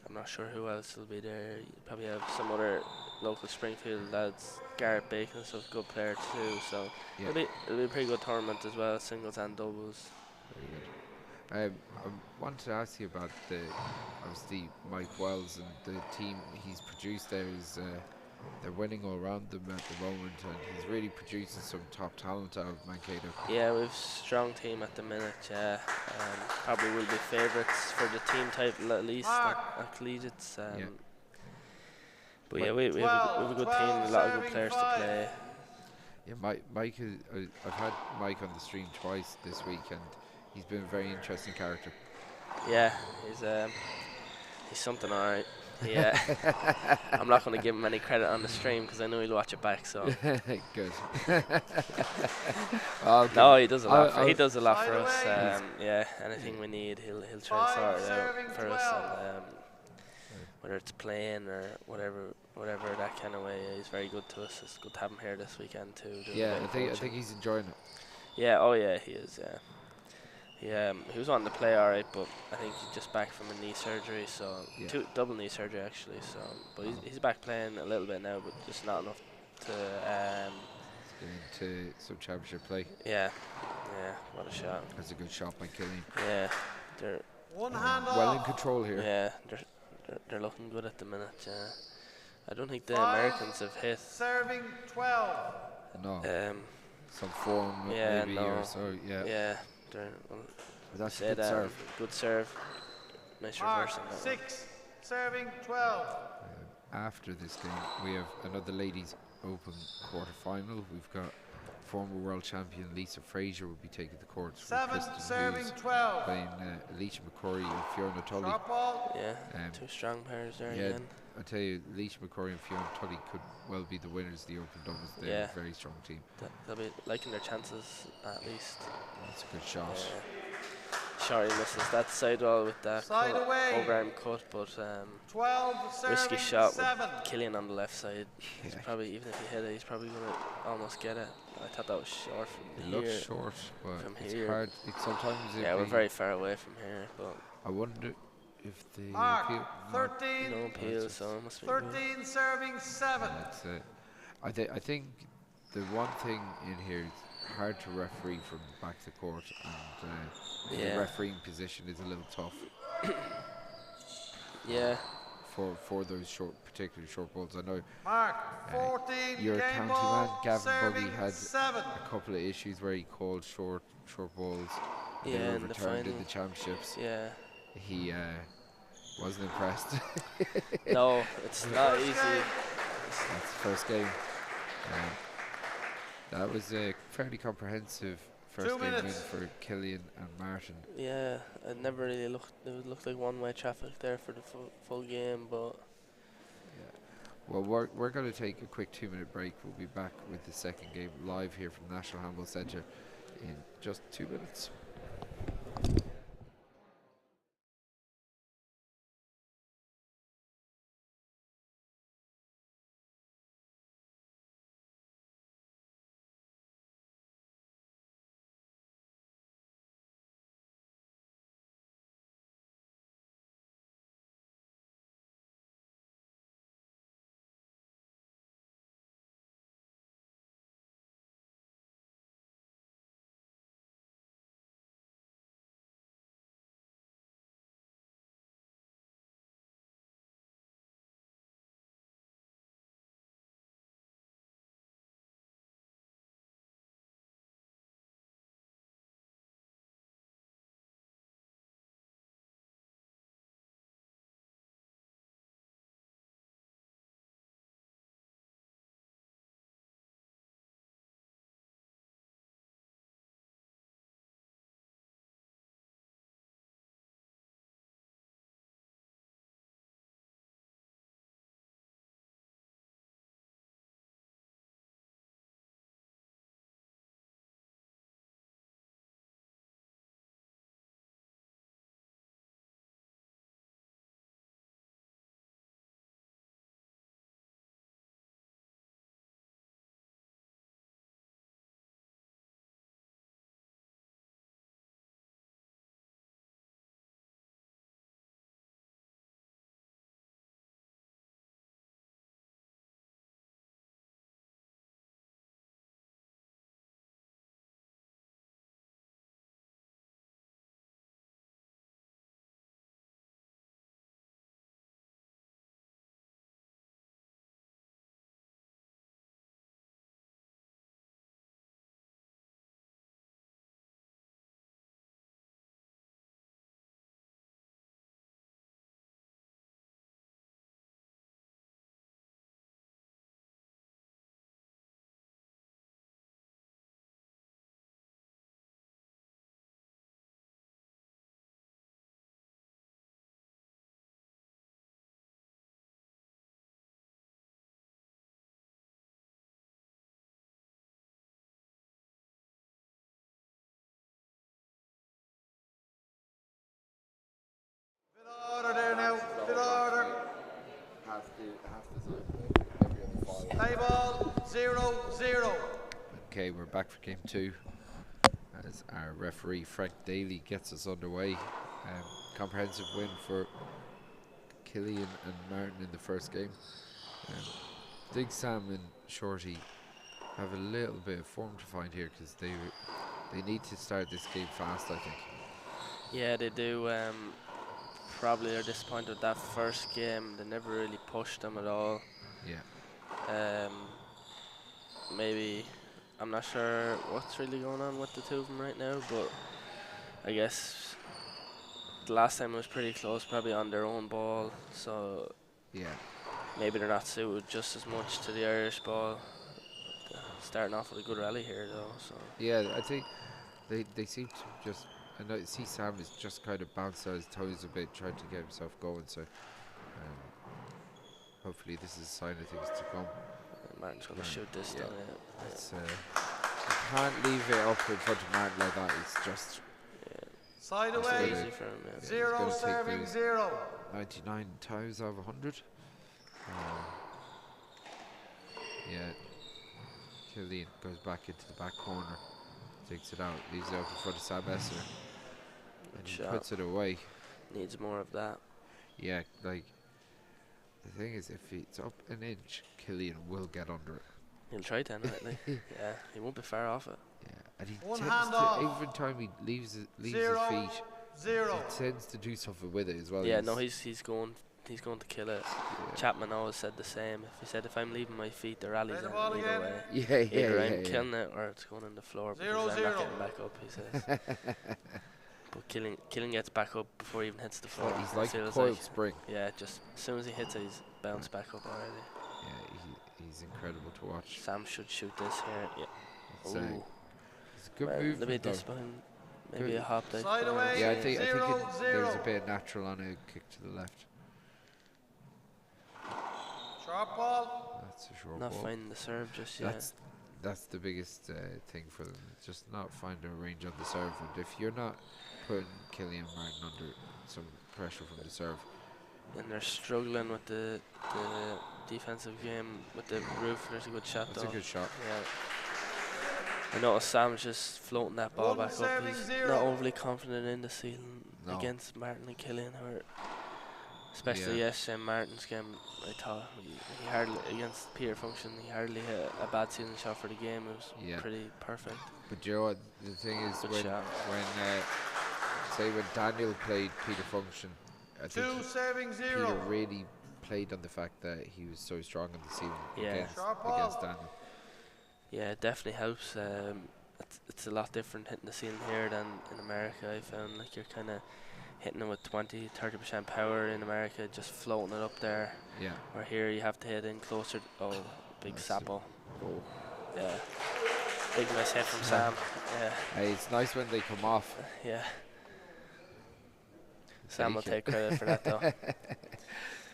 I'm not sure who else will be there. You probably have some other local Springfield lads. Garrett Bacon, so a good player too. So Yeah. it'll be a pretty good tournament as well, singles and doubles. Very good. I wanted to ask you about the obviously Mike Wells and the team he's produced there is they're winning all around them at the moment, and he's really producing some top talent out of Mankato. Yeah, we've a strong team at the minute. Yeah, probably will be favourites for the team title at least Mark. at collegiates. Yeah. But yeah, we, we, have, a, we have a good team, a lot of good players to play. Yeah, Mike. Mike, is, I've had Mike on the stream twice this week, and he's been a very interesting character. Yeah, he's um, he's something, alright. Yeah, I'm not going to give him any credit on the stream because I know he'll watch it back. So good. no, he does a lot. For, he does a lot for us. Um, yeah, anything we need, he'll he'll try and sort it out for us. And, um, whether it's playing or whatever, whatever that kind of way, he's very good to us. It's good to have him here this weekend too. Yeah, I think I think he's enjoying it. Yeah, oh yeah, he is. Yeah. He, um, he was wanting to play all right, but I think he's just back from a knee surgery, so yeah. two double knee surgery actually. So, but he's, he's back playing a little bit now, but just not enough to. Um, get into some championship play. Yeah, yeah, what a shot! That's a good shot by Killian. Yeah, they're one hand well in control here. Yeah, they're, they're they're looking good at the minute. Yeah, I don't think the Five, Americans have hit. Serving 12. No. Um, some form yeah, maybe no. or so. Yeah. Yeah. They're, well, that's a good serve. Good serve. Nice Mark reverse on that. 6, serving 12. Um, after this game, we have another ladies open quarter final. We've got former world champion Lisa Frazier will be taking the courts. 7, serving 12. Playing uh, Alicia McCrory and Fiona Tully. Drop ball. Yeah, um, two strong pairs there yeah, again. I tell you, Alicia McCrory and Fiona Tully could well be the winners of the Open Doubles. They're yeah. a very strong team. Th they'll be liking their chances at least. That's a good shot. Yeah. Sorry, misses that sidewall with that side cut, away. overarm cut, but um, 12, risky shot seven. with Killian on the left side. Yeah. He's probably even if he hit it, he's probably gonna almost get it. I thought that was short from it here. looks short, but from it's here. hard. It sometimes it yeah, we're very far away from here, but I wonder if the Mark, appeal, 13, no appeal, so it must be 13 good. serving 7. That's it. I think I think the one thing in here is hard to referee from back to court, and uh, yeah. the refereeing position is a little tough. yeah. For for those short, particularly short balls, I know. Mark, 14. Uh, your game county ball, man Gavin Buggy had seven. a couple of issues where he called short short balls. Yeah, they were in the returned in final. the championships. Yeah. He uh, wasn't impressed. no, it's not easy. That's the first game. Um, that was a fairly comprehensive first Two game win minutes. for Killian and Martin. Yeah, it never really looked. It looked like one-way traffic there for the full, full game, but Well, we're, we're going to take a quick 2-minute break. We'll be back with the second game live here from National Handball Centre in just 2 minutes. Okay, we're back for game two as our referee Frank Daly gets us underway. Um, comprehensive win for Killian and Martin in the first game. Um, think Sam and Shorty have a little bit of form to find here because they they need to start this game fast. I think. Yeah, they do. Um, probably are disappointed with that first game. They never really pushed them at all. Yeah. Um, maybe I'm not sure what's really going on with the two of them right now, but I guess the last time it was pretty close, probably on their own ball. So yeah, maybe they're not suited just as much to the Irish ball. Starting off with a good rally here, though. So yeah, I think they they seem to just. And I see Sam is just kind of bounced on his toes a bit, trying to get himself going. So, um, hopefully, this is a sign of things to come. Martin's going to shoot this yeah. down. Yeah. It's, uh, you can't leave it up in front of Martin like that. It's just Side it's away. gonna- Easy for him, yeah. yeah, he's Zero gonna take serving those zero. 99 times out of 100. Um, yeah. Killian goes back into the back corner, takes it out, leaves it up in front of Sam Esser. And he shot. puts it away. Needs more of that. Yeah, like the thing is, if it's up an inch, Killian will get under it. He'll try to anyway. yeah, he won't be far off it. Yeah, and he One tends hand to off. every time he leaves his, leaves Zero, his feet, zero. he tends to do something with it as well. Yeah, no, he's he's going he's going to kill it. Yeah. Chapman always said the same. If he said if I'm leaving my feet, the rally's Play the ending ball either again. way. Yeah, yeah, Either yeah, I'm yeah. killing it or it's going on the floor because Zero, I'm zero. not getting back up. He says. but Killing Killing gets back up before he even hits the floor. He's It like a feels coiled spring. Yeah, just as soon as he hits it, he's bounced back up already. Yeah, he, he's incredible to watch. Sam should shoot this here. Yeah. It's, uh, Ooh. it's a good Well, movement A bit though. disappointing. Maybe Good. a hop there. Side away. Yeah, I think I Zero, think it, there's a zero. bit of natural on a kick to the left. Sharp ball. That's a short Not ball. finding the serve just yet. That's that's the biggest uh, thing for them. Just not finding a range on the serve, and if you're not putting Killian Martin under some pressure from the serve, And they're struggling with the the defensive game with the roof. There's a good shot that's though. a good shot. Yeah. I noticed Sam's just floating that ball One back up. serving He's zero. not overly confident in the ceiling No. against Martin and Killian, who are especially Yeah. yesterday in Martin's game. I thought he, he hardly against Peter Function. He hardly hit a bad ceiling shot for the game. It was Yeah. pretty perfect. But you know what? The thing is, Good when shot. when uh, say when Daniel played Peter Function, I think Two he- serving Peter zero. really played on the fact that he was so strong in the ceiling Yeah. against, Sharp ball. against Daniel. Yeah, it definitely helps. Um, it's, it's a lot different hitting the ceiling here than in America. I found like you're kind of hitting it with 20, 30% power in America, just floating it up there. Yeah. Where here you have to hit in closer. Oh, big That's a- sappo. Oh. Yeah. Big miss hit from Sam. Yeah. Hey, it's nice when they come off. Yeah. Sam will Take it. take credit for that though.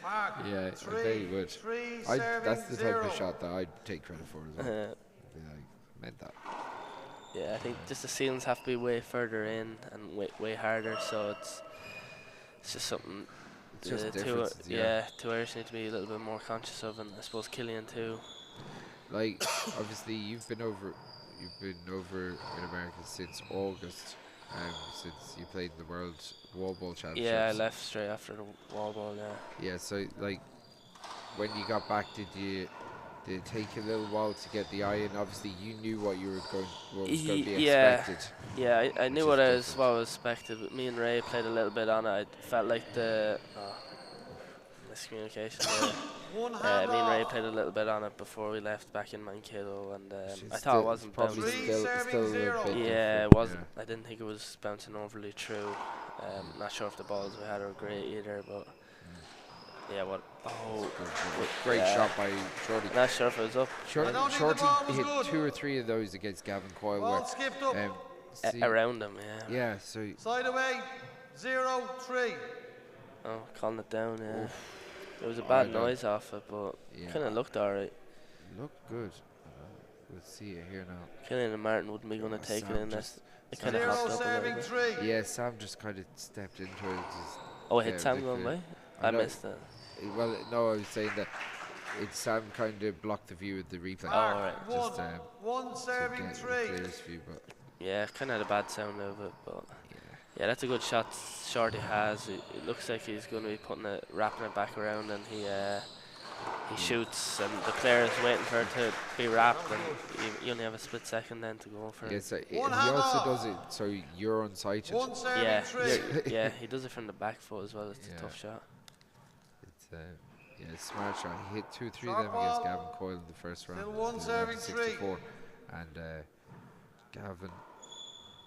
Mark. Yeah, I Three, bet he would. three I'd, serving that's the type zero. of shot that I'd take credit for as well. I'd be like, meant that. Yeah, I think just the ceilings have to be way further in and way way harder. So it's it's just something. It's just the two, differences, yeah. yeah, two Irish need to be a little bit more conscious of, and I suppose Killian too. Like, obviously, you've been over, you've been over in America since August, um, since you played in the World Wall Ball Championships. Yeah, I left straight after the wall ball. Yeah. Yeah, so like, when you got back, did you? Did it take a little while to get the eye in? Obviously, you knew what you were going, what was going to be yeah, expected. Yeah, I, I which knew is what I was different. what I was expected. But me and Ray played a little bit on it. I felt like the oh, miscommunication there. One Uh, hand me and Ray off. played a little bit on it before we left back in Mankato, and It's I thought still- it wasn't probably bouncing. Three still, serving still a little zero. bit Yeah, different, it wasn't. I didn't think it was bouncing overly true. Um, not sure if the balls we had were great either, but yeah, what? Oh, Good, good. Great yeah. shot by Shorty. Not sure if it was up. Short, I don't think the Shorty ball was hit good. two or three of those against Gavin Coyle. Ball Where, skipped up. um, A- see- around him, yeah. Yeah, so Side away. 0 3. Oh, calling it down, yeah. It was a I bad don't- noise off it, but Yeah. kind of looked alright. looked good. Uh, we'll see it here now. Killian and Martin wouldn't be going to Uh, take Sam it unless just- it kind of Zero hopped up a little serving bit. 3. Yeah, Sam just kind of stepped into it. Just Oh, it hit yeah, Sam going ridiculous. by? I know- missed that. Well, no, I was saying that It's Sam kind of blocked the view of the replay. Oh, right. Just, One, one to serving get the three. clearest view, but Yeah, kind of had a bad sound of it, but yeah, that's a good shot Shorty has. It looks like he's going to be putting it, wrapping it back around, and he shoots, and the player is waiting for it to be wrapped, and you only have a split second then to go for yeah, it. so One and he hand also off. does it so you're unsighted. One serving Yeah, three. yeah, he does it from the back foot as well. It's Yeah. a tough shot. It's yeah, smart shot. He hit 2 3 of Sharp them against ball. Gavin Coyle in the first round. Still one in the serving round of three. 64. And Gavin,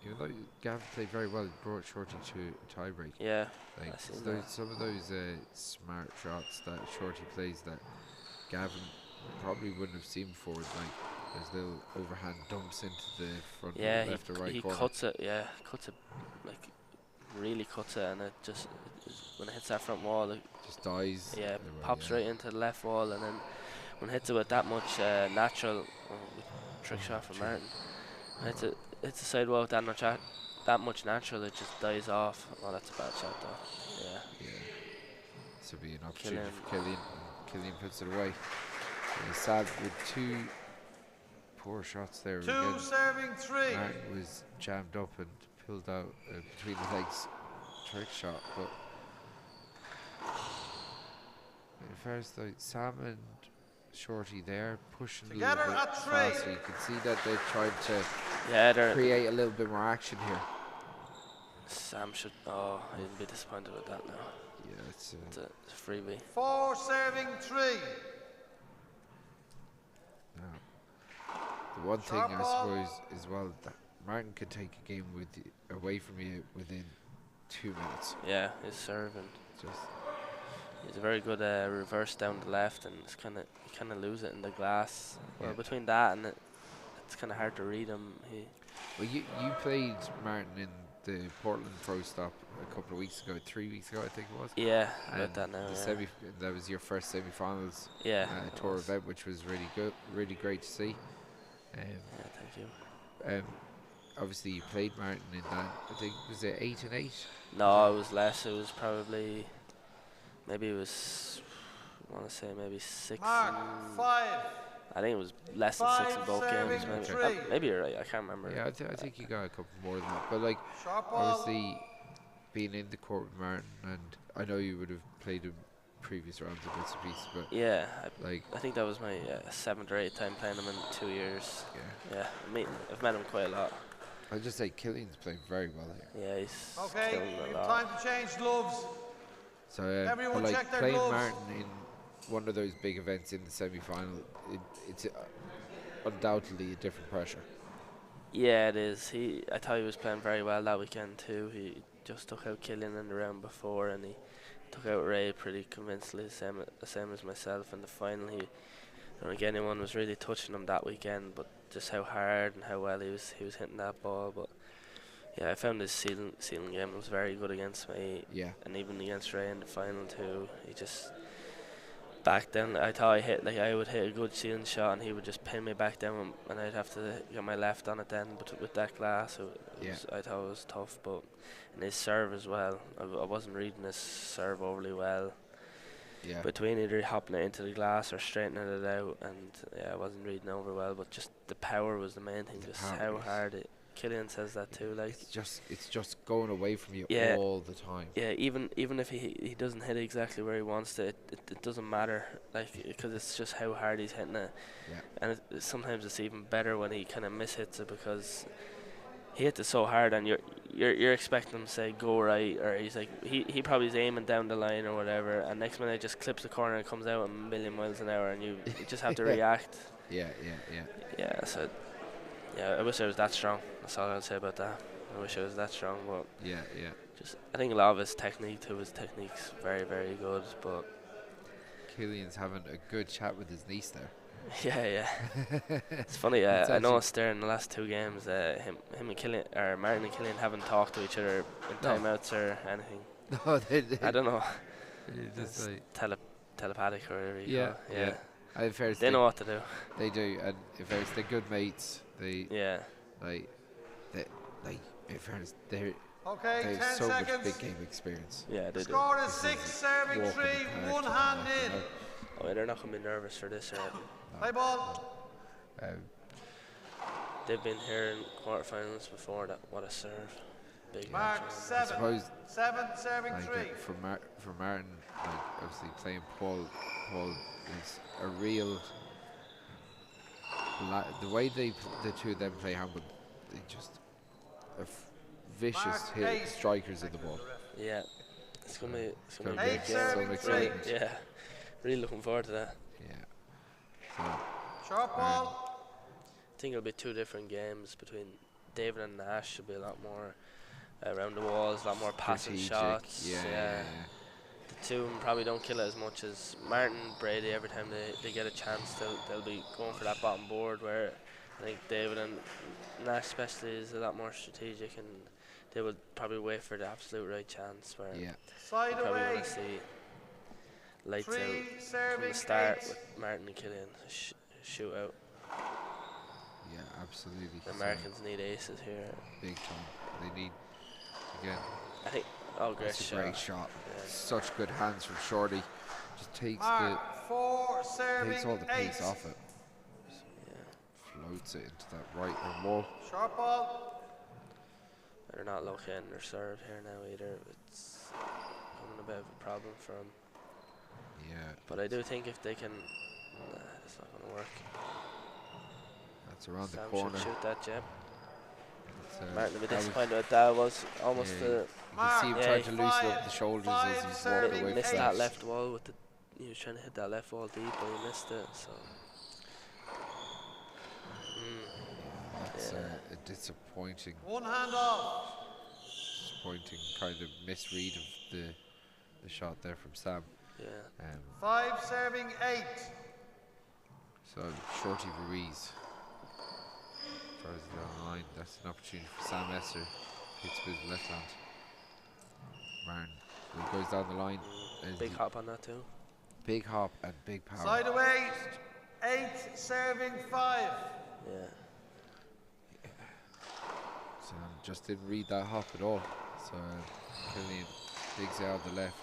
even though Gavin played very well, he brought Shorty to a tiebreak. Yeah, Like I seen those, that. some of those smart shots that Shorty plays that Gavin probably wouldn't have seen before, like those little overhand dumps into the front Yeah, left or right he corner. cuts it. Yeah, cuts it like really cuts it, and it just when it hits that front wall, it Just dies. Yeah, everywhere, pops yeah. right into the left wall, and then when it hits it with that much natural oh, trick shot from Martin, when hits it hits the side wall with that much that much natural, it just dies off. Well, that's a bad shot though. Yeah. Yeah. This will be an opportunity Cillian. for Cillian. and Cillian puts it away. Yeah, sad with two poor shots there. Two again. serving three. Martin was jammed up and pulled out between the legs trick shot, but in fairness though, Sam and Shorty there pushing a Together little bit at three. faster. You can see that they're trying to Yeah, they're create a little bit more action here. Sam should. Oh, he'd be disappointed with that now. Yeah, it's, It's a freebie. 4 serving 3. No. The one thing Sharp I ball. suppose as well that Martin could take a game with away from you within 2 minutes. Yeah, his serving. Just He's a very good reverse down the left, and it's kind of you kind of lose it in the glass. Well, Yeah. between that and it, it's kind of hard to read him. He well, you played Martin in the Portland Pro Stop a couple of weeks ago, 3 weeks ago I think it was. Yeah, about And that now. The yeah. semi that was your first semi-finals Yeah, it tour was. event, which was really good, really great to see. Yeah, thank you. Obviously you played Martin in that. I think was it 8 and 8. No, it was less. It was probably maybe it was I want to say maybe 6. Mark, and 5. I think it was less than 6 in Five both games. serving Maybe, three. maybe you're right. I can't remember. Yeah, I think you got a couple more than that. But like, Sharp ball. obviously, being in the court with Martin, and I know you would have played him previous rounds of bits and pieces, but Yeah, like, I think that was my 7th or 8th time playing him in 2 years. Yeah. Yeah, I mean, I've met him quite a lot. I'd just say Cillian's playing very well here. Yeah, he's Okay, killing we a have lot. time to change gloves. So, but Everyone like check their playing gloves. Martin in one of those big events in the semi-final, it's undoubtedly a different pressure. Yeah, it is. I thought he was playing very well that weekend too. He just took out Cillian in the round before, and he took out Ray pretty convincingly, the same as myself in the final. I don't think anyone was really touching him that weekend, but just how hard and how well he was hitting that ball. But yeah, I found his ceiling game was very good against me. Yeah. And even against Ray in the final too, he just back then I thought I hit like I would hit a good ceiling shot and he would just pin me back down and I'd have to get my left on it then, but with that glass it Yeah. was, I thought it was tough. But and his serve as well, I wasn't reading his serve overly well. Yeah. Between either hopping it into the glass or straightening it out, and yeah, I wasn't reading over well. But just the power was the main thing. The just power, how yes. hard it. Cillian says that too. Like it's just going away from you Yeah. all the time. Yeah, even if he doesn't hit it exactly where he wants to, it doesn't matter. Because it's just how hard he's hitting it. Yeah. And sometimes it's even better when he kind of mishits it because he hits it so hard, and you're expecting him to say go right, or he's like he probably is aiming down the line or whatever, and next minute it just clips the corner and comes out a million miles an hour, and you just have to react. Yeah, yeah, yeah. Yeah, so yeah, I wish I was that strong. That's all I'd say about that. I wish I was that strong, but Yeah, yeah. Just I think a lot of his technique too. His technique's very, very good, but Cillian's having a good chat with his niece there. Yeah, yeah. It's funny. It's I actually noticed there in the last 2 games, him and Cillian, or Martin and Cillian haven't talked to each other in No. timeouts or anything. No, they I don't know. They just It's like telepathic or whatever you Yeah, call it. Yeah. yeah. In fairness, They know what to do. They do, and in fairness, they're good mates. They Yeah. Like, they like in fairness, they're Okay, they have 10 so seconds. much big game experience. Yeah, they do. Score is This 6 is serving walk in the 3, park 1 to hand them, you in. know. Oh, they're not going to be nervous for this or anything. Play ball. They've been here in quarterfinals before. That what a serve. Big Mark match. 7. suppose, 7 serving Like, 3. for Martin, like obviously playing Paul, Paul is a real. The way the two of them play handball, they just are vicious Mark hit eight. strikers of the ball. Yeah, it's gonna be it's gonna be a Eight great game. serving Really, three. yeah, really looking forward to that. Yeah. So, Short ball. I think it'll be two different games between David and Nash. It'll be a lot more around the walls, a lot more passing Strategic, shots. yeah, yeah, yeah. The two of 'em probably don't kill it as much as Martin Brady. Every time they get a chance, they'll be going for that bottom board. Where I think David and Nash especially is a lot more strategic, and they would probably wait for the absolute right chance. Where Yeah. Side you probably away. want to see lights Three out from the serving start eight. with Martin and Killian shoot out. Yeah, absolutely. The So, Americans need aces here. Big time. They need again. I think. Oh, great That's a shot. great shot. Yeah. Such good hands from Shorty. Just takes Mark 4 serving the takes all the pace 8. off it. Just Floats it into that right hand wall. Short ball. They're not locating their serve here now either. It's becoming a bit of a problem for them. Yeah. But I do think if they can, nah, it's not gonna work. That's around the Sam corner. should shoot that jab. It's, Martin will be that was disappointed with that. Was almost Yeah, the you can see him yeah, trying to he loosen up the shoulders as he's walked serving away from missed that. that left wall with the. He was trying to hit that left wall deep, but he missed it. So. That's Yeah. a disappointing, One hand off. disappointing kind of misread of the shot there from Sam. Yeah. 5 serving 8. So Shorty Ruiz throws it down the line. That's an opportunity for Sam Esser. Hits with his left hand. Martin he goes down the line. as Big he- hop on that too. Big hop and big power. Side away. 8 serving 5. Yeah. Sam just didn't read that hop at all. So Killian digs out the left.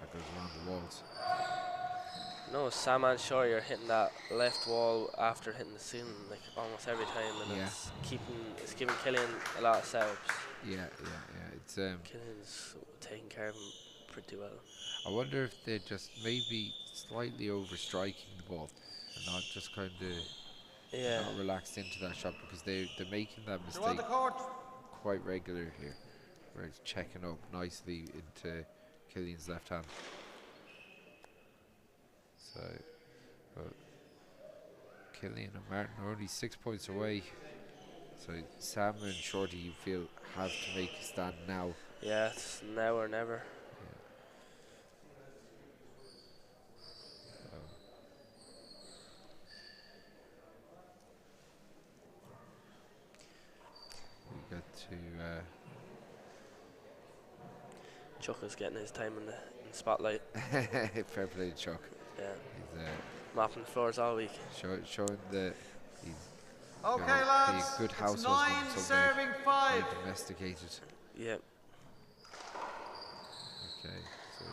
That goes around the walls. No, Sam and Shorty are hitting that left wall after hitting the ceiling like almost every time, and Yeah. it's keeping it's giving Killian a lot of setups. Yeah, yeah, yeah. It's Killian's taking care of him pretty well. I wonder if they're just maybe slightly over striking the ball and not just kind of Yeah. not relaxed into that shot because they're making that You're on mistake the court. quite regular here, where it's checking up nicely into Killian's left hand. So, but Killian and Martin are only 6 points away. So Sam and Shorty, you feel, have to make a stand now. Yeah, it's now or never. We got to. Chuck is getting his time in the spotlight. Fair play to Chuck. Yeah. He's, Mopping the floors all week. Showing that he's Okay, gonna lads, be a good it's house 9 husband someday. serving 5. Very domesticated. Yep. Okay. So,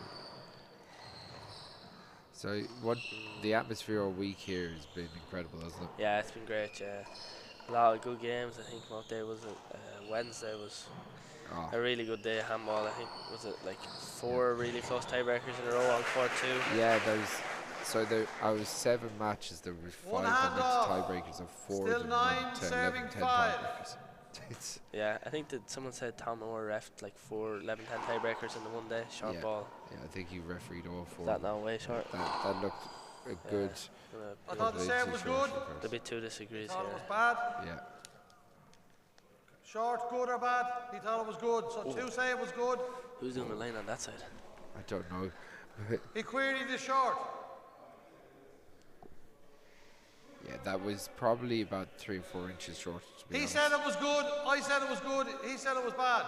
so what the atmosphere all week here has been incredible, hasn't it? Yeah, it's been great. Yeah, a lot of good games. I think what day was it? Wednesday was Ah. a really good day of handball. I think was it like 4 really close tiebreakers in a row on court 2. Yeah, those. So there, I was 7 matches. There were 5 One that hand went to off. tiebreakers, and 4 Still of them 9 went to serving 11-10 5. tiebreakers. It's Yeah, I think that someone said Tom Moore refed like 4 11-10 tiebreakers in the one day. Short yeah, ball. Yeah, I think he refereed all 4. Is that not way short? That looked a Yeah, good. I thought the serve was good. There'll be 2 disagrees Thought here. it was bad. Yeah. Short, good or bad? He thought it was good. So Ooh. 2 say it was good. Who's doing the line on that side? I don't know. He queried the short. Yeah, that was probably about 3 or 4 inches short. To be He honest. said it was good. I said it was good. He said it was bad.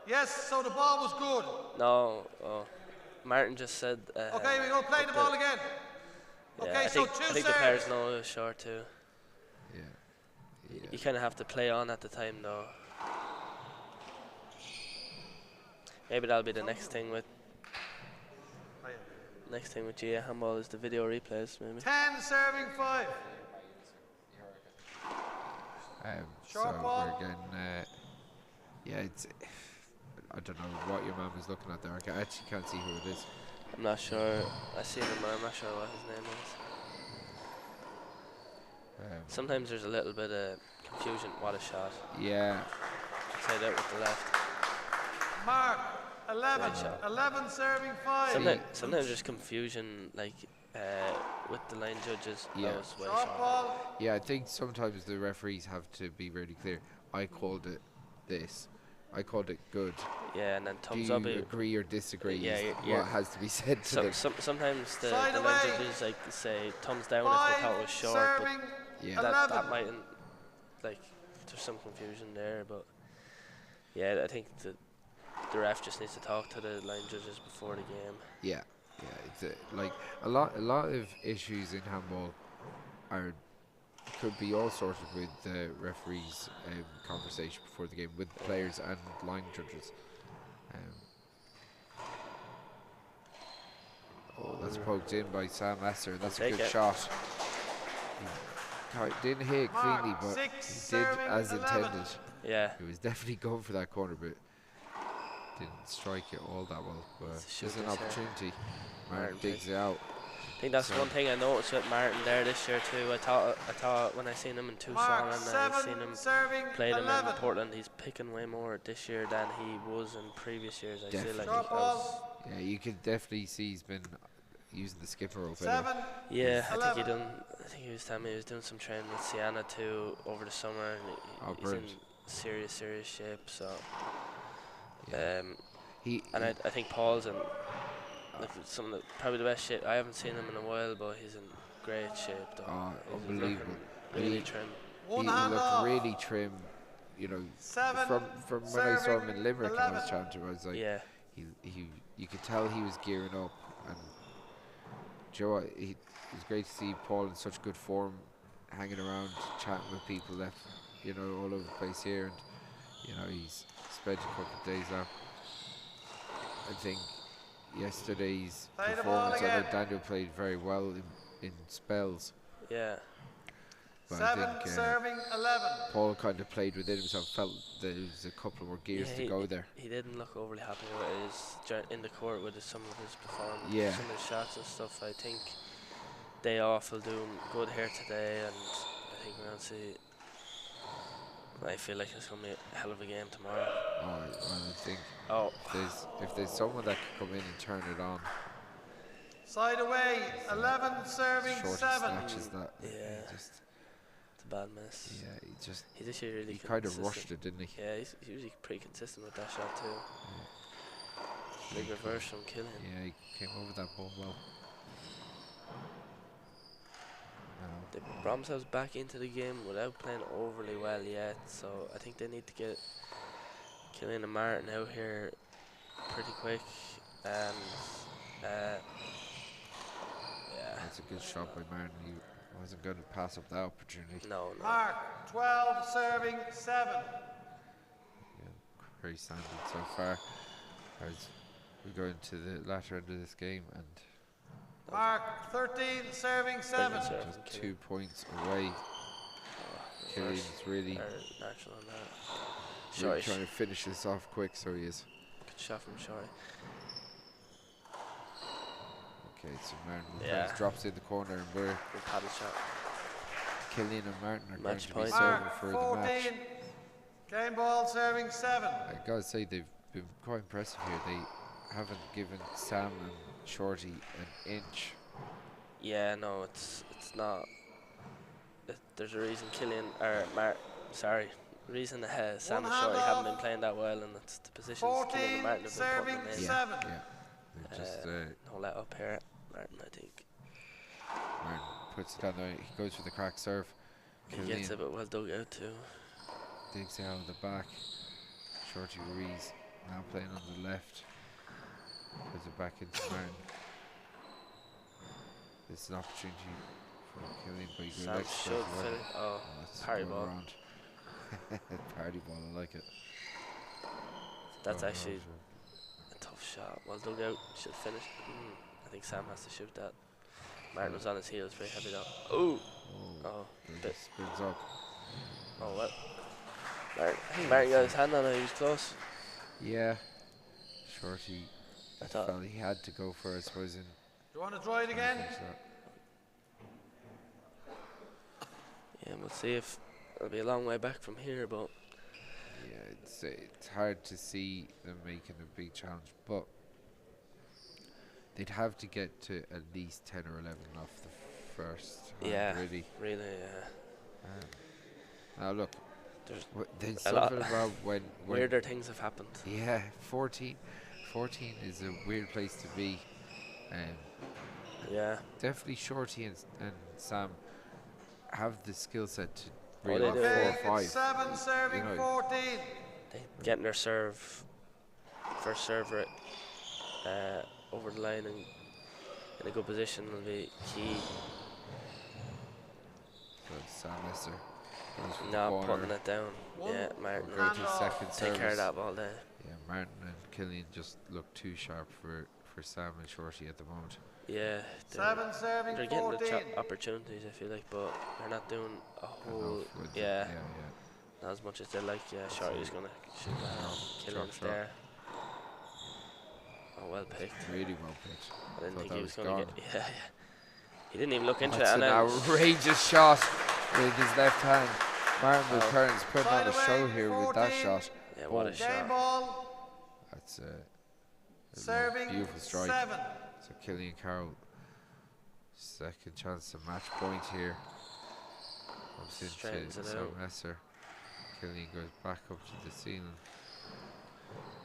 Yes, so the ball was good. No, oh, Martin just said. Okay, we're going to play that the ball again. Yeah, Okay, I so think, 2 I think the serves. players know it was short too. Yeah. You kind of have to play on at the time though. Maybe that'll be the next thing with next thing with GAA handball is the video replays maybe. 10 serving 5. Um, Short so ball. we're getting, uh, yeah, it's. I don't know what your man was looking at there. I ca- actually can't see who it is. I'm not sure. I seen him, but I'm not sure what his name is. Sometimes there's a little bit of confusion. What a shot! Yeah. Side out with the left. Mark 11. Great shot. 11 serving 5. Sometimes, sometimes there's confusion, like with the line judges. Yeah. That was way Short short. ball. Yeah, I think sometimes the referees have to be really clear. I called it this. I called it good. Yeah, and then thumbs Do up. you it- agree or disagree? Yeah, is you're, what has to be said to some, them. Some, sometimes the, Side the line away. judges like say thumbs down if they thought it was short, but serving Yeah. that, that 11. mightn't like there's some confusion there. But yeah, I think the the ref just needs to talk to the line judges before the game. Yeah, yeah. It's a, like a lot, a lot of issues in handball are could be all sorted with the referees' conversation before the game with players and line judges. Oh, that's poked in by Sam Esser. That's a Take good it. shot. He didn't hit it Mark, cleanly, but six, he did serving as 11. intended. Yeah. He was definitely going for that corner, but didn't strike it all that well. But It's a there's an shoot this here. opportunity. Martin Martin digs it out. I think that's So- one thing I noticed with Martin there this year too. I thought I thought when I seen him in Tucson Mark, and I seven, seen him serving played him in 11. Portland, he's picking way more this year than he was in previous years. I feel like Definitely. he Short ball. Yeah, you can definitely see he's been using the skipper rope. anyway. 7. Yeah, I think he 11. done. I think he was telling me he was doing some training with Sienna too over the summer, and he, Oh, he's in brilliant. serious, serious shape. So, Yeah. He, and I think Paul's in like some of the, probably the best shape. I haven't seen him in a while, but he's in great shape though. Oh, He's unbelievable. looking Really He- trim. One he hand looked off. really trim. You know, Seven, from when I saw him in serving Limerick and I was 11. chatting to him, I was like, Yeah. he you could tell he was gearing up, and Joe, he, it was great to see Paul in such good form, hanging around, chatting with people left, you know, all over the place here, and you know he's spent a couple of days now. I think yesterday's Play the ball performance, I know again. Daniel played very well in, in spells, Yeah. but 7 I think serving 11. Paul kind of played within himself, felt there was a couple more gears Yeah, to he, go there. He didn't look overly happy with his in the court with his, some of his performance, Yeah. some of his shots and stuff. I think day off will do him good here today, and I think we're gonna see. I feel like it's gonna be a hell of a game tomorrow. Oh, well, I think Oh. if there's someone that could come in and turn it on, Side away 11 serving short 7. snatches that. he Yeah. just It's a bad miss. yeah, he just He's actually really he kind of consistent. rushed it, didn't he? Yeah, he's usually pretty consistent with that shot too. Big reverse from Killian. Yeah, he came over that ball well. No. They brought themselves back into the game without playing overly well yet, so I think they need to get Killian and Martin out here pretty quick. And yeah, That's a good shot by Martin. He wasn't going to pass up that opportunity. no, no. Mark 12 serving 7. Yeah, very standard so far. As we go into the latter end of this game and Mark 13 serving 7. Brilliant serve just from Killian. 2 points away. Oh, Killian's reverse really, or natural on that. really Shorty, trying to finish this off quick, so he is. good shot from Shorty. Okay, so Martin Yeah. Lopez drops in the corner, and we're Good paddle shot. Killian and Martin are Match going to be point. serving Mark for the match. 14. Game ball serving 7. I gotta say they've been quite impressive here. They haven't given Sam and Shorty an inch. Yeah, no, it's not. There's a reason Killian or Mar, sorry, reason Sam One and Shorty hand haven't been off. playing that well, and it's the positions Killian 14 and Martin have been putting serving them in. Yeah, 7. yeah. They're just No let up here, Martin. I think Martin puts it down there. He goes for the crack serve. he Killian gets a bit well dug out too. digs it out of the back. Shorty Ruiz now playing on the left. Puts it back into Martin. This is an opportunity for Killian, but he goes Sam extra should to fill. Oh, that's parry going ball. round. Parry ball, I like it. That's Going actually round. tough shot. Well dug out. Should finish. I think Sam has to shoot that. Martin was on his heels, very heavy though. Oh, oh, bit. Bit spins up. Oh well. Martin, I think Martin got his hand on it. He was close. Yeah. Shorty I thought felt he had to go for it, I suppose. In Do you want to try it again? Yeah, we'll see if it'll be a long way back from here, but yeah, it's hard to see them making a big challenge, but they'd have to get to at least 10 or 11 off the first hand, Yeah, really. really, yeah. Now look, There's there's a lot something about when weirder things have happened. Yeah, 14 is a weird place to be. Yeah. Definitely Shorty and Sam have the skill set to Oh, reel they off do. 4 or Okay, 5. it's 7 serving you know, 14. They getting their serve, first serve right, over the line and in a good position will be key. But Sam Esser goes for the Not corner. putting it down. One Yeah, Martin. Go to second Take care of service. that ball there. Yeah, Martin and Killian just look too sharp for Sam and Shorty at the moment. Yeah, 7 serving they're getting the 14. opportunities, I feel like, but they're not doing a whole. Enough with it, Yeah, yeah, yeah. Not as much as they like. Yeah, That's Shorty's it. going to shoot that. Sharp, Killian's sharp. there. Oh, well picked. Really well picked. I didn't Thought think that he was was going to gone. get. Yeah, yeah. He didn't even look into That's it. And an then outrageous shot with his left hand. Martin Oh. McCurran's putting on a By the show way, here with that 14. shot. Yeah, what a Oh, Game shot. ball. That's a Serving beautiful strike. 7. So Killian Carroll, second chance to match point here. Comes into Straightens it Sam out. Esser. Killian goes back up to the ceiling.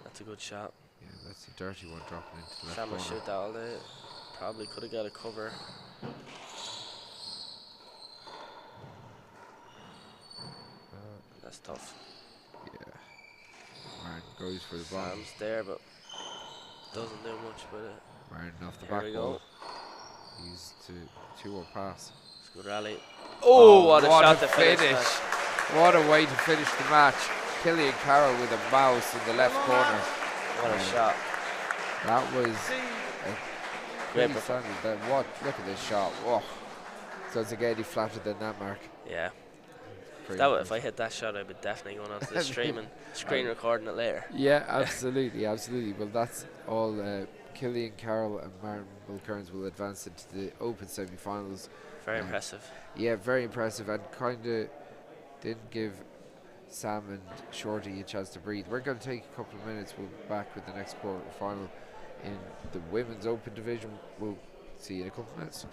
That's a good shot. Yeah, that's a dirty one dropping into the left Sam will corner. shoot that all day. Probably could have got a cover. That's tough. Yeah. Martin goes for the bomb. Sam's there, but doesn't do much with it. Martin off the Here back we wall. go. He's to 2-0 pass. It's a good rally. Oh, what a shot to finish. finish. that. What a way to finish the match. Killian Carroll with a mouse in the left corner. What a shot. That was a Great pretty perf- standard. That what? Look at this shot. Whoa. Doesn't get any flatter than that, Mark. Yeah. Pretty That if I impressive. hit that shot, I'd be definitely going onto the stream and screen recording it later. Yeah, absolutely, absolutely. Well, that's all. Killian Carroll and Martin Mulkerrins will advance into the Open semi-finals. Very impressive. Yeah, very impressive, and kind of didn't give Sam and Shorty a chance to breathe. We're going to take a couple of minutes. We'll be back with the next quarter final in the Women's Open division. We'll see you in a couple of minutes.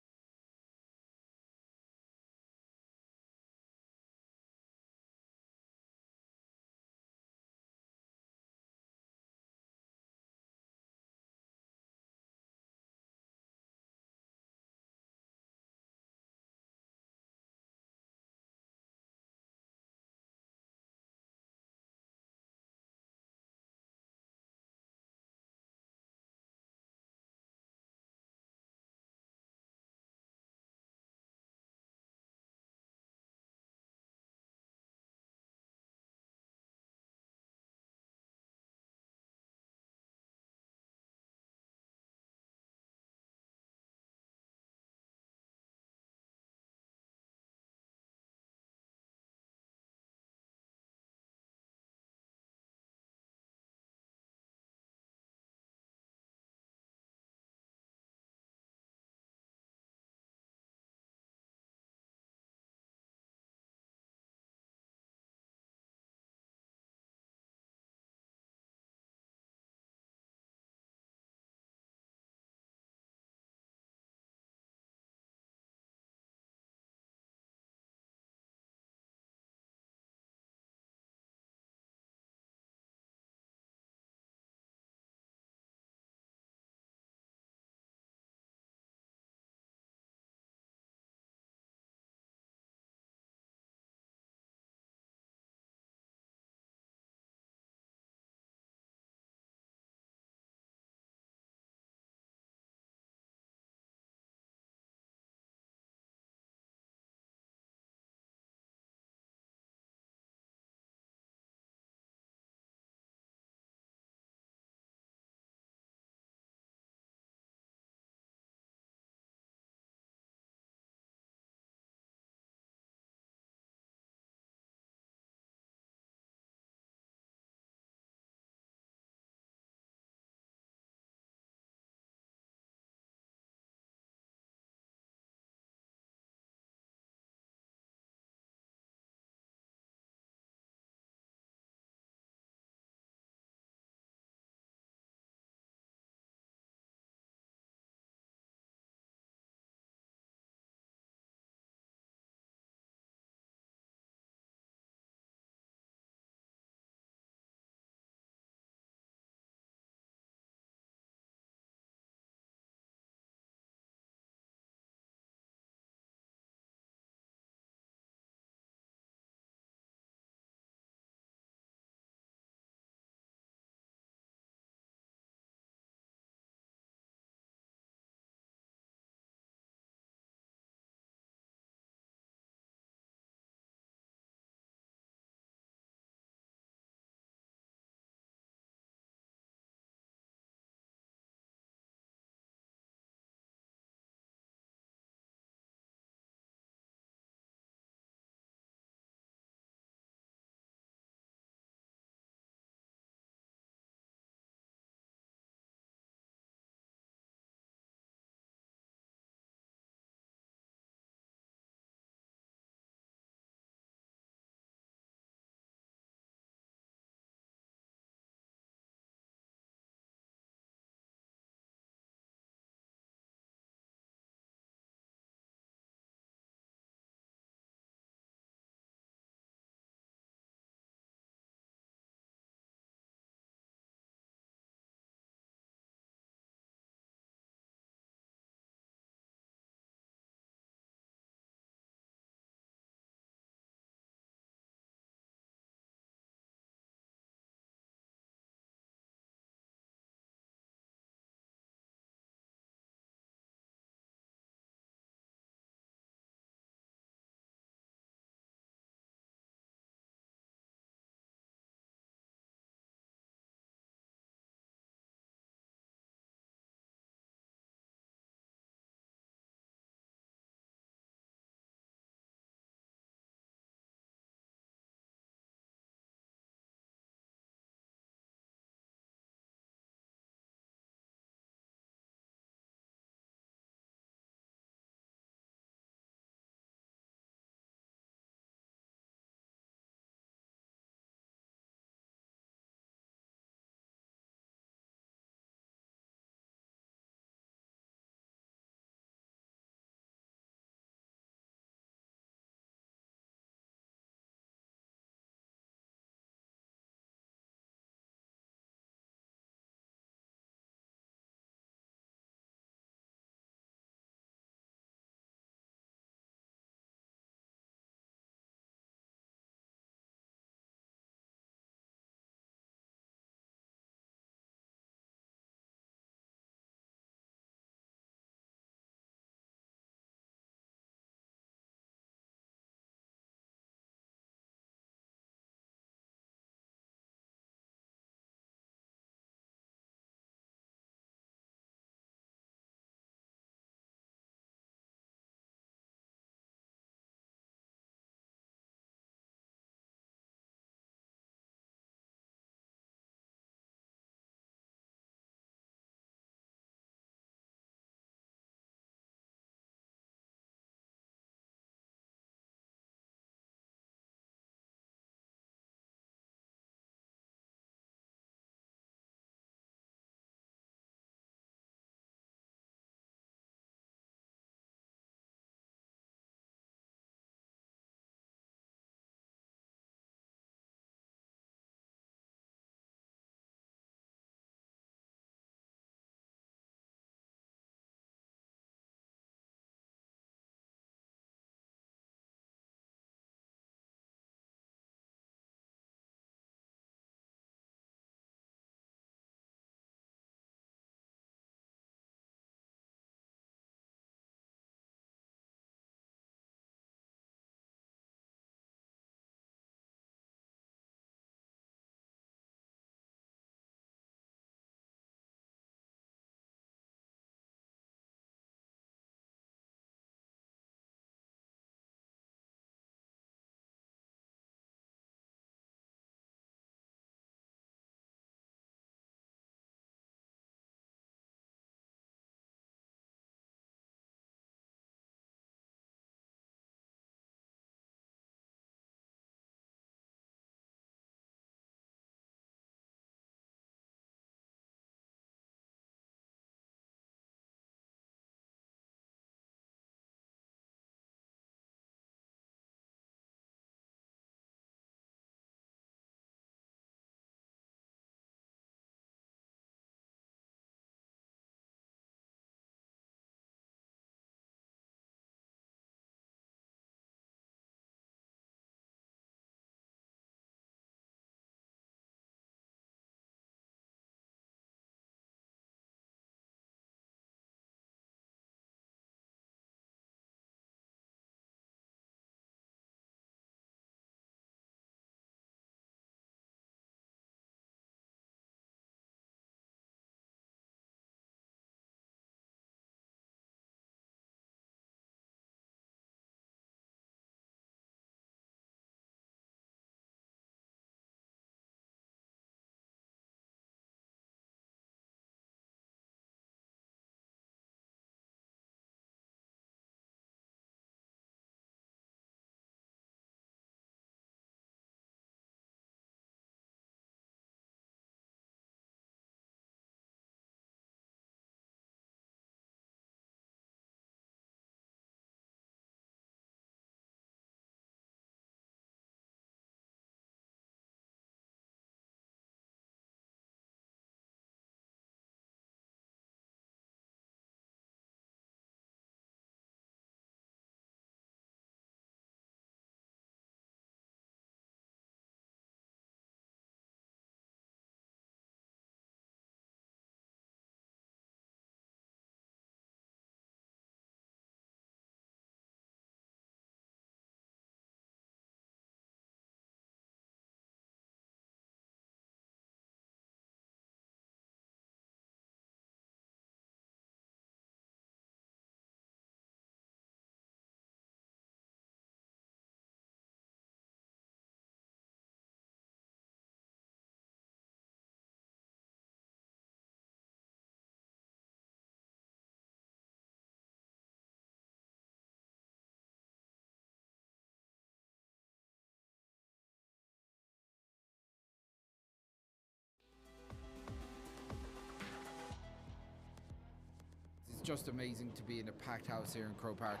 just amazing to be in a packed house here in Croke Park.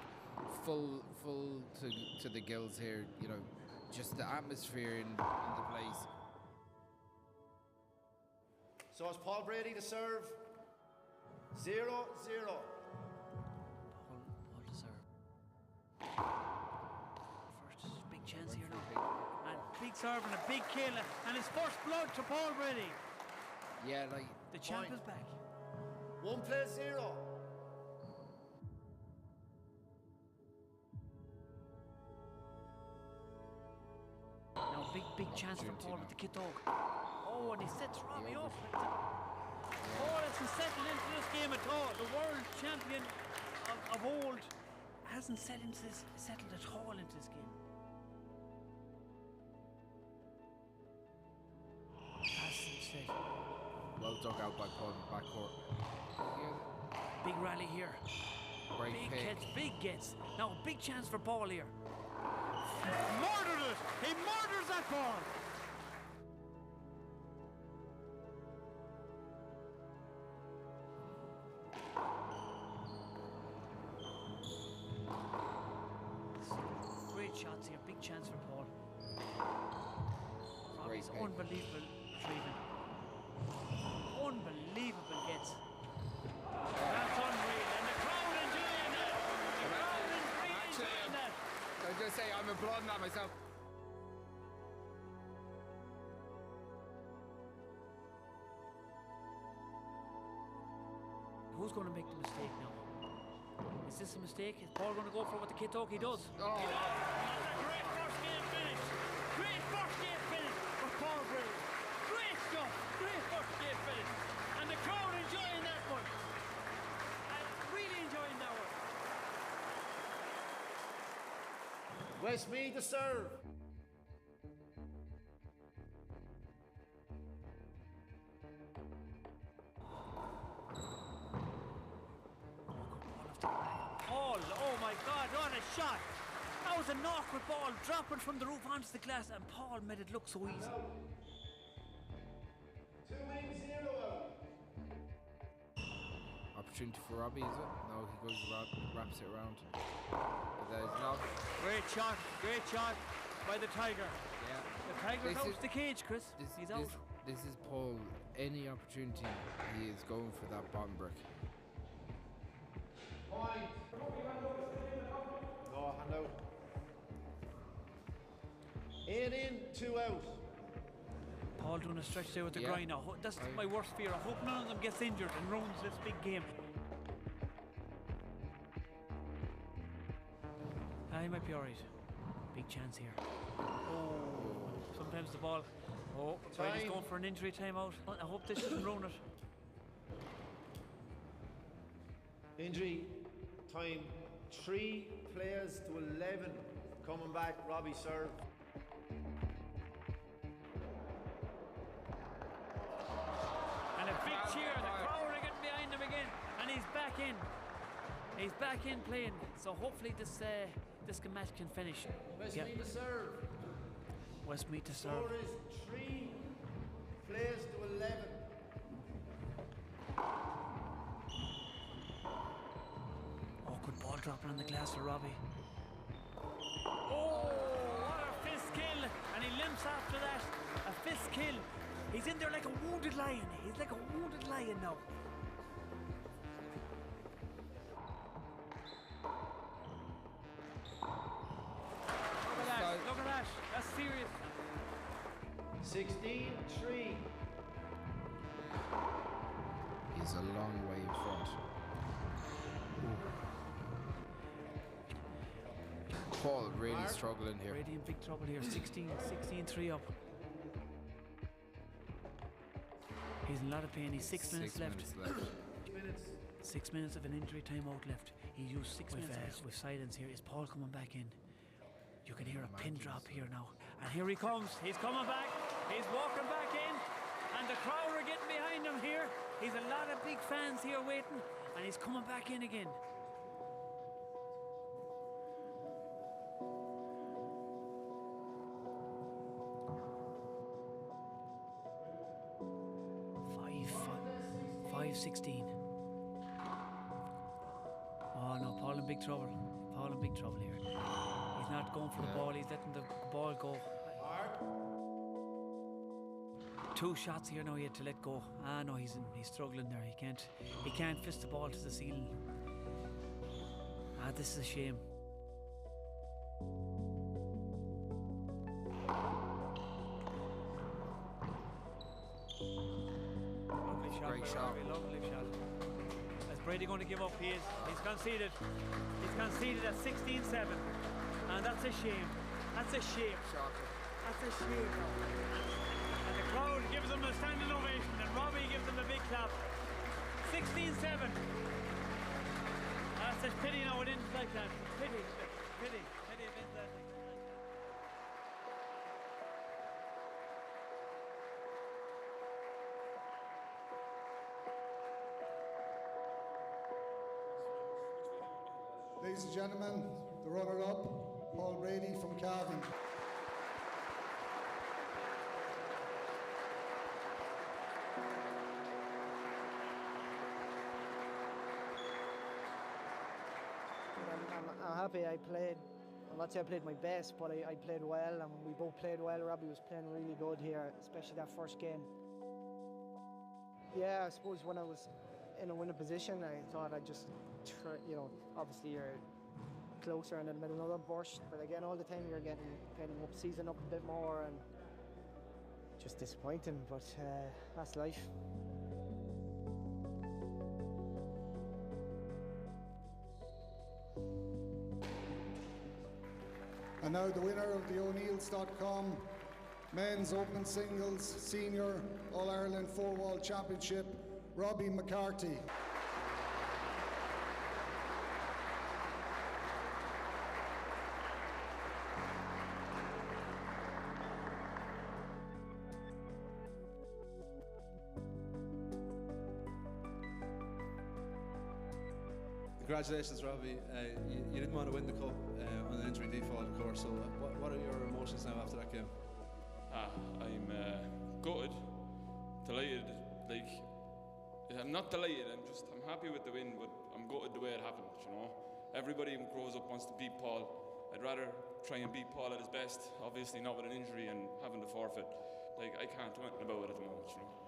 Full, full to, to the gills here, you know, just the atmosphere in, in the place. So it's Paul Brady to serve. 0 0. Paul, Paul to serve. First big chance here now. And big serve and a big kill and his first blood to Paul Brady. Yeah, like the champ is back. 1 play 0. Now big, big chance for Paul with the kit dog. Oh, and he sets Robbie up. Paul hasn't settled into this game at all. The world champion of, of old hasn't settled, into this, settled at all into this game. Hasn't settled. Well dug out by Paul in the backcourt. Big rally here. Great big pick. gets, big gets. Now, big chance for Paul here. Murdered it! He murders that ball! Great shots here, big chance for Paul. Robbie's pick. unbelievable retrieving. Unbelievable gets. That's unreal, and the crowd enjoying that. The crowd is really enjoying that. I was going to say, I'm applauding that myself. Who's going to make the mistake now? Is this a mistake? Is Paul going to go for what the Kitoki does? Oh. He does. That's a great first game finish. Great first game finish for Paul Brady. Great stuff. Great first game finish. And the crowd enjoying that one. And really enjoying that one. Westmeath to serve. Paul, oh my God, what a shot! That was an awkward ball dropping from the roof onto the glass, and Paul made it look so easy. 2 in, 0 out. Opportunity for Robbie, is it? No, he goes wrap, wraps it around. But there's not. Great shot, great shot by the Tiger. Yeah. The Tiger's This out is- the cage, Chris. This, He's this, out. This is Paul. Any opportunity, he is going for that bottom brick. Point. No, hand out. 8 in, 2 out. Paul doing a stretch there with the Yeah. groin. Now, that's my worst fear. I hope none of them gets injured and ruins this big game. Ah, he might be alright. Big chance here. Oh, sometimes the ball. Oh, Brady's Time. going for an injury timeout. I hope this doesn't ruin it. Injury time 3 players to 11. Coming back, Robbie serve. And a big cheer. The crowd are getting behind him again. And he's back in. He's back in playing. So hopefully this this match can finish. Westmeath to serve. Westmeath to Score serve. is 3 players to 11. Oh, good ball dropping on the glass for Robbie. Oh, what a fist kill! And he limps after that. A fist kill. He's in there like a wounded lion. He's like a wounded lion now. Look at that. Look at that. That's serious. 16 3. He's a long way in front. Paul really Mark. struggling here. Brady in big trouble here. 16, 16 3 up. He's in a lot of pain. He's 6 minutes Six left. minutes left. Minutes. 6 minutes of an injury timeout left. He used 6 minutes with silence here. Is Paul coming back in? You can hear a pin drop here now. And here he comes. He's coming back. He's walking back in. And the crowd are getting behind him here. He's a lot of big fans here waiting. And he's coming back in again. 5, 5, 5, 16. big trouble. Paul in big trouble here. He's not going for the ball, he's letting the ball go. Two shots here now he had to let go. Ah no, he's in, he's struggling there. He can't he can't fist the ball to the ceiling. Ah, this is a shame. Lovely shot, Great by shot. Robbie, lovely shot. Is Brady going to give up? He is. He's conceded. He's conceded at 16-7. And that's a shame. That's a shame. That's a shame. And the crowd gives him a standing ovation and Robbie gives him a big clap. 16-7. That's a pity now it ends like that. Pity, pity, pity it ends like that. Ladies and gentlemen, the runner-up, Paul Brady from Cavan. I'm, I'm, I'm happy I played. I'm not saying I played my best, but I, I played well, and we both played well. Robbie was playing really good here, especially that first game. Yeah, I suppose when I was in a winning position, I thought I'd just, try, you know, obviously you're closer and then another burst, but again, all the time you're getting kind of up, season up a bit more, and just disappointing, but uh, that's life. And now the winner of the O'Neills.com Men's Open Singles Senior All-Ireland Four-Wall Championship, Robbie McCarthy. Congratulations, Robbie. Uh, you, you didn't want to win the cup uh, on an injury default, of course. So, what, what are your emotions now after that game? Ah, I'm uh, gutted, delighted. Like, I'm not delighted. I'm just I'm happy with the win, but I'm gutted the way it happened. You know, everybody who grows up wants to beat Paul. I'd rather try and beat Paul at his best. Obviously, not with an injury and having to forfeit. Like, I can't do anything about it at the moment. You know.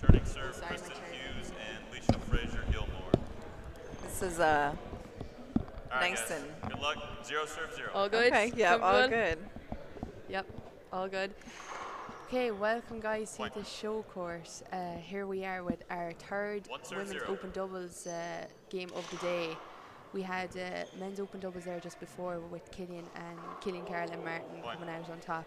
Turning serve, Sorry, my Kristen chair. Hughes and Leisha Fraser Gilmore. This is uh, All right, nice guys. and Good luck. 0 serve 0. All good? Okay, yeah, all Comfortable? good. Yep, all good. Okay, welcome guys to Point. the show course. Here we are with our third One serve women's zero. open doubles game of the day. We had men's open doubles there just before with Killian and Killian Carroll and Martin Point. coming out on top.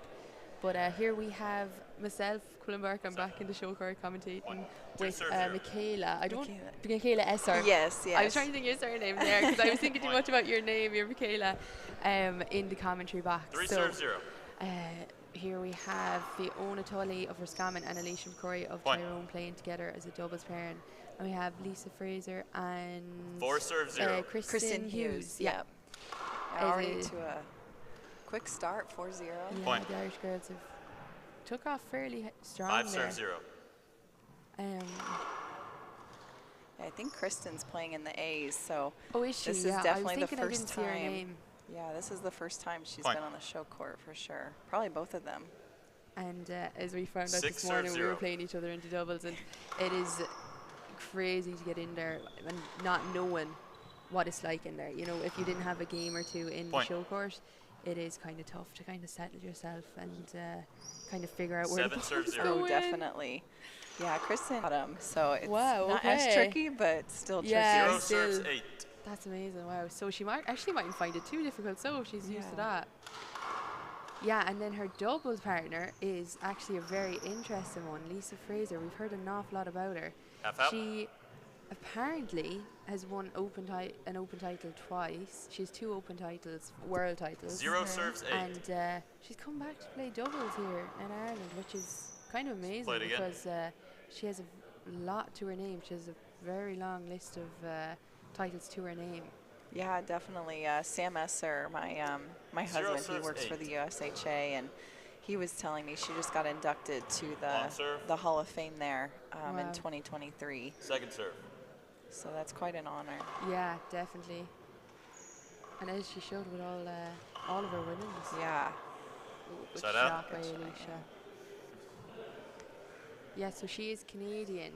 But here we have myself, Cullen Burke. I'm back in the show court commentating One. Two with serve zero. Michaela. I don't Michaela. Michaela Esser. Yes, I was yes. trying to think of your surname there because I was thinking too Point. much about your name, your Michaela, in the commentary box. 3 so, serve 0. Here we have Fiona Tully of Roscommon and Alicia McCrory of Point. Tyrone playing together as a doubles pairing. And we have Lisa Fraser and 4 serve 0. Kristen, Kristen Hughes. Hughes. Yeah. Yep. As Already a- to a quick start, 4-0. Yeah, Point. the Irish girls have took off fairly strong 5 there. serve 0. I think Kristen's playing in the A's, so Oh, is she? this Yeah, is I was definitely the thinking I first didn't see her time. name. Yeah, this is the first time she's Point. been on the show court for sure. Probably both of them. And as we found out Six this serve morning, we were zero. playing each other into doubles, and it is crazy to get in there and not knowing what it's like in there. You know, if you didn't have a game or two in Point. the show court, it is kind of tough to kind of settle yourself and kind of figure out where 7 the serve ball's 0. Oh, going. definitely. Yeah, Kristen got 'em, so it's Wow, not as okay. tricky, but still tricky. Yeah, 0 serves still. 8. That's amazing. Wow. So she might actually mightn't find it too difficult. So she's used to Yeah. that. Yeah, and then her doubles partner is actually a very interesting one, Lisa Fraser. We've heard an awful lot about her. Half out. She apparently has won an open title twice. She has 2 open titles, world titles. 0 serves 8. And she's come back to play doubles here in Ireland, which is kind of amazing play it again. because she has a lot to her name. She has a very long list of titles to her name. Yeah, definitely. Sam Esser, my my Zero husband, he serves works for 8. the USHA, and he was telling me she just got inducted to Long the serve. the Hall of Fame there in Wow. 2023. Second serve. So that's quite an honor. Yeah, definitely. And as she showed with all of her winnings. Yeah. Ooh, good Side out. shot by Good shot, Alicia. Yeah, so she is Canadian.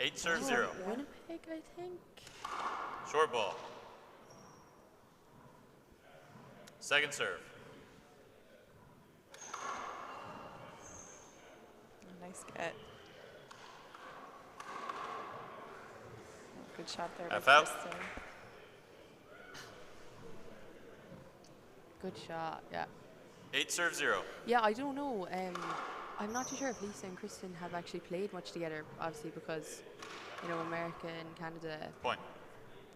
8 serve From 0. Winnipeg, I think. Short ball. Second serve. Nice get. Good shot there by Half out. Kristen. Good shot, yeah. 8 serve 0. Yeah, I don't know. I'm not too sure if Lisa and Kristen have actually played much together, obviously because, you know, America and Canada Point.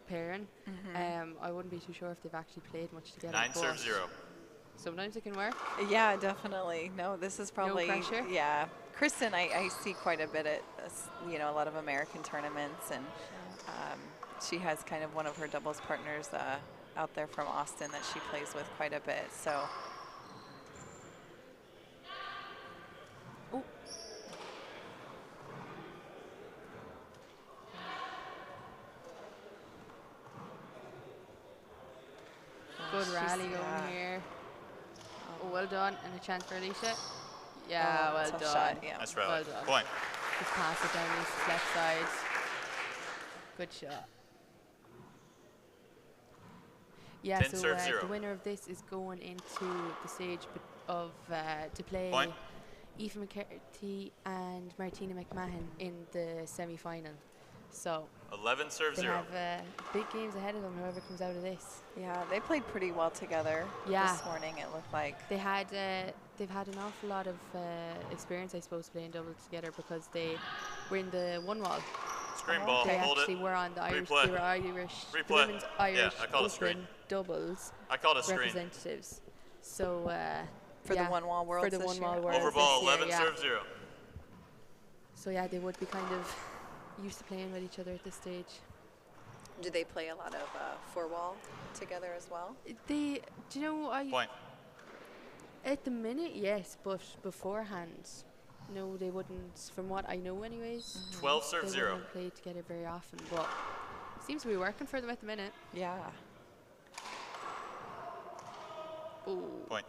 pairing. I wouldn't be too sure if they've actually played much together. 9 serve but 0. Sometimes it can work. Yeah, definitely. No, this is probably pressure? Yeah, Kristen, I see quite a bit at you know a lot of American tournaments, and she has kind of one of her doubles partners out there from Austin that she plays with quite a bit. So Oh. Good she's- rally going yeah. here. Oh, well done. And a chance for Alicia. Yeah, Oh, well tough done. shot, yeah. Nice rally. Well done. Point. Just pass it down Lisa's left side. Good shot. Yeah, 10 so serve 0. the winner of this is going into the stage of to play Point. Aoife McCarthy and Martina McMahon in the semi-final. So 11 serve they 0. have big games ahead of them, whoever comes out of this. Yeah, they played pretty well together Yeah. this morning, it looked like. They had, they've had an awful lot of experience, I suppose, playing doubles together because they were in the one wall. Screen ball. They Hold actually it. were on the Irish. Replay. They were Irish. The Replay. women's Irish Yeah, I called a screen. Open doubles I called a screen. representatives. So For the yeah, one wall for worlds the this one year? wall worlds Over ball. this year, 11 yeah. serve 0. So yeah, they would be kind of used to playing with each other at this stage. Do they play a lot of four wall together as well? They, do you know, I Point. at the minute yes, but beforehand, no, they wouldn't. From what I know, anyways. 12 serve They 0. wouldn't have played together very often, but seems to be working for them at the minute. Yeah. Oh, Point.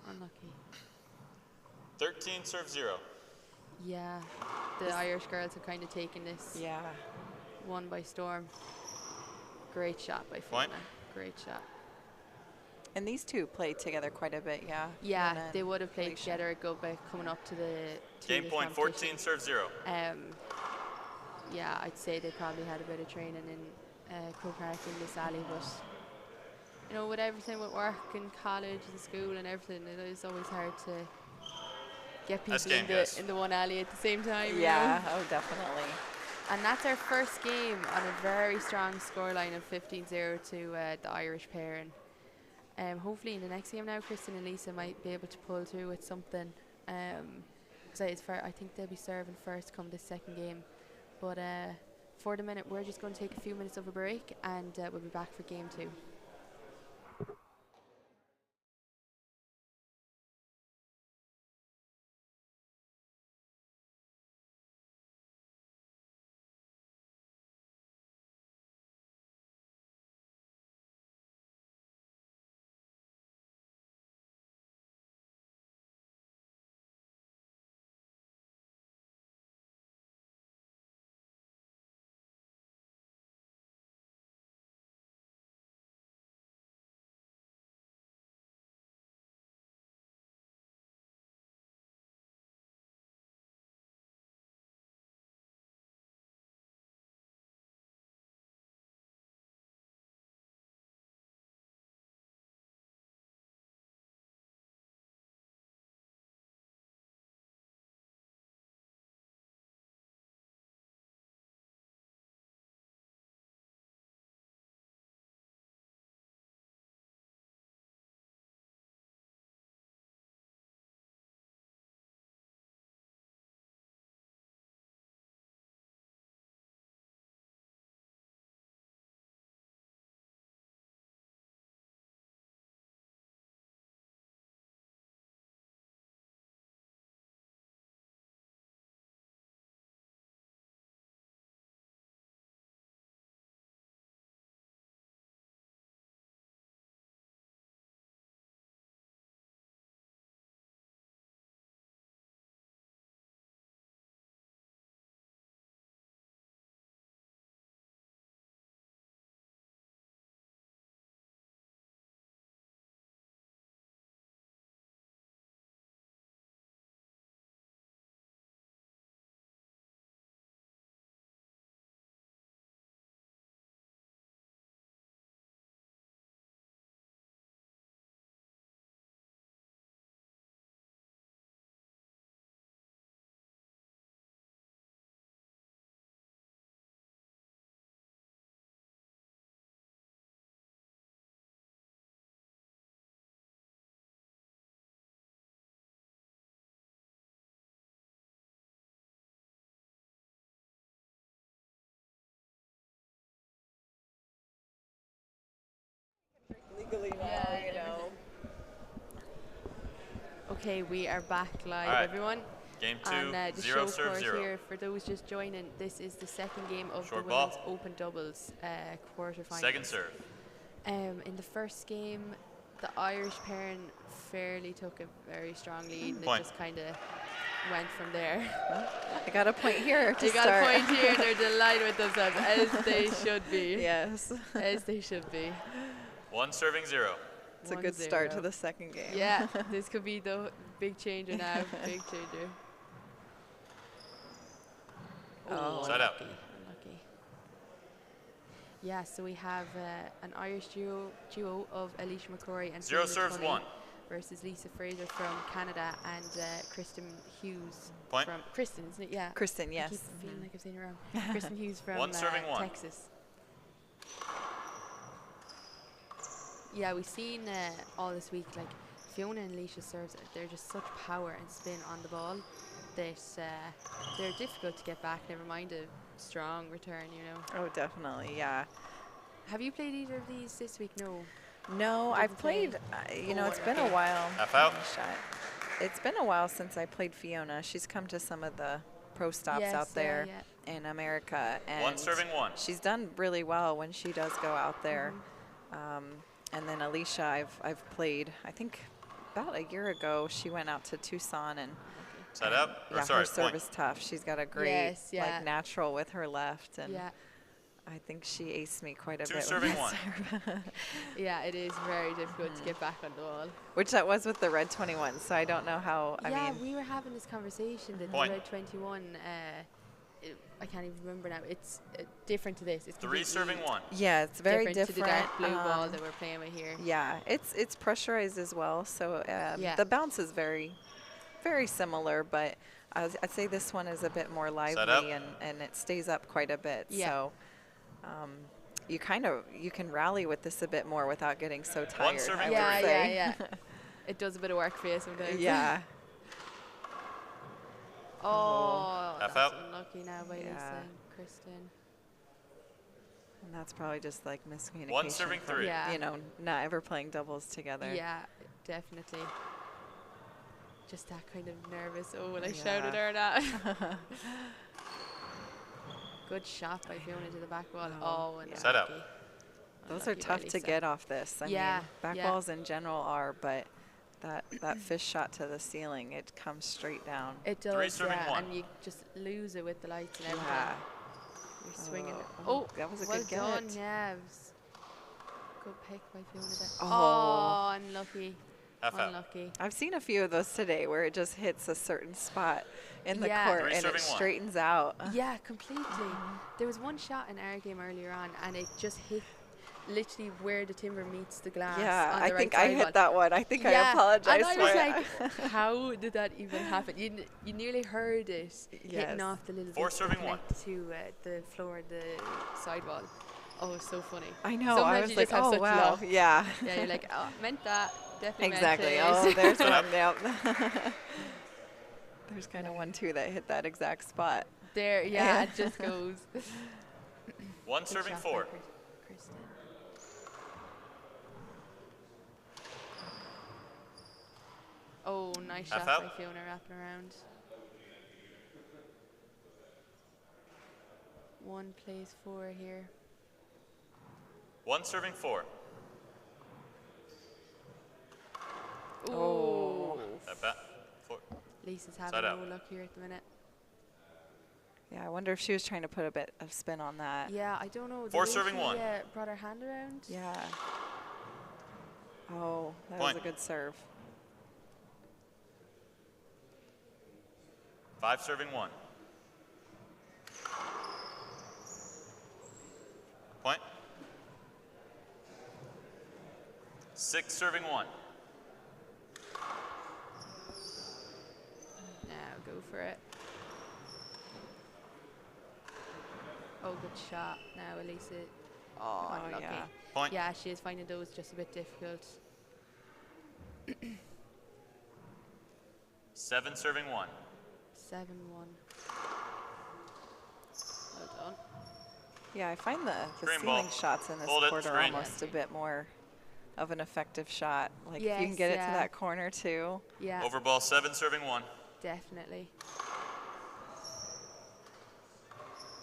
unlucky. 13 serve 0. Yeah, the This- Irish girls have kind of taken this Yeah. one by storm. Great shot by Point. Fiona. Great shot. And these two played together quite a bit, yeah. Yeah, Fiona they and would have played Alicia. together a good bit coming up to the to Game this point competition. 14, serve 0. Yeah, I'd say they probably had a bit of training in Croke Park in this alley, but you know, with everything with work and college and school and everything, it is always hard to get Nice people game, in the guys. in the one alley at the same time. you Yeah, know? oh, definitely. And that's our first game on a very strong scoreline of 15-0 to the Irish pair. And hopefully in the next game now, Kristen and Lisa might be able to pull through with something. Because I think they'll be serving first come this second game. But for the minute, we're just going to take a few minutes of a break, and we'll be back for game 2. Legally now, you know. Okay, we are back live, All right. everyone. Game 2, And, the 0 show serve court 0. here, for those just joining, this is the second game of Short the ball. Women's Open Doubles quarterfinals. Second serve. In the first game, the Irish pairing fairly took a very strong lead, and Point. it just kind of went from there. They got a point here to They got start. a point here. They're delighted with themselves, as they should be. Yes. As they should be. 1 serving 0. It's a One good start to zero. the second game. Yeah, this could be the big changer now. Big changer. Oh. Side out. Unlucky. Unlucky. Yeah, so we have an Irish duo of Alicia McCrory and 0 Fiona serves Tully 1. versus Lisa Fraser from Canada and Kristen Hughes Point. from Kristen, isn't it? Yeah. Kristen, I yes. keep feeling like I've seen it wrong. Kristen Hughes from 1 serving 1. Texas. Yeah, we've seen all this week, like Fiona and Alicia serves, they're just such power and spin on the ball that they're difficult to get back, never mind a strong return, you know. Oh, definitely, yeah. Have you played either of these this week? No. No, You I've didn't play? played, you know, Oh, it's been a okay. while. Half out. Shot. It's been a while since I played Fiona. She's come to some of the pro stops Yes, out yeah, there yeah. in America. And 1 serving 1. She's done really well when she does go out there. Mm-hmm. And then Alicia, I've played, I think about a year ago, she went out to Tucson and Set up. Or yeah, sorry, her serve point. is tough. She's got a great Yes, yeah. like natural with her left, and Yeah. I think she aced me quite a Two bit. serving with one. that serve. Yeah, it is very difficult to get back on the wall. Which that was with the red 21, so I don't know how. I yeah, mean, we were having this conversation that Point. the red 21, I can't even remember now. It's different to this. It's Three serving completely one. Yeah, it's very different, different, to the dark blue ball that we're playing with here. Yeah, it's pressurized as well, so Yeah. the bounce is very, very similar, but I'd say this one is a bit more Set lively up. and it stays up quite a bit. Yeah. So you kind of you can rally with this a bit more without getting so tired. serving I would Yeah, say. yeah, yeah. It does a bit of work for you sometimes. Yeah. Oh, Half that's out. unlucky now by Yeah. Lisa and Kristen. And that's probably just like miscommunication. serving from, three. Yeah. You know, not ever playing doubles together. Yeah, definitely. Just that kind of nervous. Oh, will I shout at Yeah. her or not? Good shot by Fiona to the back wall. Oh, and yeah. Set up. Those are Unlucky by tough to Lisa. get off this. I Yeah, mean, back yeah. walls in general are, but that fish shot to the ceiling, it comes straight down. It does, Three serving yeah, one. and you just lose it with the lights and everything. Yeah. You're swinging. Oh, Oh, that was a well good get. done, yeah. it was Good pick by Fiona there. Oh. Oh, unlucky. Half out. Unlucky. I've seen a few of those today where it just hits a certain spot in the Yeah. court Three and it serving one. straightens out. Yeah, completely. There was one shot in our game earlier on, and it just hit literally where the timber meets the glass. Yeah, on I the right think I side hit wall. that one. I think I Yeah, apologize And I for was it. like, how did that even happen? You, you nearly heard it Yes. hitting off the little Four bits that serving one. connect to the floor, the sidewall. Oh, it's so funny. I know. Sometimes I was you like, just have oh such wow, luck. yeah. Yeah, you're like, oh, meant that. Definitely Exactly. meant Oh, it. there's Set one. up. Yep. there's kind of one too that hit that exact spot. there, yeah, it just goes. One Good serving shot by four. Kristen. Oh, nice Half shot out. by Fiona wrapping around. One plays four here. One serving four. Oh. At bat. Four. Lisa's Side having out. no luck here at the minute. Yeah, I wonder if she was trying to put a bit of spin on that. Yeah, I don't know. The Four way serving she, one. Brought her hand around. Yeah. Oh, that was Point. a good serve. 5 serving 1. Point. 6 serving 1. Now go for it. Oh, good shot. Now Elisa. Oh, Oh, unlucky. yeah. Point. Yeah, she is finding those just a bit difficult. 7 serving 1. 7-1. Well done. Yeah, I find the Green ceiling ball. shots in this Hold it, quarter screen. almost a bit more of an effective shot. Like if you can Yes, get it yeah. to that corner too. Yeah, Overball 7 serving 1. definitely.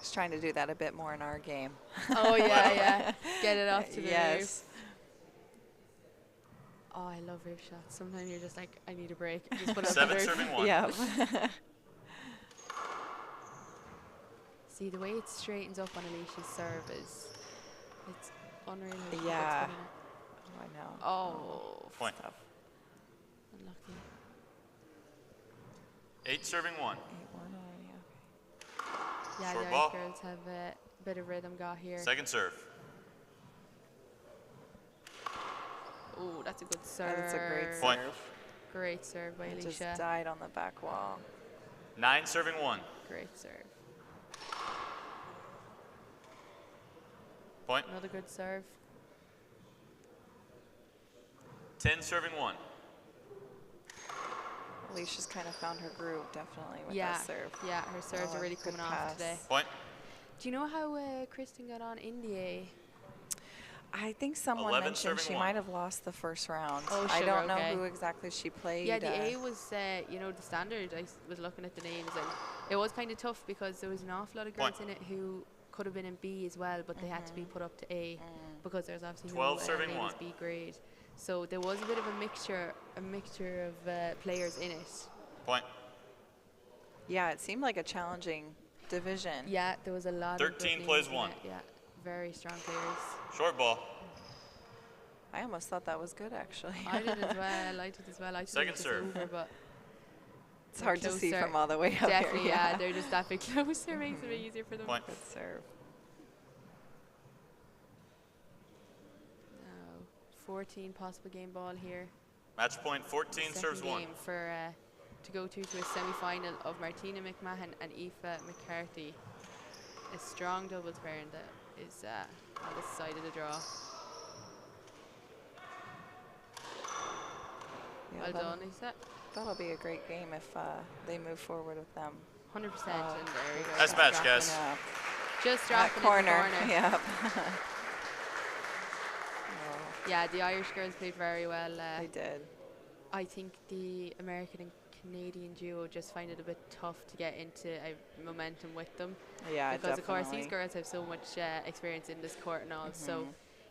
Just trying to do that a bit more in our game. Oh, yeah, yeah. Get it off to the roof. Yes. Oh, I love roof shots. Sometimes you're just like, I need a break. Just put it up the 7 roof. serving 1. Yeah. See, the way it straightens up on Alicia's serve is, it's unreal. how she puts Yeah. spin in it. Oh, I know. Oh, Point. Tough. unlucky. 8 serving 1. 8-1 already. Okay. Yeah, Short the ball. Irish girls have a bit of rhythm got here. Second serve. Oh, that's a good serve. That's a great Point. serve. Great serve by It just Alicia. died on the back wall. 9 serving 1. Great serve. Point. Another good serve. 10 serving 1. Alicia's kind of found her groove definitely with yeah. that serve. Yeah, her serves Oh, are really good coming off pass. today. Point. Do you know how Kristen got on in the A? I think someone 11 mentioned serving she one. might have lost the first round. Oh, I sugar, don't know okay. who exactly she played. Yeah, the A was, the standard. I was looking at the names and it was kind of tough because there was an awful lot of girls Point. in it who could have been in B as well, but they had to be put up to A because there's obviously 12 no serving ladies one. B grade. So there was a bit of a mixture of players in it. Point. Yeah, it seemed like a challenging division. Yeah, there was a lot of good 13 names plays in one. it, Yeah, very strong players. Short ball. I almost thought that was good, actually. I did as well. I did as well. I thought Second it was serve. over, but It's they're hard to see closer. from all the way up here, Definitely, yeah. yeah. They're just that bit closer. Makes it a bit easier for them. Point. Good serve. Now, 14 possible game ball here. Match point 14 Second serves game one. for uh, to go to to a semi-final of Martina McMahon and Aoife McCarthy. A strong doubles pairing that is uh, on this side of the draw. Yeah, well that'll- done, Aoife. That'll be a great game if uh, they move forward with them. 100%. Oh, and there we go. Nice match, Dropping guys. up. Just That dropping corner. in the corner. Yep. Yeah, the Irish girls played very well. Uh, they did. I think the American and Canadian duo just find it a bit tough to get into a momentum with them. Yeah, Because of course these definitely. girls have so much uh, experience in this court and all. So, Mhm.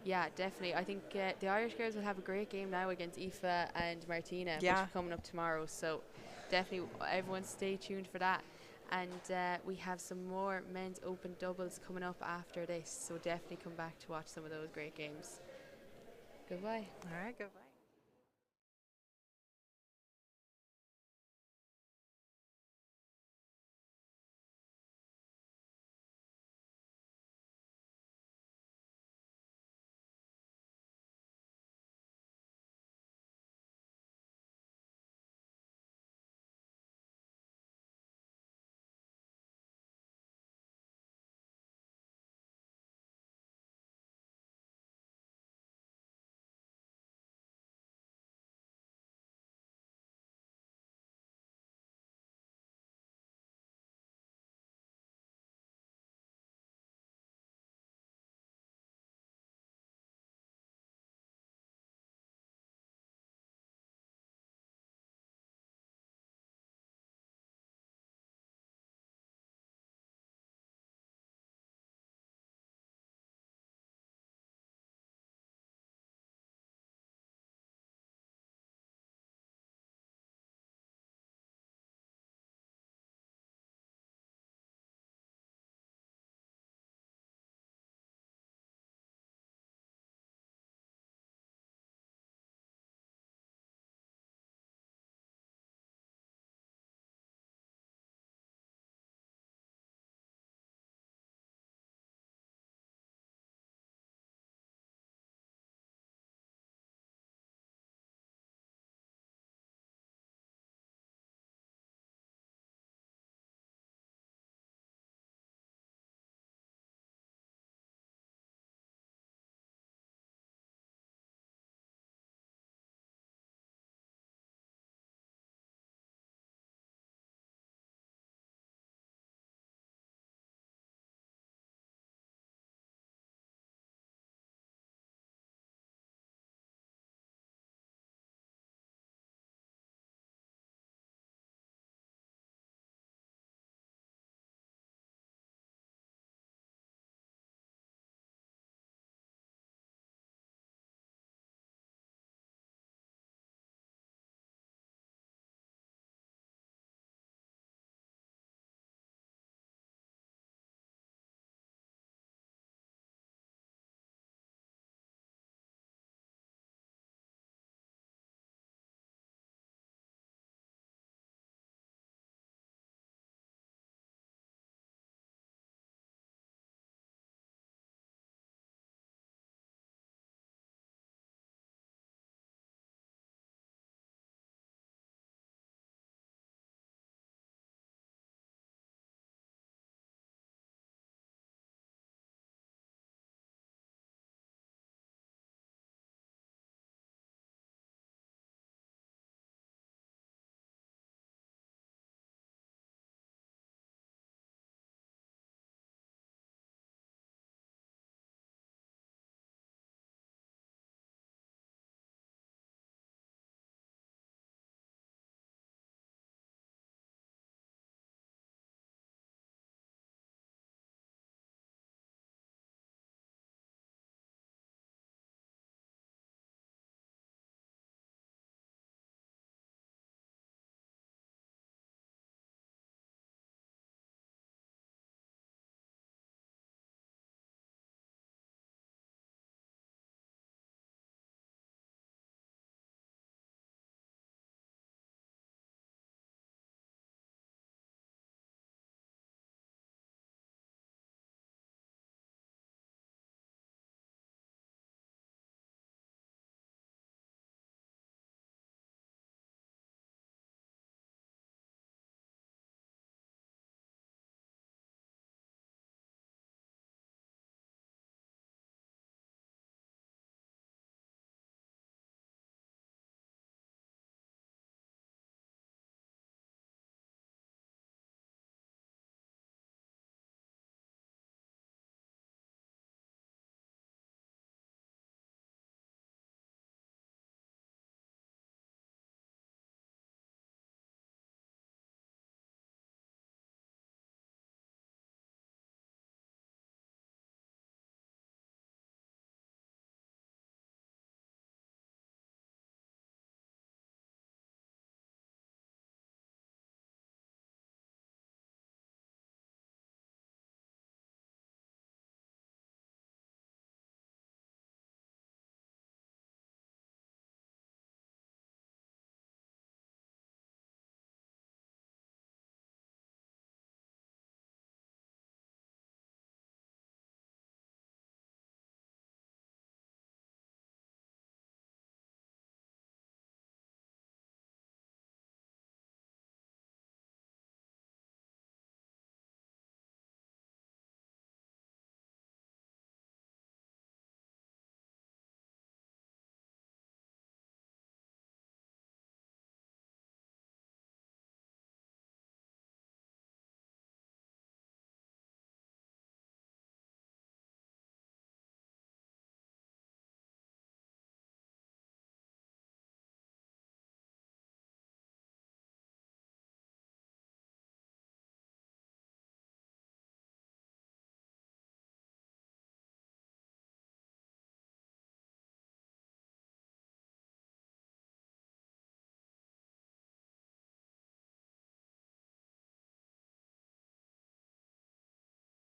yeah, definitely. I think uh, the Irish girls will have a great game now against Aoife and Martina, which Yeah. are coming up tomorrow. So, definitely everyone stay tuned for that. And uh, we have some more men's open doubles coming up after this. So definitely come back to watch some of those great games. Goodbye. All right, goodbye.